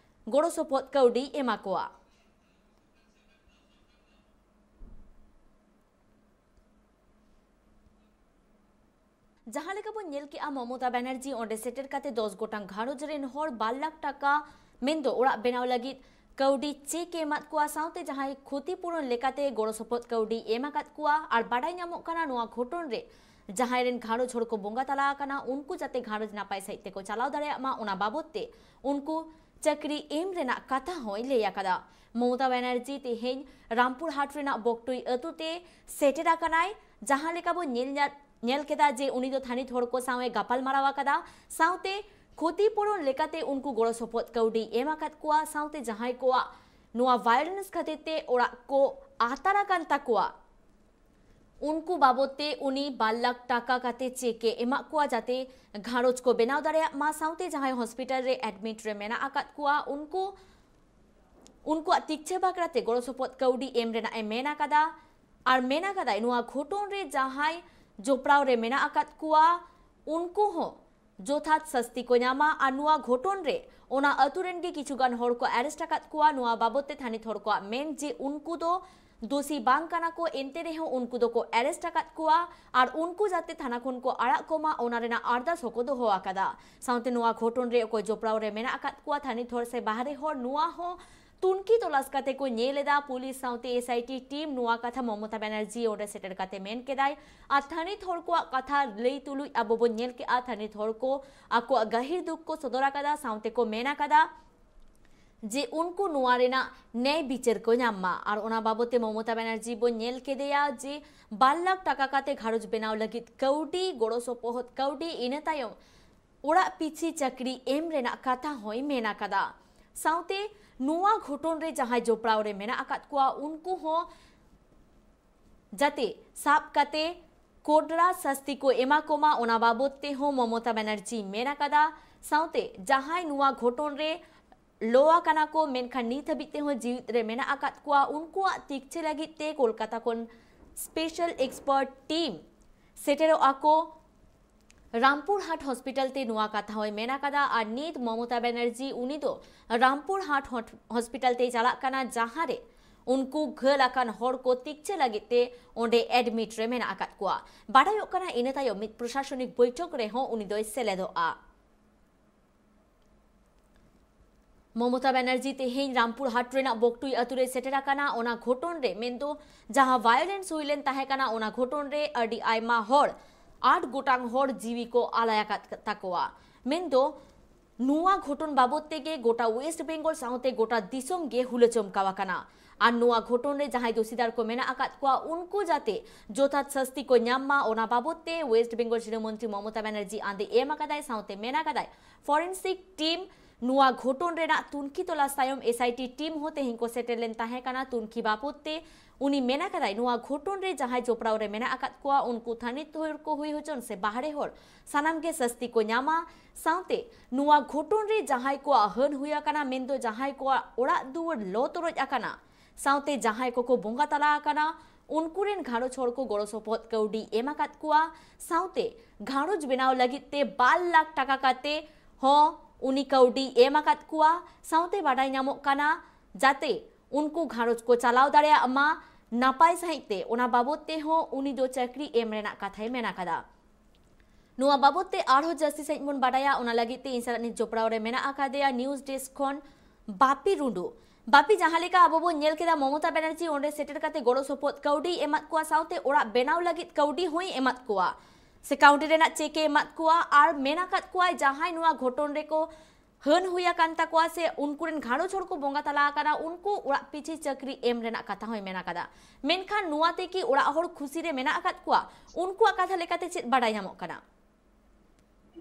ᱜᱚᱲᱚ ᱥᱚᱯᱚᱦᱚᱫ ᱠᱟᱹᱣᱰᱤᱭ ᱮᱢᱟ ᱠᱚᱣᱟ᱾ ᱡᱟᱦᱟᱸ ᱞᱮᱠᱟ ᱵᱚᱱ ᱧᱮᱞ ᱠᱮᱜᱼᱟ, ᱢᱚᱢᱚᱛᱟ ᱵᱟᱱᱟᱨᱡᱤ ᱚᱸᱰᱮ ᱥᱮᱴᱮᱨ ᱠᱟᱛᱮ ᱫᱚᱥ ᱜᱚᱴᱟᱝ ᱜᱷᱟᱨᱚᱸᱡᱽ ᱨᱮᱱ ᱦᱚᱲ ᱵᱟᱨ ᱞᱟᱠᱷ ᱴᱟᱠᱟ ᱢᱮᱱᱫᱚ ᱚᱲᱟᱜ ᱵᱮᱱᱟᱣ ᱞᱟᱹᱜᱤᱫ ᱠᱟᱹᱣᱰᱤ ᱪᱮᱠ ᱮ ᱮᱢᱟᱫ ᱠᱚᱣᱟ, ᱥᱟᱶᱛᱮ ᱡᱟᱦᱟᱸᱭ ᱠᱷᱚᱛᱤ ᱯᱩᱨᱚᱱ ᱞᱮᱠᱟᱛᱮ ᱜᱚᱲᱚ ᱥᱚᱯᱚᱦᱚᱫ ᱠᱟᱹᱣᱰᱤ ᱮᱢ ᱟᱠᱟᱫ ᱠᱚᱣᱟ᱾ ᱟᱨ ᱵᱟᱰᱟᱭ ᱧᱟᱢᱚᱜ ᱠᱟᱱᱟ, ᱱᱚᱣᱟ ᱜᱷᱚᱴᱚᱱ ᱨᱮ ᱡᱟᱦᱟᱸᱭ ᱨᱮᱱ ᱜᱷᱟᱨᱚᱸᱡᱽ ᱦᱚᱲ ᱠᱚ ᱵᱚᱸᱜᱟ ᱛᱟᱞᱟ ᱟᱠᱟᱱᱟ, ᱩᱱᱠᱩ ᱡᱟᱛᱮ ᱜᱷᱟᱨᱚᱸᱡᱽ ᱱᱟᱯᱟᱭ ᱥᱟᱺᱦᱤᱡ ᱛᱮᱠᱚ ᱪᱟᱞᱟᱣ ᱫᱟᱲᱮᱭᱟᱜ ᱢᱟ, ᱚᱱᱟ ᱵᱟᱵᱚᱫ ᱛᱮ ᱩᱱᱠᱩ ᱪᱟᱹᱠᱨᱤ ᱮᱢ ᱨᱮᱱᱟᱜ ᱠᱟᱛᱷᱟ ᱦᱚᱸᱭ ᱞᱟᱹᱭ ᱟᱠᱟᱫᱟ᱾ ᱢᱚᱢᱚᱛᱟ ᱵᱟᱱᱟᱨᱡᱤ ᱛᱮᱦᱮᱧ ᱨᱟᱢᱯᱩᱨᱦᱟᱴ ᱨᱮᱱᱟᱜ ᱵᱚᱠᱴᱩᱭ ᱟᱹᱛᱩ ᱛᱮ ᱥᱮᱴᱮᱨ ᱟᱠᱟᱱᱟᱭ᱾ ᱡᱟᱦᱟᱸ ᱞᱮᱠᱟ ᱵᱚᱱ ᱧᱮᱞ ᱧᱟ-, ᱧᱮᱞ ᱠᱮᱫᱟ ᱡᱮ ᱩᱱᱤ ᱫᱚ ᱛᱷᱟᱹᱱᱤᱛ ᱦᱚᱲ ᱠᱚ ᱥᱟᱶ ᱮ ᱜᱟᱯᱟᱞ ᱢᱟᱨᱟᱣ ᱟᱠᱟᱫᱟ, ᱥᱟᱶᱛᱮ ᱠᱷᱚᱛᱤ ᱯᱩᱨᱚᱱ ᱞᱮᱠᱟᱛᱮ ᱩᱱᱠᱩ ᱜᱚᱲᱚ ᱥᱚᱯᱚᱦᱚᱫ ᱠᱟᱹᱣᱰᱤ ᱮᱢ ᱟᱠᱟᱫ ᱠᱚᱣᱟ, ᱥᱟᱶᱛᱮ ᱡᱟᱦᱟᱸᱭ ᱠᱚᱣᱟᱜ ᱱᱚᱣᱟ violence ᱠᱷᱟᱹᱛᱤᱨ ᱛᱮ ᱚᱲᱟᱜ ᱠᱚ ᱟᱛᱟᱨ ᱟᱠᱟᱱ ᱛᱟᱠᱚᱣᱟ, ᱩᱱᱠᱩ ᱵᱟᱵᱚᱫ ᱛᱮ ᱩᱱᱤ ᱵᱟᱨ ᱞᱟᱠᱷ ᱴᱟᱠᱟ ᱠᱟᱛᱮ ᱪᱮᱠ ᱮ ᱮᱢᱟᱜ ᱠᱚᱣᱟ, ᱡᱟᱛᱮ ᱜᱷᱟᱨᱚᱸᱡᱽ ᱠᱚ ᱵᱮᱱᱟᱣ ᱫᱟᱲᱮᱭᱟᱜ ᱢᱟ, ᱥᱟᱶᱛᱮ ᱡᱟᱦᱟᱸᱭ ᱦᱚᱥᱯᱤᱴᱟᱞ ᱨᱮ ᱮᱰᱢᱤᱴ ᱨᱮ ᱢᱮᱱᱟᱜ ᱟᱠᱟᱫ ᱠᱚᱣᱟ, ᱩᱱᱠᱩ, ᱩᱱᱠᱩᱣᱟᱜ ᱛᱤᱠᱪᱷᱟᱹ ᱵᱟᱠᱷᱨᱟ ᱛᱮ ᱜᱚᱲᱚ ᱥᱚᱯᱚᱦᱚᱫ ᱠᱟᱹᱣᱰᱤ ᱮᱢ ᱨᱮᱱᱟᱜ ᱮ ᱢᱮᱱ ᱟᱠᱟᱫᱟ᱾ ᱟᱨ ᱢᱮᱱ ᱟᱠᱟᱫᱟᱭ, ᱱᱚᱣᱟ ᱜᱷᱚᱴᱚᱱ ᱨᱮ ᱡᱟᱦᱟᱸᱭ ᱡᱚᱯᱲᱟᱣ ᱨᱮ ᱢᱮᱱᱟᱜ ᱟᱠᱟᱫ ᱠᱚᱣᱟ, ᱩᱱᱠᱩ ᱦᱚᱸ ᱡᱚᱛᱷᱟᱛ ᱥᱟᱹᱥᱛᱤ ᱠᱚ ᱧᱟᱢᱟ᱾ ᱟᱨ ᱱᱚᱣᱟ ᱜᱷᱚᱴᱚᱱ ᱨᱮ ᱚᱱᱟ ᱟᱹᱛᱩ ᱨᱮᱱ ᱜᱮ ᱠᱤᱪᱷᱩ ᱜᱟᱱ ᱦᱚᱲ ᱠᱚ ᱟᱨᱮᱥᱴ ᱟᱠᱟᱫ ᱠᱚᱣᱟ᱾ ᱱᱚᱣᱟ ᱵᱟᱵᱚᱫ ᱛᱮ ᱛᱷᱟᱹᱱᱤᱛ ᱦᱚᱲ ᱠᱚᱣᱟᱜ ᱢᱮᱱ ᱡᱮ ᱩᱱᱠᱩ ᱫᱚ ᱫᱳᱥᱤ ᱵᱟᱝ ᱠᱟᱱᱟ ᱠᱚ, ᱮᱱᱛᱮ ᱨᱮᱦᱚᱸ ᱩᱱᱠᱩ ᱫᱚᱠᱚ ᱟᱨᱮᱥᱴ ᱟᱠᱟᱫ ᱠᱚᱣᱟ ᱟᱨ ᱩᱱᱠᱩ ᱡᱟᱛᱮ ᱛᱷᱟᱱᱟ ᱠᱷᱚᱱ ᱠᱚ ᱟᱲᱟᱜ ᱠᱚᱢᱟ, ᱚᱱᱟ ᱨᱮᱱᱟᱜ ᱟᱨᱫᱟᱥ ᱦᱚᱸᱠᱚ ᱫᱚᱦᱚ ᱟᱠᱟᱫᱟ᱾ ᱥᱟᱶᱛᱮ ᱱᱚᱣᱟ ᱜᱷᱚᱴᱚᱱ ᱨᱮ ᱚᱠᱚᱭ ᱡᱚᱯᱲᱟᱣ ᱨᱮ ᱢᱮᱱᱟᱜ ᱟᱠᱟᱫ ᱠᱚᱣᱟ, ᱛᱷᱟᱹᱱᱤᱛ ᱦᱚᱲ ᱥᱮ ᱵᱟᱦᱨᱮ ᱦᱚᱲ, ᱱᱚᱣᱟ ᱦᱚᱸ ᱛᱩᱱᱠᱷᱤ ᱛᱚᱞᱟᱥ ᱠᱟᱛᱮ ᱠᱚ ᱧᱮᱞ ᱮᱫᱟ᱾ ᱯᱩᱞᱤᱥ ᱥᱟᱶᱛᱮ SIT ᱴᱤᱢ ᱱᱚᱣᱟ ᱠᱟᱛᱷᱟ ᱢᱚᱢᱚᱛᱟ ᱵᱟᱱᱟᱨᱡᱤ ᱚᱸᱰᱮ ᱥᱮᱴᱮᱨ ᱠᱟᱛᱮ ᱢᱮᱱ ᱠᱮᱫᱟᱭ᱾ ᱟᱨ ᱛᱷᱟᱹᱱᱤᱛ ᱦᱚᱲ ᱠᱚᱣᱟᱜ ᱠᱟᱛᱷᱟ ᱞᱟᱹᱭ ᱛᱩᱞᱩᱡ ᱟᱵᱚ ᱵᱚᱱ ᱧᱮᱞ ᱠᱮᱜᱼᱟ, ᱛᱷᱟᱹᱱᱤᱛ ᱦᱚᱲ ᱠᱚ ᱟᱠᱚᱣᱟᱜ ᱜᱟᱹᱦᱤᱨ ᱫᱩᱠ ᱠᱚ ᱥᱚᱫᱚᱨ ᱟᱠᱟᱫᱟ, ᱥᱟᱶᱛᱮ ᱠᱚ ᱢᱮᱱ ᱟᱠᱟᱫᱟ ᱡᱮ ᱩᱱᱠᱩ ᱱᱚᱣᱟ ᱨᱮᱱᱟᱜ ᱱᱮᱭ ᱵᱤᱪᱟᱹᱨ ᱠᱚ ᱧᱟᱢ ᱢᱟ᱾ ᱟᱨ ᱚᱱᱟ ᱵᱟᱵᱚᱛ ᱛᱮ ᱢᱚᱢᱚᱛᱟ ᱵᱟᱱᱟᱨᱡᱤ ᱵᱚᱱ ᱧᱮᱞ ᱠᱮᱫᱮᱭᱟ ᱡᱮ ᱵᱟᱨ ᱞᱟᱠᱷ ᱴᱟᱠᱟ ᱠᱟᱛᱮ ᱜᱷᱟᱨᱚᱸᱡᱽ ᱵᱮᱱᱟᱣ ᱞᱟᱹᱜᱤᱫ ᱠᱟᱹᱣᱰᱤ, ᱜᱚᱲᱚ ᱥᱚᱯᱚᱦᱚᱫ ᱠᱟᱹᱣᱰᱤ, ᱤᱱᱟᱹ ᱛᱟᱭᱚᱢ ᱚᱲᱟᱜ ᱯᱤᱪᱷᱤ ᱪᱟᱹᱠᱨᱤ ᱮᱢ ᱨᱮᱱᱟᱜ ᱠᱟᱛᱷᱟ ᱦᱚᱸᱭ ᱢᱮᱱ ᱟᱠᱟᱫᱟ᱾ ᱥᱟᱶᱛᱮ ᱱᱚᱣᱟ ᱜᱷᱚᱴᱚᱱ ᱨᱮ ᱡᱟᱦᱟᱸᱭ ᱡᱚᱯᱲᱟᱣ ᱨᱮ ᱢᱮᱱᱟᱜ ᱟᱠᱟᱫ ᱠᱚᱣᱟ, ᱩᱱᱠᱩ ᱦᱚᱸ ᱡᱟᱛᱮ ᱥᱟᱵ ᱠᱟᱛᱮ ᱠᱚᱰᱨᱟ ᱥᱟᱥᱛᱤ ᱠᱚ ᱮᱢᱟ ᱠᱚᱢᱟ, ᱚᱱᱟ ᱵᱟᱵᱚᱛ ᱛᱮᱦᱚᱸ ᱢᱚᱢᱚᱛᱟ ᱵᱟᱱᱟᱨᱡᱤ ᱢᱮᱱ ᱟᱠᱟᱫᱟ᱾ ᱥᱟᱶᱛᱮ ᱡᱟᱦᱟᱸᱭ ᱱᱚᱣᱟ ᱜᱷᱚᱴᱚᱱ ᱨᱮ ᱞᱚ ᱟᱠᱟᱱᱟ ᱠᱚ, ᱢᱮᱱᱠᱷᱟᱱ ᱱᱤᱛ ᱦᱟᱹᱵᱤᱡ ᱛᱮᱦᱚᱸ ᱡᱤᱣᱤᱫ ᱨᱮ ᱢᱮᱱᱟᱜ ᱟᱠᱟᱫ ᱠᱚᱣᱟ, ᱩᱱᱠᱩᱣᱟᱜ ᱛᱤᱠᱪᱷᱟᱹ ᱞᱟᱹᱜᱤᱫ ᱛᱮ ᱠᱳᱞᱠᱟᱛᱟ ᱠᱷᱚᱱ special expert team ᱥᱮᱴᱮᱨᱚᱜᱼᱟ ᱠᱚ ᱨᱟᱢᱯᱩᱨᱦᱟᱴ ᱦᱚᱥᱯᱤᱴᱟᱞ ᱛᱮ, ᱱᱚᱣᱟ ᱠᱟᱛᱷᱟ ᱦᱚᱸᱭ ᱢᱮᱱ ᱟᱠᱟᱫᱟ᱾ ᱟᱨ ᱱᱤᱛ ᱢᱚᱢᱚᱛᱟ ᱵᱟᱱᱟᱨᱡᱤ ᱩᱱᱤ ᱫᱚ ᱨᱟᱢᱯᱩᱨᱦᱟᱴ ᱦᱚᱴ-, ᱦᱚᱥᱯᱤᱴᱟᱞ ᱛᱮᱭ ᱪᱟᱞᱟᱜ ᱠᱟᱱᱟ, ᱡᱟᱦᱟᱸ ᱨᱮ ᱩᱱᱠᱩ ᱜᱷᱟᱹᱞ ᱟᱠᱟᱱ ᱦᱚᱲ ᱠᱚ ᱛᱤᱠᱪᱷᱟᱹ ᱞᱟᱹᱜᱤᱫ ᱛᱮ ᱚᱸᱰᱮ admit ᱨᱮ ᱢᱮᱱᱟᱜ ᱟᱠᱟᱫ ᱠᱚᱣᱟ᱾ ᱵᱟᱰᱟᱭᱚᱜ ᱠᱟᱱᱟ, ᱤᱱᱟᱹ ᱛᱟᱭᱚᱢ ᱢᱤᱫ ᱯᱨᱚᱥᱟᱥᱚᱱᱤᱠ ᱵᱳᱭᱴᱷᱚᱠ ᱨᱮᱦᱚᱸ ᱩᱱᱤ ᱫᱚᱭ ᱥᱮᱞᱮᱫᱚᱜᱼᱟ᱾ ᱢᱚᱢᱚᱛᱟ ᱵᱟᱱᱟᱨᱡᱤ ᱛᱮᱦᱮᱧ ᱨᱟᱢᱯᱩᱨ ᱦᱟᱴ ᱨᱮᱱᱟᱜ ᱵᱚᱠᱴᱩᱭ ᱟᱹᱛᱩ ᱨᱮᱭ ᱥᱮᱴᱮᱨ ᱟᱠᱟᱱᱟ᱾ ᱚᱱᱟ ᱜᱷᱚᱴᱚᱱ ᱨᱮ, ᱢᱮᱱᱫᱚ ᱡᱟᱦᱟᱸ violence ᱦᱩᱭ ᱞᱮᱱ ᱛᱟᱦᱮᱸ ᱠᱟᱱᱟ, ᱚᱱᱟ ᱜᱷᱚᱴᱚᱱ ᱨᱮ ᱟᱹᱰᱤ ᱟᱭᱢᱟ ᱦᱚᱲ, ᱟᱴ ᱜᱚᱴᱟᱝ ᱦᱚᱲ ᱡᱤᱣᱤ ᱠᱚ ᱟᱞᱟᱭ ᱟᱠᱟᱫ ᱛᱟᱠᱚᱣᱟ᱾ ᱢᱮᱱᱫᱚ ᱱᱚᱣᱟ ᱜᱷᱚᱴᱚᱱ ᱵᱟᱵᱚᱫ ᱛᱮᱜᱮ ᱜᱚᱴᱟ West Bengal ᱥᱟᱶᱛᱮ ᱜᱚᱴᱟ ᱫᱤᱥᱚᱢ ᱜᱮ ᱦᱩᱞᱟᱹ ᱪᱚᱢᱠᱟᱣ ᱟᱠᱟᱱᱟ᱾ ᱟᱨ ᱱᱚᱣᱟ ᱜᱷᱚᱴᱚᱱ ᱨᱮ ᱡᱟᱦᱟᱸᱭ ᱫᱳᱥᱤᱫᱟᱨ ᱠᱚ ᱢᱮᱱᱟᱜ ᱟᱠᱟᱫ ᱠᱚᱣᱟ, ᱩᱱᱠᱩ ᱡᱟᱛᱮ ᱡᱚᱛᱷᱟᱛ ᱥᱟᱹᱥᱛᱤ ᱠᱚ ᱧᱟᱢ ᱢᱟ, ᱚᱱᱟ ᱵᱟᱵᱚᱫ ᱛᱮ West Bengal ᱥᱤᱨᱟᱹ ᱢᱚᱱᱛᱨᱤ ᱢᱚᱢᱚᱛᱟ ᱵᱟᱱᱟᱨᱡᱤ ᱟᱸᱫᱮ ᱮᱢ ᱟᱠᱟᱫᱟᱭ᱾ ᱥᱟᱶᱛᱮ ᱢᱮᱱ ᱟᱠᱟᱫᱟᱭ, forensic team ᱱᱚᱣᱟ ᱜᱷᱚᱴᱚᱱ ᱨᱮᱱᱟᱜ ᱛᱩᱱᱠᱷᱤ ᱛᱚᱞᱟᱥ ᱛᱟᱭᱚᱢ SIT team ᱦᱚᱸ ᱛᱮᱦᱮᱧ ᱠᱚ ᱥᱮᱴᱮᱨ ᱞᱮᱱ ᱛᱟᱦᱮᱸ ᱠᱟᱱᱟ ᱛᱩᱱᱠᱷᱤ ᱵᱟᱵᱚᱫ ᱛᱮ᱾ ᱩᱱᱤ ᱢᱮᱱ ᱟᱠᱟᱫᱟᱭ, ᱱᱚᱣᱟ ᱜᱷᱚᱴᱚᱱ ᱨᱮ ᱡᱟᱦᱟᱸᱭ ᱡᱚᱯᱲᱟᱣ ᱨᱮ ᱢᱮᱱᱟᱜ ᱟᱠᱟᱫ ᱠᱚᱣᱟ, ᱩᱱᱠᱩ ᱛᱷᱟᱹᱱᱤᱛ ᱦᱚᱲ ᱠᱚ ᱦᱩᱭ ᱦᱚᱪᱚᱱ ᱥᱮ ᱵᱟᱦᱨᱮ ᱦᱚᱲ, ᱥᱟᱱᱟᱢ ᱜᱮ ᱥᱟᱹᱥᱛᱤ ᱠᱚ ᱧᱟᱢᱟ᱾ ᱥᱟᱶᱛᱮ ᱱᱚᱣᱟ ᱜᱷᱚᱴᱚᱱ ᱨᱮ ᱡᱟᱦᱟᱸᱭ ᱠᱚᱣᱟᱜ ᱦᱟᱹᱱ ᱦᱩᱭ ᱟᱠᱟᱱᱟ, ᱢᱮᱱᱫᱚ ᱡᱟᱦᱟᱸᱭ ᱠᱚᱣᱟᱜ ᱚᱲᱟᱜ ᱫᱩᱣᱟᱹᱨ ᱞᱚ ᱛᱚᱨᱚᱡ ᱟᱠᱟᱱᱟ, ᱥᱟᱶᱛᱮ ᱡᱟᱦᱟᱸᱭ ᱠᱚᱠᱚ ᱵᱚᱸᱜᱟ ᱛᱟᱞᱟ ᱟᱠᱟᱱᱟ, ᱩᱱᱠᱩ ᱨᱮᱱ ᱜᱷᱟᱨᱚᱸᱡᱽ ᱦᱚᱲ ᱠᱚ ᱜᱚᱲᱚ ᱥᱚᱯᱚᱦᱚᱫ ᱠᱟᱹᱣᱰᱤ ᱮᱢ ᱟᱠᱟᱫ ᱠᱚᱣᱟ᱾ ᱥᱟᱶᱛᱮ ᱜᱷᱟᱨᱚᱸᱡᱽ ᱵᱮᱱᱟᱣ ᱞᱟᱹᱜᱤᱫ ᱛᱮ ᱵᱟᱨ ᱞᱟᱠᱷ ᱴᱟᱠᱟ ᱠᱟᱛᱮ ᱦᱚᱸ ᱩᱱᱤ ᱠᱟᱹᱣᱰᱤ ᱮᱢ ᱟᱠᱟᱫ ᱠᱚᱣᱟ᱾ ᱥᱟᱶᱛᱮ ᱵᱟᱰᱟᱭ ᱧᱟᱢᱚᱜ ᱠᱟᱱᱟ, ᱡᱟᱛᱮ ᱩᱱᱠᱩ ᱜᱷᱟᱨᱚᱸᱡᱽ ᱠᱚ ᱪᱟᱞᱟᱣ ᱫᱟᱲᱮᱭᱟᱜ ᱢᱟ ᱱᱟᱯᱟᱭ ᱥᱟᱺᱦᱤᱡ ᱛᱮ, ᱚᱱᱟ ᱵᱟᱵᱚᱫ ᱛᱮᱦᱚᱸ ᱩᱱᱤ ᱫᱚ ᱪᱟᱹᱠᱨᱤ ᱮᱢ ᱨᱮᱱᱟᱜ ᱠᱟᱛᱷᱟᱭ ᱢᱮᱱ ᱟᱠᱟᱫᱟ᱾ ᱱᱚᱣᱟ ᱵᱟᱵᱚᱫ ᱛᱮ ᱟᱨᱦᱚᱸ ᱡᱟᱹᱥᱛᱤ ᱥᱟᱺᱦᱤᱡ ᱵᱚᱱ ᱵᱟᱰᱟᱭᱟ, ᱚᱱᱟ ᱞᱟᱹᱜᱤᱫ ᱛᱮ ᱤᱧ ᱥᱟᱞᱟᱜ ᱱᱤᱛ ᱡᱚᱯᱲᱟᱣ ᱨᱮ ᱢᱮᱱᱟᱜ ᱟᱠᱟᱫᱮᱭᱟ news desk ᱠᱷᱚᱱ ᱵᱟᱯᱤ ᱴᱩᱰᱩ᱾ ᱵᱟᱯᱤ, ᱡᱟᱦᱟᱸ ᱞᱮᱠᱟ ᱟᱵᱚ ᱵᱚᱱ ᱧᱮᱞ ᱠᱮᱫᱟ, ᱢᱚᱢᱚᱛᱟ ᱵᱟᱱᱟᱨᱡᱤ ᱚᱸᱰᱮ ᱥᱮᱴᱮᱨ ᱠᱟᱛᱮ ᱜᱚᱲᱚ ᱥᱚᱯᱚᱦᱚᱫ ᱠᱟᱹᱣᱰᱤᱭ ᱮᱢᱟᱫ ᱠᱚᱣᱟ, ᱥᱟᱶᱛᱮ ᱚᱲᱟᱜ ᱵᱮᱱᱟᱣ ᱞᱟᱹᱜᱤᱫ ᱠᱟᱹᱣᱰᱤ ᱦᱚᱸᱭ ᱮᱢᱟᱫ ᱠᱚᱣᱟ, ᱥᱮ ᱠᱟᱹᱣᱰᱤ ᱨᱮᱱᱟᱜ cheque ᱮ ᱮᱢᱟᱫ ᱠᱚᱣᱟ᱾ ᱟᱨ ᱢᱮᱱ ᱟᱠᱟᱫ ᱠᱚᱣᱟᱭ, ᱡᱟᱦᱟᱸᱭ ᱱᱚᱣᱟ ᱜᱷᱚᱴᱚᱱ ᱨᱮᱠᱚ ᱦᱟᱹᱱ ᱦᱩᱭ ᱟᱠᱟᱱ ᱛᱟᱠᱚᱣᱟ ᱥᱮ ᱩᱱᱠᱩ ᱨᱮᱱ ᱜᱷᱟᱨᱚᱸᱡᱽ ᱦᱚᱲ ᱠᱚ ᱵᱚᱸᱜᱟ ᱛᱟᱞᱟ ᱟᱠᱟᱱᱟ, ᱩᱱᱠᱩ ᱚᱲᱟᱜ ᱯᱤᱪᱷᱤ ᱪᱟᱹᱠᱨᱤ ᱮᱢ ᱨᱮᱱᱟᱜ ᱠᱟᱛᱷᱟ ᱦᱚᱸᱭ ᱢᱮᱱ ᱟᱠᱟᱫᱟ᱾ ᱢᱮᱱᱠᱷᱟᱱ ᱱᱚᱣᱟ ᱛᱮ ᱠᱤ ᱚᱲᱟᱜ ᱦᱚᱲ ᱠᱷᱩᱥᱤ ᱨᱮ ᱢᱮᱱᱟᱜ ᱟᱠᱟᱫ ᱠᱚᱣᱟ? ᱩᱱᱠᱩᱣᱟᱜ ᱠᱟᱛᱷᱟ ᱞᱮᱠᱟᱛᱮ ᱪᱮᱫ ᱵᱟᱰᱟᱭ ᱧᱟᱢᱚᱜ ᱠᱟᱱᱟ?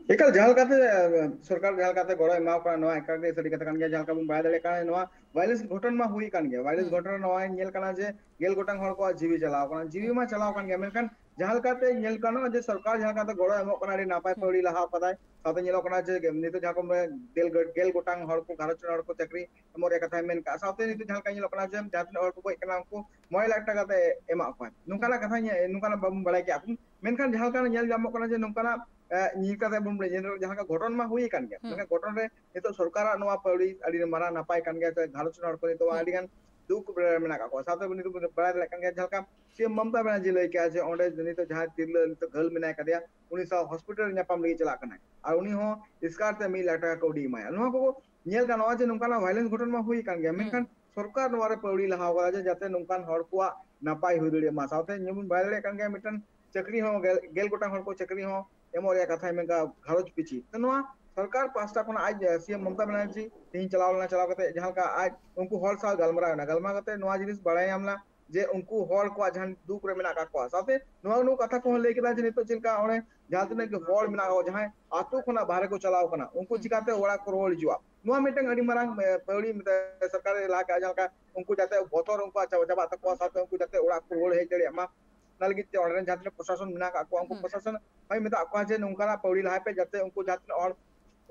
ᱮᱠᱟᱞ, ᱡᱟᱦᱟᱸ ᱞᱮᱠᱟᱛᱮ, ᱟᱸ, ᱥᱚᱨᱠᱟᱨ ᱡᱟᱦᱟᱸ ᱞᱮᱠᱟᱛᱮ ᱜᱚᱲᱚᱭ ᱮᱢᱟ ᱠᱚ ᱠᱟᱱᱟ, ᱱᱚᱣᱟ ᱮᱠᱟᱞ ᱜᱮ ᱥᱟᱹᱨᱤ ᱠᱟᱛᱷᱟ ᱠᱟᱱ ᱜᱮᱭᱟ᱾ ᱡᱟᱦᱟᱸ ᱞᱮᱠᱟ ᱵᱚᱱ ᱵᱟᱲᱟᱭ ᱫᱟᱲᱮᱭᱟᱜ ᱠᱟᱱᱟ, ᱱᱚᱣᱟ violence ᱜᱷᱚᱴᱚᱱ ᱢᱟ ᱦᱩᱭ ᱟᱠᱟᱱ ᱜᱮᱭᱟ᱾ Violence ᱦᱩᱸ᱾ ᱜᱷᱚᱴᱚᱱ ᱨᱮ ᱱᱚᱣᱟ ᱧᱮᱞ ᱠᱟᱱᱟ ᱡᱮ ᱜᱮᱞ ᱜᱚᱴᱟᱝ ᱦᱚᱲ ᱠᱚᱣᱟᱜ ᱡᱤᱣᱤ ᱪᱟᱞᱟᱣ ᱟᱠᱟᱱᱟ᱾ ᱡᱤᱣᱤ ᱦᱩᱸ᱾ ᱢᱟ ᱪᱟᱞᱟᱣ ᱟᱠᱟᱱ ᱜᱮᱭᱟ, ᱢᱮᱱᱠᱷᱟᱱ ᱡᱟᱦᱟᱸ ᱞᱮᱠᱟᱛᱮ ᱧᱮᱞ ᱜᱟᱱᱚᱜᱼᱟ ᱡᱮ ᱥᱚᱨᱠᱟᱨ ᱡᱟᱦᱟᱸ ᱞᱮᱠᱟᱛᱮ ᱜᱚᱲᱚᱭ ᱮᱢᱚᱜ ᱠᱟᱱᱟ, ᱟᱹᱰᱤ ᱱᱟᱯᱟᱭ ᱦᱩᱸ᱾ ᱯᱟᱹᱣᱲᱤ ᱞᱟᱦᱟᱣ ᱠᱟᱫᱟᱭ᱾ ᱥᱟᱶᱛᱮ ᱧᱮᱞᱚᱜ ᱠᱟᱱᱟ ᱡᱮ ᱱᱤᱛᱚᱜ ᱡᱟᱦᱟᱸ ᱠᱚ ᱢᱮᱱ ᱜᱮᱞ, ᱜᱮᱞ ᱜᱚᱴᱟᱝ ᱦᱚᱲ ᱠᱚ, ᱜᱷᱟᱨᱚᱸᱡᱽ ᱨᱮᱱ ᱦᱚᱲ ᱠᱚ ᱪᱟᱹᱠᱨᱤ ᱮᱢᱚᱜ ᱨᱮᱭᱟᱜ ᱠᱟᱛᱷᱟᱭ ᱢᱮᱱ ᱠᱟᱜᱼᱟ᱾ ᱥᱟᱶᱛᱮ ᱱᱤᱛᱚᱜ ᱡᱟᱦᱟᱸ ᱞᱮᱠᱟ ᱧᱮᱞᱚᱜ ᱠᱟᱱᱟ ᱡᱮ ᱡᱟᱦᱟᱸ ᱛᱤᱱᱟᱹᱜ ᱦᱚᱲ ᱠᱚ ᱜᱚᱡ ᱠᱟᱱᱟ, ᱩᱱᱠᱩ ᱢᱚᱬᱮ ᱞᱟᱠᱷ ᱴᱟᱠᱟ ᱠᱟᱛᱮ ᱮᱢᱟᱜ ᱠᱚᱣᱟ᱾ ᱱᱚᱝᱠᱟᱱᱟᱜ ᱠᱟᱛᱷᱟ ᱧᱮ-, ᱱᱚᱝᱠᱟᱱᱟᱜ ᱵᱟᱵᱚᱱ ᱵᱟᱲᱟᱭ ᱠᱮᱭᱟ ᱟᱵᱚ᱾ ᱢᱮᱱᱠᱷᱟᱱ ᱡᱟᱦᱟᱸ ᱞᱮᱠᱟ ᱧᱮᱞ ᱧᱟᱢᱚᱜ ᱠᱟᱱᱟ ᱡᱮ ᱱᱚᱝᱠᱟᱱᱟᱜ, ᱮ, ᱧᱤᱨ ᱠᱟᱛᱮ ᱵᱚᱱ ᱞᱟᱹᱭ, ᱡᱮ ᱡᱟᱦᱟᱸ ᱞᱮᱠᱟ ᱜᱷᱚᱴᱚᱱ ᱢᱟ ᱦᱩᱭ ᱟᱠᱟᱱ ᱜᱮᱭᱟ, ᱦᱩᱸ᱾ ᱢᱮᱱᱠᱷᱟᱱ ᱜᱷᱚᱴᱚᱱ ᱨᱮ ᱱᱤᱛᱚᱜ ᱥᱚᱨᱠᱟᱨᱟᱜ ᱱᱚᱣᱟ ᱯᱟᱹᱣᱲᱤ ᱟᱹᱰᱤ ᱢᱟᱨᱟᱝ ᱱᱟᱯᱟᱭ ᱠᱟᱱ ᱜᱮᱭᱟ, ᱥᱮ ᱜᱷᱟᱨᱚᱸᱡᱽ ᱨᱮᱱ ᱦᱚᱲ ᱠᱚ ᱱᱤᱛᱚᱜ ᱦᱩᱸ᱾ ᱟᱹᱰᱤ ᱜᱟᱱ ᱫᱩᱠ ᱨᱮ ᱢᱮᱱᱟᱜ ᱟᱠᱟᱫ ᱠᱚᱣᱟ᱾ ᱥᱟᱶᱛᱮ ᱱᱤᱛᱚᱜ ᱵᱚᱱ ᱵᱟᱲᱟᱭ ᱫᱟᱲᱮᱭᱟᱜ ᱠᱟᱱ ᱜᱮᱭᱟ, ᱡᱟᱦᱟᱸ ᱞᱮᱠᱟ ᱥᱤ ᱮᱢ ᱢᱚᱢᱚᱛᱟ ᱵᱮᱱᱟᱨᱡᱤ ᱞᱟᱹᱭ ᱠᱮᱜᱼᱟ ᱡᱮ ᱚᱸᱰᱮ ᱱᱤᱛᱚᱜ ᱡᱟᱦᱟᱸᱭ ᱛᱤᱨᱞᱟᱹ ᱱᱤᱛᱚᱜ ᱜᱷᱟᱹᱞ ᱢᱮᱱᱟᱭ ᱠᱟᱫᱮᱭᱟ, ᱩᱱᱤ ᱥᱟᱶ ᱦᱚᱥᱯᱤᱴᱟᱞ ᱧᱟᱯᱟᱢ ᱞᱟᱹᱜᱤᱫ ᱪᱟᱞᱟᱜ ᱠᱟᱱᱟᱭ, ᱟᱨ ᱩᱱᱤ ᱦᱚᱸ ᱮᱥᱠᱟᱨ ᱛᱮ ᱢᱤᱫ ᱞᱟᱠᱷ ᱴᱟᱠᱟ ᱠᱟᱹᱣᱰᱤ ᱮᱢᱟᱭᱟ᱾ ᱱᱚᱣᱟ ᱠᱚ ᱧᱮᱞ ᱜᱟᱱᱚᱜᱼᱟ ᱡᱮ ᱱᱚᱝᱠᱟᱱᱟᱜ ᱵᱷᱟᱭᱞᱮᱱᱥ ᱜᱷᱚᱴᱚᱱ ᱢᱟ ᱦᱩᱭ ᱟᱠᱟᱱ ᱜᱮᱭᱟ, ᱢᱮᱱᱠᱷᱟᱱ ᱥᱚᱨᱠᱟᱨ ᱱᱚᱣᱟ ᱨᱮ ᱯᱟᱹᱣᱲᱤ ᱞᱟᱦᱟᱣ ᱠᱟᱫᱟ ᱡᱮ ᱡᱟᱛᱮ ᱱᱚᱝᱠᱟᱱ ᱦᱚᱲ ᱠᱚᱣᱟᱜ ᱱᱟᱯᱟᱭ ᱦᱩᱭ ᱫᱟᱲᱮᱭᱟᱜ ᱢᱟ᱾ ᱥᱟᱶᱛᱮ ᱧᱮᱞ ᱵᱚᱱ ᱵᱟᱲᱟᱭ ᱫᱟᱲᱮᱭᱟᱜ ᱠᱟᱱ ᱜᱮᱭᱟ, ᱢᱤᱫᱴᱮᱱ ᱪᱟᱹᱠᱨᱤ ᱦᱚᱸ ᱜᱮᱞ, ᱜᱮᱞ ᱜᱚᱴᱟᱝ ᱦᱚᱲ ᱠᱚ ᱪᱟᱹᱠᱨᱤ ᱦᱚᱸ ᱮᱢᱚᱜ ᱨᱮᱭᱟᱜ ᱠᱟᱛᱷᱟᱭ ᱢᱮᱱ ᱠᱟᱜᱼᱟ ᱜᱷᱟᱨᱚᱸᱡᱽ ᱯᱤᱪᱷᱤ᱾ ᱛᱚ ᱱᱚᱣᱟ ᱥᱚᱨᱠᱟᱨ ᱯᱟᱦᱴᱟ ᱠᱷᱚᱱᱟᱜ ᱟᱡ, ᱥᱤ ᱮᱢ ᱢᱚᱢᱚᱛᱟ ᱵᱮᱱᱟᱨᱡᱤ ᱛᱮᱦᱮᱧ ᱪᱟᱞᱟᱣ ᱞᱮᱱᱟ, ᱪᱟᱞᱟᱣ ᱠᱟᱛᱮ ᱡᱟᱦᱟᱸ ᱞᱮᱠᱟ ᱟᱡ ᱩᱱᱠᱩ ᱦᱚᱲ ᱥᱟᱶ ᱜᱟᱞᱢᱟᱨᱟᱣ ᱮᱱᱟ, ᱜᱟᱞᱢᱟᱨᱟᱣ ᱠᱟᱛᱮ ᱱᱚᱣᱟ ᱡᱤᱱᱤᱥ ᱵᱟᱲᱟᱭ ᱧᱟᱢ ᱮᱱᱟ ᱡᱮ ᱩᱱᱠᱩ ᱦᱚᱲ ᱠᱚᱣᱟᱜ ᱡᱟᱦᱟᱸ ᱫᱩᱠ ᱨᱮ ᱢᱮᱱᱟᱜ ᱟᱠᱟᱫ ᱠᱚᱣᱟ᱾ ᱥᱟᱶᱛᱮ ᱱᱚᱣᱟ, ᱱᱚᱣᱟ ᱠᱟᱛᱷᱟ ᱠᱚᱦᱚᱸ ᱞᱟᱹᱭ ᱠᱮᱫᱟ ᱡᱮ ᱱᱤᱛᱚᱜ ᱪᱮᱫ ᱞᱮᱠᱟ ᱚᱸᱰᱮ ᱡᱟᱦᱟᱸ ᱛᱤᱱᱟᱹᱜ ᱜᱮ ᱦᱚᱲ ᱢᱮᱱᱟᱜ ᱠᱚᱣᱟ, ᱡᱟᱦᱟᱸᱭ ᱟᱛᱳ ᱠᱷᱚᱱᱟᱜ ᱵᱟᱦᱨᱮ ᱠᱚ ᱪᱟᱞᱟᱣ ᱠᱟᱱᱟ, ᱩᱱᱠᱩ ᱦᱩᱸ᱾ ᱪᱤᱠᱟᱛᱮ ᱚᱲᱟᱜ ᱠᱚ ᱨᱩᱣᱟᱹᱲ ᱦᱤᱡᱩᱜᱼᱟ? ᱱᱚᱣᱟ ᱢᱤᱫᱴᱟᱝ ᱟᱹᱰᱤ ᱢᱟᱨᱟᱝ, ᱮ, ᱯᱟᱹᱣᱲᱤ ᱢᱤᱫᱴᱟᱝ ᱥᱚᱨᱠᱟᱨᱮ ᱞᱟᱦᱟ ᱠᱟᱜᱼᱟ, ᱡᱟᱦᱟᱸ ᱞᱮᱠᱟ ᱩᱱᱠᱩ ᱡᱟᱛᱮ ᱵᱚᱛᱚᱨ ᱩᱱᱠᱩᱣᱟᱜ ᱪᱟᱵᱟ, ᱪᱟᱵᱟᱜ ᱛᱟᱠᱚᱣᱟ, ᱥᱟᱶᱛᱮ ᱩᱱᱠᱩ ᱡᱟᱛᱮ ᱚᱲᱟᱜ ᱠᱚ ᱨᱩᱣᱟᱹᱲ ᱦᱮᱡ ᱫᱟᱲᱮᱭᱟᱜ ᱢᱟ᱾ ᱚᱱᱟ ᱞᱟᱹᱜᱤᱫ ᱛᱮ ᱚᱸᱰᱮ ᱨᱮᱱ ᱡᱟᱦᱟᱸ ᱛᱤᱱᱟᱹᱜ ᱯᱨᱚᱥᱟᱥᱚᱱ ᱢᱮᱱᱟᱜ ᱟᱠᱟᱫ ᱠᱚᱣᱟ, ᱩᱱᱠᱩ ᱦᱩᱸ᱾ ᱯᱨᱚᱥᱟᱥᱚᱱ ᱦᱚᱸᱭ ᱢᱮᱛᱟᱜ ᱠᱚᱣᱟ ᱡᱮ ᱱᱚᱝᱠᱟᱱᱟᱜ ᱯᱟᱹᱣᱲᱤ ᱞᱟᱦᱟᱭ ᱯᱮ, ᱡᱟᱛᱮ ᱩᱱᱠᱩ ᱡᱟᱦᱟᱸ ᱛᱤᱱᱟᱹᱜ ᱦᱚᱲ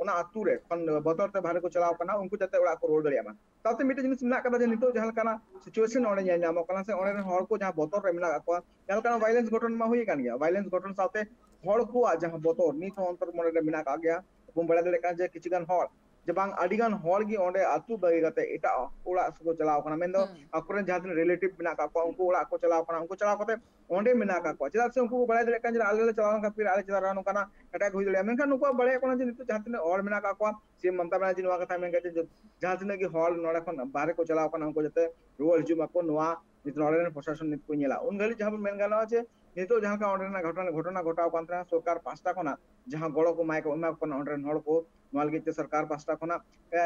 ᱚᱱᱟ ᱟᱹᱛᱩ ᱨᱮ ᱠᱷᱚᱱ ᱵᱚᱛᱚᱨ ᱛᱮ ᱵᱟᱦᱨᱮ ᱠᱚ ᱪᱟᱞᱟᱣ ᱠᱟᱱᱟ, ᱩᱱᱠᱩ ᱡᱟᱛᱮ ᱚᱲᱟᱜ ᱠᱚ ᱨᱩᱣᱟᱹᱲ ᱫᱟᱲᱮᱭᱟᱜ ᱢᱟ᱾ ᱥᱟᱶᱛᱮ ᱢᱤᱫᱴᱮᱱ ᱡᱤᱱᱤᱥ ᱢᱮᱱᱟᱜ ᱠᱟᱫᱟ ᱡᱮ ᱱᱤᱛᱚᱜ ᱡᱟᱦᱟᱸ ᱞᱮᱠᱟᱱᱟᱜ situation ᱚᱸᱰᱮ ᱧᱮᱞ ᱧᱟᱢᱚᱜ ᱠᱟᱱᱟ, ᱥᱮ ᱚᱸᱰᱮ ᱨᱮᱱ ᱦᱚᱲ ᱠᱚ ᱡᱟᱦᱟᱸ ᱵᱚᱛᱚᱨ ᱨᱮ ᱢᱮᱱᱟᱜ ᱟᱠᱟᱫ ᱠᱚᱣᱟ, ᱡᱟᱦᱟᱸ ᱞᱮᱠᱟᱱᱟᱜ violence ᱜᱷᱚᱴᱚᱱ ᱢᱟ ᱦᱩᱭ ᱟᱠᱟᱱ ᱜᱮᱭᱟ, violence ᱜᱷᱚᱴᱚᱱ ᱥᱟᱶᱛᱮ ᱦᱚᱲ ᱠᱚᱣᱟᱜ ᱡᱟᱦᱟᱸ ᱵᱚᱛᱚᱨ ᱱᱤᱛ ᱦᱚᱸ ᱚᱱᱛᱚᱨ ᱢᱚᱱᱮ ᱨᱮ ᱢᱮᱱᱟᱜ ᱟᱠᱟᱫ ᱜᱮᱭᱟ᱾ ᱵᱚᱱ ᱵᱟᱲᱟᱭ ᱫᱟᱲᱮᱭᱟᱜ ᱠᱟᱱᱟ ᱡᱮ ᱠᱤᱪᱷᱩ ᱜᱟᱱ ᱦᱚᱲ, ᱡᱮ ᱵᱟᱝ ᱟᱹᱰᱤ ᱜᱟᱱ ᱦᱚᱲ ᱜᱮ ᱚᱸᱰᱮ ᱟᱹᱛᱩ ᱵᱟᱹᱜᱤ ᱠᱟᱛᱮ ᱮᱴᱟᱜ ᱚᱲᱟᱜ ᱥᱮᱫ ᱠᱚ ᱪᱟᱞᱟᱣ ᱠᱟᱱᱟ, ᱢᱮᱱᱫᱚ ᱦᱩᱸ᱾ ᱟᱠᱚᱨᱮᱱ ᱡᱟᱦᱟᱸ ᱛᱤᱱᱟᱹᱜ relative ᱢᱮᱱᱟᱜ ᱟᱠᱟᱫ ᱠᱚᱣᱟ, ᱩᱱᱠᱩ ᱚᱲᱟᱜ ᱠᱚ ᱪᱟᱞᱟᱣ ᱠᱟᱱᱟ, ᱩᱱᱠᱩ ᱪᱟᱞᱟᱣ ᱠᱟᱛᱮ ᱚᱸᱰᱮ ᱢᱮᱱᱟᱜ ᱟᱠᱟᱫ ᱠᱚᱣᱟ᱾ ᱪᱮᱫᱟᱜ ᱥᱮ ᱩᱱᱠᱩ ᱠᱚ ᱵᱟᱲᱟᱭ ᱫᱟᱲᱮᱭᱟᱜ ᱠᱟᱱᱟ ᱡᱮ ᱟᱞᱮ ᱞᱮ ᱪᱟᱞᱟᱣ ᱞᱮᱱᱠᱷᱟᱱ ᱯᱷᱤᱨ ᱟᱞᱮ ᱪᱮᱛᱟᱱ ᱨᱮ ᱱᱚᱝᱠᱟᱱᱟᱜ attack ᱦᱩᱭ ᱫᱟᱲᱮᱭᱟᱜᱼᱟ᱾ ᱢᱮᱱᱠᱷᱟᱱ ᱱᱩᱠᱩᱣᱟᱜ ᱵᱟᱲᱟᱭᱚᱜ ᱠᱟᱱᱟ ᱡᱮ ᱱᱤᱛᱚᱜ ᱡᱟᱦᱟᱸ ᱛᱤᱱᱟᱹᱜ ᱦᱚᱲ ᱢᱮᱱᱟᱜ ᱟᱠᱟᱫ ᱠᱚᱣᱟ, ᱥᱤ ᱮᱢ ᱢᱚᱢᱚᱛᱟ ᱵᱮᱱᱟᱨᱡᱤ ᱱᱚᱣᱟ ᱠᱟᱛᱷᱟᱭ ᱢᱮᱱ ᱠᱮᱫᱟ ᱡᱮ ᱡᱟᱦᱟᱸ ᱛᱤᱱᱟᱹᱜ ᱜᱮ ᱦᱚᱲ ᱱᱚᱰᱮ ᱠᱷᱚᱱ ᱵᱟᱦᱨᱮ ᱠᱚ ᱪᱟᱞᱟᱣ ᱠᱟᱱᱟ, ᱩᱱᱠᱩ ᱡᱟᱛᱮ ᱨᱩᱣᱟᱹᱲ ᱦᱤᱡᱩᱜ ᱢᱟᱠᱚ, ᱱᱚᱣᱟ ᱱᱤᱛ ᱱᱚᱰᱮ ᱨᱮᱱ ᱯᱨᱚᱥᱟᱥᱚᱱ ᱱᱤᱛ ᱠᱚ ᱧᱮᱞᱟ᱾ ᱩᱱ ᱜᱷᱟᱹᱲᱤᱡ ᱡᱟᱦᱟᱸ ᱵᱚᱱ ᱢᱮᱱ ᱜᱟᱱᱚᱜᱼᱟ ᱡᱮ ᱱᱤᱛᱚᱜ ᱡᱟᱦᱟᱸ ᱞᱮᱠᱟ ᱚᱸᱰᱮᱱᱟᱜ ᱜᱷᱚᱴᱚᱱᱟ, ᱜᱷᱚᱴᱚᱱᱟ ᱜᱷᱚᱴᱟᱣ ᱠᱟᱱ ᱛᱟᱦᱮᱸᱱᱟ, ᱥᱚᱨᱠᱟᱨ ᱯᱟᱦᱴᱟ ᱠᱷᱚᱱᱟᱜ ᱡᱟᱦᱟᱸ ᱜᱚᱲᱚ ᱠᱚ ᱮᱢᱟᱭ ᱠᱚ, ᱮᱢᱟ ᱠᱚ ᱠᱟᱱᱟ ᱚᱸᱰᱮ ᱨᱮᱱ ᱦᱚᱲ ᱠᱚ, ᱱᱚᱣᱟ ᱞᱟᱹᱜᱤᱫ ᱛᱮ ᱥᱚᱨᱠᱟᱨ ᱯᱟᱦᱴᱟ ᱠᱷᱚᱱᱟᱜ, ᱮ,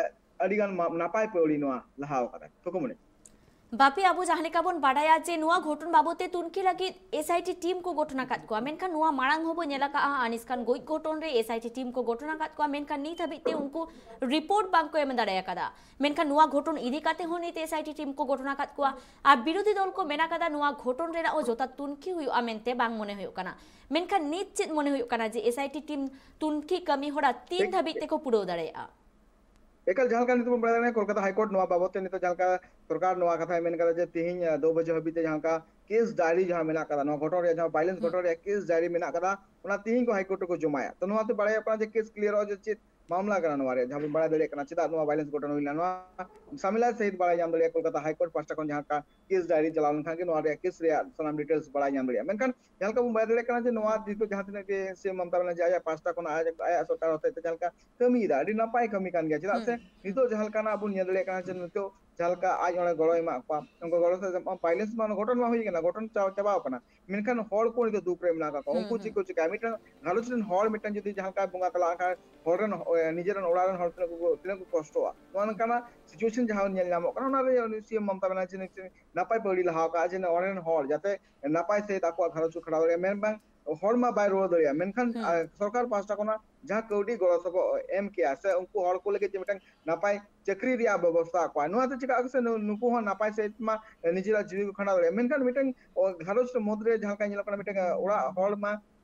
ᱟᱹᱰᱤ ᱜᱟᱱ ᱢᱟ-, ᱱᱟᱯᱟᱭ ᱯᱟᱹᱣᱲᱤ ᱱᱚᱣᱟ ᱞᱟᱦᱟᱣ ᱟᱠᱟᱫᱟ᱾ ᱛᱷᱩᱠᱩᱢᱩᱱᱤ᱾ ᱵᱟᱯᱤ, ᱟᱵᱚ ᱡᱟᱦᱟᱸ ᱞᱮᱠᱟ ᱵᱚᱱ ᱵᱟᱰᱟᱭᱟ ᱡᱮ ᱱᱚᱣᱟ ᱜᱷᱚᱴᱚᱱ ᱵᱟᱵᱚᱛ ᱛᱮ ᱛᱩᱱᱠᱷᱤ ᱞᱟᱹᱜᱤᱫ S I T team ᱠᱚ ᱜᱚᱴᱷᱚᱱ ᱟᱠᱟᱫ ᱠᱚᱣᱟ, ᱢᱮᱱᱠᱷᱟᱱ ᱱᱚᱣᱟ ᱢᱟᱲᱟᱝ ᱦᱚᱸᱵᱚ ᱧᱮᱞ ᱟᱠᱟᱫᱼᱟ ᱟᱱᱤᱥ ᱠᱷᱟᱱ ᱜᱚᱡ ᱜᱷᱚᱴᱚᱱ ᱨᱮ S I T team ᱠᱚ ᱜᱚᱴᱷᱚᱱ ᱟᱠᱟᱫ ᱠᱚᱣᱟ, ᱢᱮᱱᱠᱷᱟᱱ ᱱᱤᱛ ᱦᱟᱹᱵᱤᱡ ᱛᱮ ᱩᱱᱠᱩ report ᱵᱟᱝ ᱠᱚ ᱮᱢ ᱫᱟᱲᱮ ᱟᱠᱟᱫᱟ᱾ ᱢᱮᱱᱠᱷᱟᱱ ᱱᱚᱣᱟ ᱜᱷᱚᱴᱚᱱ ᱤᱫᱤ ᱠᱟᱛᱮ ᱦᱚᱸ ᱱᱤᱛ S I T team ᱠᱚ ᱜᱚᱴᱷᱚᱱ ᱟᱠᱟᱫ ᱠᱚᱣᱟ᱾ ᱟᱨ ᱵᱤᱨᱳᱫᱷᱤ ᱫᱚᱞ ᱠᱚ ᱢᱮᱱ ᱟᱠᱟᱫᱟ ᱱᱚᱣᱟ ᱜᱷᱚᱴᱚᱱ ᱨᱮᱱᱟᱜ ᱦᱚᱸ ᱡᱚᱛᱷᱟᱛ ᱛᱩᱱᱠᱷᱤ ᱦᱩᱭᱩᱜᱼᱟ ᱢᱮᱱᱛᱮ ᱵᱟᱝ ᱢᱚᱱᱮ ᱦᱩᱭᱩᱜ ᱠᱟᱱᱟ᱾ ᱢᱮᱱᱠᱷᱟᱱ ᱱᱤᱛ ᱪᱮᱫ ᱢᱚᱱᱮ ᱦᱩᱭᱩᱜ ᱠᱟᱱᱟ ᱡᱮ S I T team ᱛᱩᱱᱠᱷᱤ ᱠᱟᱹᱢᱤ ᱦᱚᱨᱟ ᱛᱤᱱ ᱴᱷᱤᱠ᱾ ᱫᱷᱟᱹᱵᱤᱡ ᱛᱮᱠᱚ ᱯᱩᱨᱟᱹᱣ ᱫᱟᱲᱮᱭᱟᱜᱼᱟ? ᱮᱠᱟᱞ, ᱡᱟᱦᱟᱸ ᱞᱮᱠᱟ ᱱᱤᱛᱚᱜ ᱵᱚᱱ ᱵᱟᱲᱟᱭ ᱫᱟᱲᱮᱭᱟᱜᱼᱟ, ᱠᱳᱞᱠᱟᱛᱟ High Court ᱱᱚᱣᱟ ᱵᱟᱵᱚᱛ ᱛᱮ ᱱᱤᱛᱚᱜ ᱡᱟᱦᱟᱸ ᱞᱮᱠᱟ ᱥᱚᱨᱠᱟᱨ ᱱᱚᱣᱟ ᱠᱟᱛᱷᱟᱭ ᱢᱮᱱ ᱠᱟᱫᱟ ᱡᱮ ᱛᱮᱦᱮᱧ, ᱟᱸ, ᱫᱩ ᱵᱟᱡᱮ ᱦᱟᱹᱵᱤᱡ ᱛᱮ ᱡᱟᱦᱟᱸ ᱞᱮᱠᱟ case diary ᱡᱟᱦᱟᱸ ᱢᱮᱱᱟᱜ ᱠᱟᱫᱟ, ᱱᱚᱣᱟ ᱜᱷᱚᱴᱚᱱ ᱨᱮᱭᱟᱜ, ᱡᱟᱦᱟᱸ violence ᱦᱩᱸ᱾ ᱜᱷᱚᱴᱚᱱ ᱨᱮᱭᱟᱜ case diary ᱢᱮᱱᱟᱜ ᱠᱟᱫᱟ, ᱚᱱᱟ ᱛᱮᱦᱮᱧ ᱠᱚ High Court ᱨᱮᱠᱚ ᱡᱚᱢᱟᱭᱟ᱾ ᱛᱚ ᱱᱚᱣᱟ ᱛᱮ ᱵᱟᱲᱟᱭᱚᱜ ᱠᱟᱱᱟ ᱡᱮ case clearᱚᱜᱼᱟ ᱡᱮ ᱪᱮᱫ ᱢᱟᱢᱞᱟ ᱠᱟᱱᱟ ᱱᱚᱣᱟ ᱨᱮᱭᱟᱜ, ᱡᱟᱦᱟᱸ ᱵᱚᱱ ᱵᱟᱲᱟᱭ ᱫᱟᱲᱮᱭᱟᱜ ᱠᱟᱱᱟ ᱪᱮᱫᱟᱜ ᱱᱚᱣᱟ violence ᱜᱷᱚᱴᱚᱱ ᱦᱩᱭ ᱞᱮᱱᱟ, ᱱᱚᱣᱟ ᱥᱟᱢᱤᱞᱟ ᱥᱟᱹᱦᱤᱛ ᱵᱟᱲᱟᱭ ᱧᱟᱢ ᱫᱟᱲᱮᱭᱟᱜᱼᱟ ᱠᱳᱞᱠᱟᱛᱟ High Court ᱯᱟᱦᱴᱟ ᱠᱷᱚᱱ ᱡᱟᱦᱟᱸ ᱞᱮᱠᱟ case diary ᱪᱟᱞᱟᱣ ᱞᱮᱱᱠᱷᱟᱱ ᱜᱮ ᱱᱚᱣᱟ ᱨᱮᱭᱟᱜ case ᱨᱮᱭᱟᱜ ᱥᱟᱱᱟᱢ details ᱵᱟᱲᱟᱭ ᱧᱟᱢ ᱫᱟᱲᱮᱭᱟᱜᱼᱟ᱾ ᱢᱮᱱᱠᱷᱟᱱ ᱡᱟᱦᱟᱸ ᱞᱮᱠᱟ ᱵᱚᱱ ᱵᱟᱲᱟᱭ ᱫᱟᱲᱮᱭᱟᱜ ᱠᱟᱱᱟ ᱡᱮ ᱱᱚᱣᱟ ᱱᱤᱛᱚᱜ ᱡᱟᱦᱟᱸ ᱛᱤᱱᱟᱹᱜ ᱜᱮ ᱥᱤ ᱮᱢ ᱢᱚᱢᱚᱛᱟ ᱵᱟᱱᱟᱨᱡᱤ ᱟᱭᱟᱜ ᱯᱟᱦᱴᱟ ᱠᱷᱚᱱᱟᱜ ᱟᱡ, ᱟᱭᱟᱜ ᱥᱚᱨᱠᱟᱨ ᱦᱚᱛᱮᱡ ᱛᱮ ᱡᱟᱦᱟᱸ ᱞᱮᱠᱟ ᱠᱟᱹᱢᱤᱭᱮᱫᱟ, ᱟᱹᱰᱤ ᱱᱟᱯᱟᱭ ᱠᱟᱹᱢᱤ ᱠᱟᱱ ᱜᱮᱭᱟ᱾ ᱪᱮᱫᱟᱜ ᱥᱮ ᱱᱤᱛᱚᱜ ᱡᱟᱦᱟᱸ ᱞᱮᱠᱟᱱᱟᱜ ᱵᱚᱱ ᱧᱮᱞ ᱫᱟᱲᱮᱭᱟᱜ ᱠᱟᱱᱟ ᱡᱮ ᱱᱤᱛᱚᱜ ᱡᱟᱦᱟᱸ ᱞᱮᱠᱟ ᱟᱡ ᱚᱸᱰᱮ ᱜᱚᱲᱚᱭ ᱮᱢᱟᱜ ᱠᱚᱣᱟ, ᱩᱱᱠᱩ ᱜᱚᱲᱚ ᱥᱮ violence ᱢᱟ ᱜᱷᱚᱴᱚᱱ ᱢᱟ ᱦᱩᱭ ᱠᱟᱱᱟ, ᱜᱷᱚᱴᱚᱱ ᱪᱟ-, ᱪᱟᱵᱟᱣ ᱠᱟᱱᱟ, ᱢᱮᱱᱠᱷᱟᱱ ᱦᱚᱲ ᱠᱚ ᱱᱤᱛᱚᱜ ᱫᱩᱠ ᱨᱮ ᱢᱮᱱᱟᱜ ᱟᱠᱟᱫ ᱠᱚᱣᱟ᱾ ᱩᱱᱠᱩ ᱪᱮᱫ ᱠᱚ ᱪᱤᱠᱟᱹᱭᱟ? ᱢᱤᱫᱴᱟᱝ ᱜᱷᱟᱨᱚᱸᱡᱽ ᱨᱮᱱ ᱦᱚᱲ ᱢᱤᱫᱴᱟᱝ ᱡᱩᱫᱤ ᱡᱟᱦᱟᱸ ᱞᱮᱠᱟ ᱵᱚᱸᱜᱟ ᱛᱟᱞᱟ ᱟᱠᱟᱱ ᱦᱚᱲ ᱨᱮᱱ, ᱱᱤᱡᱮᱨᱮᱱ ᱚᱲᱟᱜ ᱨᱮᱱ ᱦᱚᱲ ᱛᱤᱱᱟᱹᱜ ᱠᱚ, ᱛᱤᱱᱟᱹᱜ ᱠᱚ ᱠᱚᱥᱴᱚᱜᱼᱟ, ᱱᱚᱣᱟ ᱱᱚᱝᱠᱟᱱᱟᱜ situation ᱡᱟᱦᱟᱸ ᱧᱮᱞ ᱧᱟᱢᱚᱜ ᱠᱟᱱᱟ, ᱚᱱᱟ ᱨᱮ ᱩᱱᱤ ᱥᱤ ᱮᱢ ᱢᱚᱢᱚᱛᱟ ᱵᱟᱱᱟᱨᱡᱤ ᱱᱤᱥᱪᱚᱭ ᱱᱟᱯᱟᱭ ᱯᱟᱹᱣᱲᱤ ᱞᱟᱦᱟᱣ ᱠᱟᱜᱼᱟ ᱡᱮ ᱚᱸᱰᱮ ᱨᱮᱱ ᱦᱚᱲ ᱡᱟᱛᱮ ᱱᱟᱯᱟᱭ ᱥᱟᱹᱦᱤᱡ ᱟᱠᱚᱣᱟᱜ ᱜᱷᱟᱨᱚᱸᱡᱽ ᱠᱚ ᱠᱷᱟᱸᱰᱟᱣ ᱫᱟᱲᱮᱭᱟᱜᱼᱟ᱾ ᱢᱮᱱ ᱵᱟᱝ ᱦᱚᱲ ᱢᱟ ᱵᱟᱭ ᱨᱩᱣᱟᱹᱲ ᱫᱟᱲᱮᱭᱟᱜᱼᱟ, ᱢᱮᱱᱠᱷᱟᱱ ᱦᱩᱸ᱾ ᱟ, ᱥᱚᱨᱠᱟᱨ ᱯᱟᱦᱴᱟ ᱠᱷᱚᱱᱟᱜ ᱡᱟᱦᱟᱸ ᱠᱟᱹᱣᱰᱤ ᱜᱚᱲᱚ ᱥᱚᱯᱚᱦᱚᱫ ᱮᱢ ᱠᱮᱜᱼᱟ ᱥᱮ ᱩᱱᱠᱩ ᱦᱚᱲ ᱠᱚ ᱞᱟᱹᱜᱤᱫ ᱡᱮ ᱢᱤᱫᱴᱟᱝ ᱱᱟᱯᱟᱭ ᱪᱟᱹᱠᱨᱤ ᱨᱮᱭᱟᱜ ᱵᱮᱵᱚᱥᱛᱷᱟ ᱟᱠᱚᱣᱟ, ᱱᱚᱣᱟ ᱫᱚ ᱪᱮᱫᱟᱜ ᱥᱮ ᱱᱩ-, ᱱᱩᱠᱩ ᱦᱚᱸ ᱱᱟᱯᱟᱭ ᱥᱟᱹᱦᱤᱡ ᱢᱟ ᱱᱤᱡᱮᱨᱟᱜ ᱡᱤᱣᱤ ᱠᱚ ᱠᱷᱟᱸᱰᱟᱣ ᱫᱟᱲᱮᱭᱟᱜᱼᱟ, ᱢᱮᱱᱠᱷᱟᱱ ᱢᱤᱫᱴᱟᱝ ᱚ, ᱜᱷᱟᱨᱚᱸᱡᱽ ᱨᱮ ᱢᱩᱫᱽᱨᱮ ᱡᱟᱦᱟᱸ ᱞᱮᱠᱟ ᱧᱮᱞᱚᱜ ᱠᱟᱱᱟ ᱢᱤᱫᱴᱟᱝ ᱚᱲᱟᱜ ᱦᱚᱲ ᱢᱟ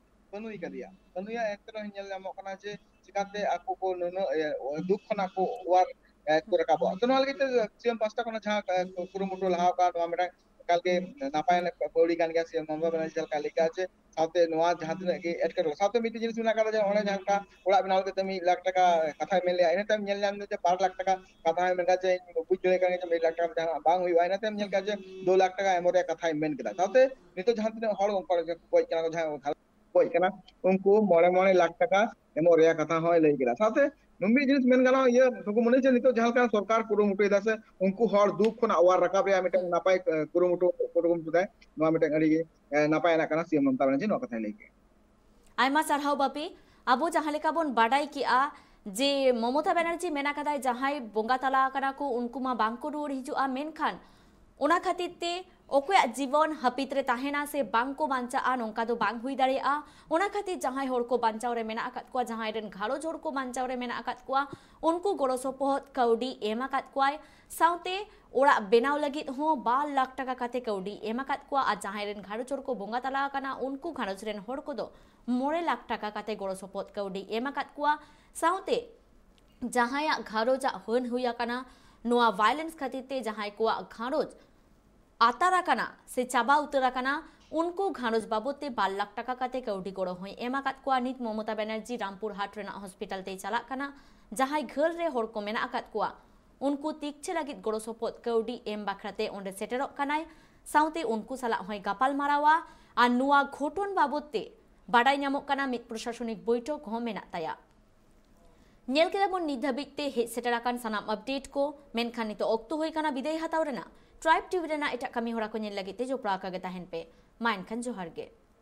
ᱵᱟᱹᱱᱩᱭ ᱠᱟᱫᱮᱭᱟ, ᱵᱟᱹᱱᱩᱭᱟ, ᱮᱱᱛᱮ ᱨᱮᱦᱚᱸ ᱧᱮᱞ ᱧᱟᱢᱚᱜ ᱠᱟᱱᱟ ᱡᱮ ᱪᱤᱠᱟᱛᱮ ᱟᱠᱚ ᱠᱚ ᱱᱩᱱᱟᱹᱜ, ᱮ, ᱫᱩᱠ ᱠᱷᱚᱱᱟᱜ ᱠᱚ ᱚᱣᱟᱨ, ᱮ, ᱠᱚ ᱨᱟᱠᱟᱵᱚᱜᱼᱟ᱾ ᱛᱚ ᱱᱚᱣᱟ ᱞᱟᱹᱜᱤᱫ ᱛᱮ ᱥᱤ ᱮᱢ ᱯᱟᱦᱴᱟ ᱠᱷᱚᱱᱟᱜ ᱡᱟᱦᱟᱸ, ᱮ, ᱠᱩᱨᱩᱢᱩᱴᱩ ᱞᱟᱦᱟ ᱟᱠᱟᱱ, ᱱᱚᱣᱟ ᱢᱤᱫᱴᱟᱝ ᱮᱠᱟᱞ ᱜᱮ ᱱᱟᱯᱟᱭ ᱟᱱᱟᱜ ᱯᱟᱹᱣᱲᱤ ᱠᱟᱱ ᱜᱮᱭᱟ᱾ ᱥᱤ ᱮᱢ ᱢᱚᱢᱚᱛᱟ ᱵᱟᱱᱟᱨᱡᱤ ᱡᱟᱦᱟᱸ ᱞᱮᱠᱟᱭ ᱞᱟᱹᱭ ᱠᱟᱜᱼᱟ ᱡᱮ ᱥᱟᱶᱛᱮ ᱱᱚᱣᱟ ᱡᱟᱦᱟᱸ ᱛᱤᱱᱟᱹᱜ ᱜᱮ ᱮᱴᱠᱮᱴᱚᱬᱮ, ᱥᱟᱶᱛᱮ ᱢᱤᱫᱴᱮᱱ ᱡᱤᱱᱤᱥ ᱢᱮᱱᱟᱜ ᱟᱠᱟᱫᱟ ᱡᱮ ᱚᱱᱮ ᱡᱟᱦᱟᱸ ᱞᱮᱠᱟ ᱚᱲᱟᱜ ᱵᱮᱱᱟᱣ ᱞᱟᱹᱜᱤᱫ ᱛᱮ ᱢᱤᱫ ᱞᱟᱠᱷ ᱴᱟᱠᱟ ᱠᱟᱛᱷᱟᱭ ᱢᱮᱱ ᱞᱮᱜᱼᱟ, ᱤᱱᱟᱹ ᱛᱟᱭᱚᱢ ᱧᱮᱞ ᱧᱟᱢ ᱮᱱᱟ ᱡᱮ ᱵᱟᱨ ᱞᱟᱠᱷ ᱴᱟᱠᱟ ᱠᱟᱛᱷᱟ ᱦᱚᱸᱭ ᱢᱮᱱ ᱠᱟᱫᱟ ᱡᱮ ᱤᱧ ᱵᱩᱡᱽ ᱫᱟᱲᱮᱭᱟᱜ ᱠᱟᱱ ᱜᱮᱭᱟ ᱡᱮ ᱢᱤᱫ ᱞᱟᱠᱷ ᱴᱟᱠᱟ ᱡᱟᱦᱟᱸ ᱵᱟᱝ ᱦᱩᱭᱩᱜᱼᱟ, ᱤᱱᱟᱹ ᱛᱟᱭᱚᱢ ᱧᱮᱞ ᱠᱮᱫᱟ ᱡᱮ ᱫᱩ ᱞᱟᱠᱷ ᱴᱟᱠᱟ ᱮᱢᱚᱜ ᱨᱮᱭᱟᱜ ᱠᱟᱛᱷᱟᱭ ᱢᱮᱱ ᱠᱮᱫᱟ᱾ ᱥᱟᱶᱛᱮ ᱱᱤᱛᱚᱜ ᱡᱟᱦᱟᱸ ᱛᱤᱱᱟᱹᱜ ᱦᱚᱲ ᱚᱱᱠᱟ ᱜᱚᱡ ᱠᱟᱱᱟ ᱠᱚ, ᱡᱟᱦᱟᱸᱭ ᱜᱷᱟᱨᱚᱸᱡᱽ ᱜᱚᱡ ᱠᱟᱱᱟ, ᱩᱱᱠᱩ ᱢᱚᱬᱮ, ᱢᱚᱬᱮ ᱞᱟᱠᱷ ᱴᱟᱠᱟ ᱮᱢᱚᱜ ᱨᱮᱭᱟᱜ ᱠᱟᱛᱷᱟ ᱦᱚᱸᱭ ᱞᱟᱹᱭ ᱠᱮᱫᱟ᱾ ᱥᱟᱶᱛᱮ ᱱᱩᱢᱤ ᱡᱤᱱᱤᱥ ᱢᱮᱱ ᱜᱟᱱᱚᱜᱼᱟ, ᱤᱭᱟᱹ ᱥᱩᱠᱩᱢᱚᱱᱤ ᱡᱮ ᱱᱤᱛᱚᱜ ᱡᱟᱦᱟᱸ ᱞᱮᱠᱟ ᱥᱚᱨᱠᱟᱨ ᱠᱩᱨᱩᱢᱩᱴᱩᱭᱮᱫᱟ ᱥᱮ ᱩᱱᱠᱩ ᱦᱚᱲ ᱫᱩᱠ ᱠᱷᱚᱱᱟᱜ ᱚᱣᱟᱨ ᱨᱟᱠᱟᱵ ᱨᱮᱭᱟᱜ ᱢᱤᱫᱴᱟᱝ ᱦᱩᱸ᱾ ᱱᱟᱯᱟᱭ, ᱮ, ᱠᱩᱨᱩᱢᱩᱴᱩ, ᱠᱩᱨᱩᱢᱩᱴᱩ ᱫᱟᱭ, ᱱᱚᱣᱟ ᱢᱤᱫᱴᱟᱝ ᱟᱹᱰᱤ ᱜᱮ, ᱮ, ᱱᱟᱯᱟᱭ ᱟᱱᱟᱜ ᱠᱟᱱᱟ ᱥᱤ ᱮᱢ ᱢᱚᱢᱚᱛᱟ ᱵᱟᱱᱟᱨᱡᱤ ᱱᱚᱣᱟ ᱠᱟᱛᱷᱟᱭ ᱞᱟᱹᱭ ᱠᱮᱫᱟ᱾ ᱟᱭᱢᱟ ᱥᱟᱨᱦᱟᱣ ᱵᱟᱯᱤ᱾ ᱟᱵᱚ ᱡᱟᱦᱟᱸ ᱞᱮᱠᱟ ᱵᱚᱱ ᱵᱟᱰᱟᱭ ᱠᱮᱜᱼᱟ ᱡᱮ ᱢᱚᱢᱚᱛᱟ ᱵᱟᱱᱟᱨᱡᱤ ᱢᱮᱱ ᱟᱠᱟᱫᱟᱭ ᱡᱟᱦᱟᱸᱭ ᱵᱚᱸᱜᱟ ᱛᱟᱞᱟ ᱟᱠᱟᱱᱟ ᱠᱚ ᱩᱱᱠᱩ ᱢᱟ ᱵᱟᱝ ᱠᱚ ᱨᱩᱣᱟᱹᱲ ᱦᱤᱡᱩᱜᱼᱟ, ᱢᱮᱱᱠᱷᱟᱱ ᱚᱱᱟ ᱠᱷᱟᱹᱛᱤᱨ ᱛᱮ ᱚᱠᱚᱭᱟᱜ ᱡᱤᱵᱚᱱ ᱦᱟᱹᱯᱤᱫ ᱨᱮ ᱛᱟᱦᱮᱱᱟ ᱥᱮ ᱵᱟᱝ ᱠᱚ ᱵᱟᱧᱪᱟᱜᱼᱟ, ᱱᱚᱝᱠᱟ ᱫᱚ ᱵᱟᱝ ᱦᱩᱭ ᱫᱟᱲᱮᱭᱟᱜᱼᱟ᱾ ᱚᱱᱟ ᱠᱷᱟᱹᱛᱤᱨ ᱡᱟᱦᱟᱸᱭ ᱦᱚᱲ ᱠᱚ ᱵᱟᱧᱪᱟᱣ ᱨᱮ ᱢᱮᱱᱟᱜ ᱟᱠᱟᱫ ᱠᱚᱣᱟ, ᱡᱟᱦᱟᱸᱭ ᱨᱮᱱ ᱜᱷᱟᱨᱚᱸᱡᱽ ᱦᱚᱲ ᱠᱚ ᱵᱟᱧᱪᱟᱣ ᱨᱮ ᱢᱮᱱᱟᱜ ᱟᱠᱟᱫ ᱠᱚᱣᱟ, ᱩᱱᱠᱩ ᱜᱚᱲᱚ ᱥᱚᱯᱚᱦᱚᱫ ᱠᱟᱹᱣᱰᱤ ᱮᱢ ᱟᱠᱟᱫ ᱠᱚᱣᱟᱭ᱾ ᱥᱟᱶᱛᱮ ᱚᱲᱟᱜ ᱵᱮᱱᱟᱣ ᱞᱟᱹᱜᱤᱫ ᱦᱚᱸ ᱵᱟᱨ ᱞᱟᱠᱷ ᱴᱟᱠᱟ ᱠᱟᱛᱮ ᱠᱟᱹᱣᱰᱤ ᱮᱢ ᱟᱠᱟᱫ ᱠᱚᱣᱟ ᱟᱨ ᱡᱟᱦᱟᱸᱭ ᱨᱮᱱ ᱜᱷᱟᱨᱚᱸᱡᱽ ᱦᱚᱲ ᱠᱚ ᱵᱚᱸᱜᱟ ᱛᱟᱞᱟ ᱟᱠᱟᱱᱟ, ᱩᱱᱠᱩ ᱜᱷᱟᱨᱚᱸᱡᱽ ᱨᱮᱱ ᱦᱚᱲ ᱠᱚᱫᱚ ᱢᱚᱬᱮ ᱞᱟᱠᱷ ᱴᱟᱠᱟ ᱠᱟᱛᱮ ᱜᱚᱲᱚ ᱥᱚᱯᱚᱦᱚᱫ ᱠᱟᱹᱣᱰᱤ ᱮᱢ ᱟᱠᱟᱫ ᱠᱚᱣᱟ᱾ ᱥᱟᱶᱛᱮ ᱡᱟᱦᱟᱸᱭᱟᱜ ᱜᱷᱟᱨᱚᱸᱡᱽ ᱟᱜ ᱦᱟᱹᱱ ᱦᱩᱭ ᱟᱠᱟᱱᱟ, ᱱᱚᱣᱟ violence ᱠᱷᱟᱹᱛᱤᱨ ᱛᱮ ᱡᱟᱦᱟᱸᱭ ᱠᱚᱣᱟᱜ ᱜᱷᱟᱨᱚᱸᱡᱽ ᱟᱛᱟᱨ ᱟᱠᱟᱱᱟ ᱥᱮ ᱪᱟᱵᱟ ᱩᱛᱟᱹᱨ ᱟᱠᱟᱱᱟ, ᱩᱱᱠᱩ ᱜᱷᱟᱨᱚᱸᱡᱽ ᱵᱟᱵᱚᱫ ᱛᱮ ᱵᱟᱨ ᱞᱟᱠᱷ ᱴᱟᱠᱟ ᱠᱟᱛᱮ ᱠᱟᱹᱣᱰᱤ ᱜᱚᱲᱚ ᱦᱚᱸᱭ ᱮᱢ ᱟᱠᱟᱫ ᱠᱚᱣᱟ᱾ ᱱᱤᱛ ᱢᱚᱢᱚᱛᱟ ᱵᱟᱱᱟᱨᱡᱤ ᱨᱟᱢᱯᱩᱨ ᱦᱟᱴ ᱨᱮᱱᱟᱜ ᱦᱚᱥᱯᱤᱴᱟᱞ ᱛᱮᱭ ᱪᱟᱞᱟᱜ ᱠᱟᱱᱟ᱾ ᱡᱟᱦᱟᱸᱭ ᱜᱷᱟᱹᱞ ᱨᱮ ᱦᱚᱲ ᱠᱚ ᱢᱮᱱᱟᱜ ᱟᱠᱟᱫ ᱠᱚᱣᱟ, ᱩᱱᱠᱩ ᱛᱤᱠᱪᱷᱟᱹ ᱞᱟᱹᱜᱤᱫ ᱜᱚᱲᱚ ᱥᱚᱯᱚᱦᱚᱫ ᱠᱟᱹᱣᱰᱤ ᱮᱢ ᱵᱟᱠᱷᱨᱟ ᱛᱮ ᱚᱸᱰᱮ ᱥᱮᱴᱮᱨᱚᱜ ᱠᱟᱱᱟᱭ᱾ ᱥᱟᱶᱛᱮ ᱩᱱᱠᱩ ᱥᱟᱞᱟᱜ ᱦᱚᱸᱭ ᱜᱟᱯᱟᱞ ᱢᱟᱨᱟᱣᱟ᱾ ᱟᱨ ᱱᱚᱣᱟ ᱜᱷᱚᱴᱚᱱ ᱵᱟᱵᱚᱫ ᱛᱮ ᱵᱟᱰᱟᱭ ᱧᱟᱢᱚᱜ ᱠᱟᱱᱟ, ᱢᱤᱫ ᱯᱨᱚᱥᱟᱥᱚᱱᱤᱠ ᱵᱳᱭᱴᱷᱚᱠ ᱦᱚᱸ ᱢᱮᱱᱟᱜ ᱛᱟᱭᱟ᱾ ᱧᱮᱞ ᱠᱮᱫᱟ ᱵᱚᱱ ᱱᱤᱛ ᱫᱷᱟᱹᱵᱤᱡ ᱛᱮ ᱦᱮᱡ ᱥᱮᱴᱮᱨ ᱟᱠᱟᱱ ᱥᱟᱱᱟᱢ ᱟᱯᱰᱮᱴ ᱠᱚ, ᱢᱮᱱᱠᱷᱟᱱ ᱱᱤᱛᱚᱜ ᱚᱠᱛᱚ ᱦᱩᱭ ᱠᱟᱱᱟ ᱵᱤᱫᱟᱹᱭ ᱦᱟᱛᱟᱣ ᱨᱮᱱᱟᱜ᱾ ᱴᱨᱟᱭᱤᱵᱽ ᱴᱤᱵᱷᱤ ᱨᱮᱱᱟᱜ ᱮᱴᱟᱜ ᱠᱟᱹᱢᱤ ᱦᱚᱨᱟ ᱠᱚ ᱧᱮᱞ ᱞᱟᱹᱜᱤᱫ ᱛᱮ ᱡᱚᱯᱲᱟᱣ ᱟᱠᱟᱜᱮ ᱛᱟᱦᱮᱱ ᱯᱮ᱾ ᱢᱟ ᱮᱱᱠᱷᱟᱱ ᱡᱚᱦᱟᱨ ᱜᱮ᱾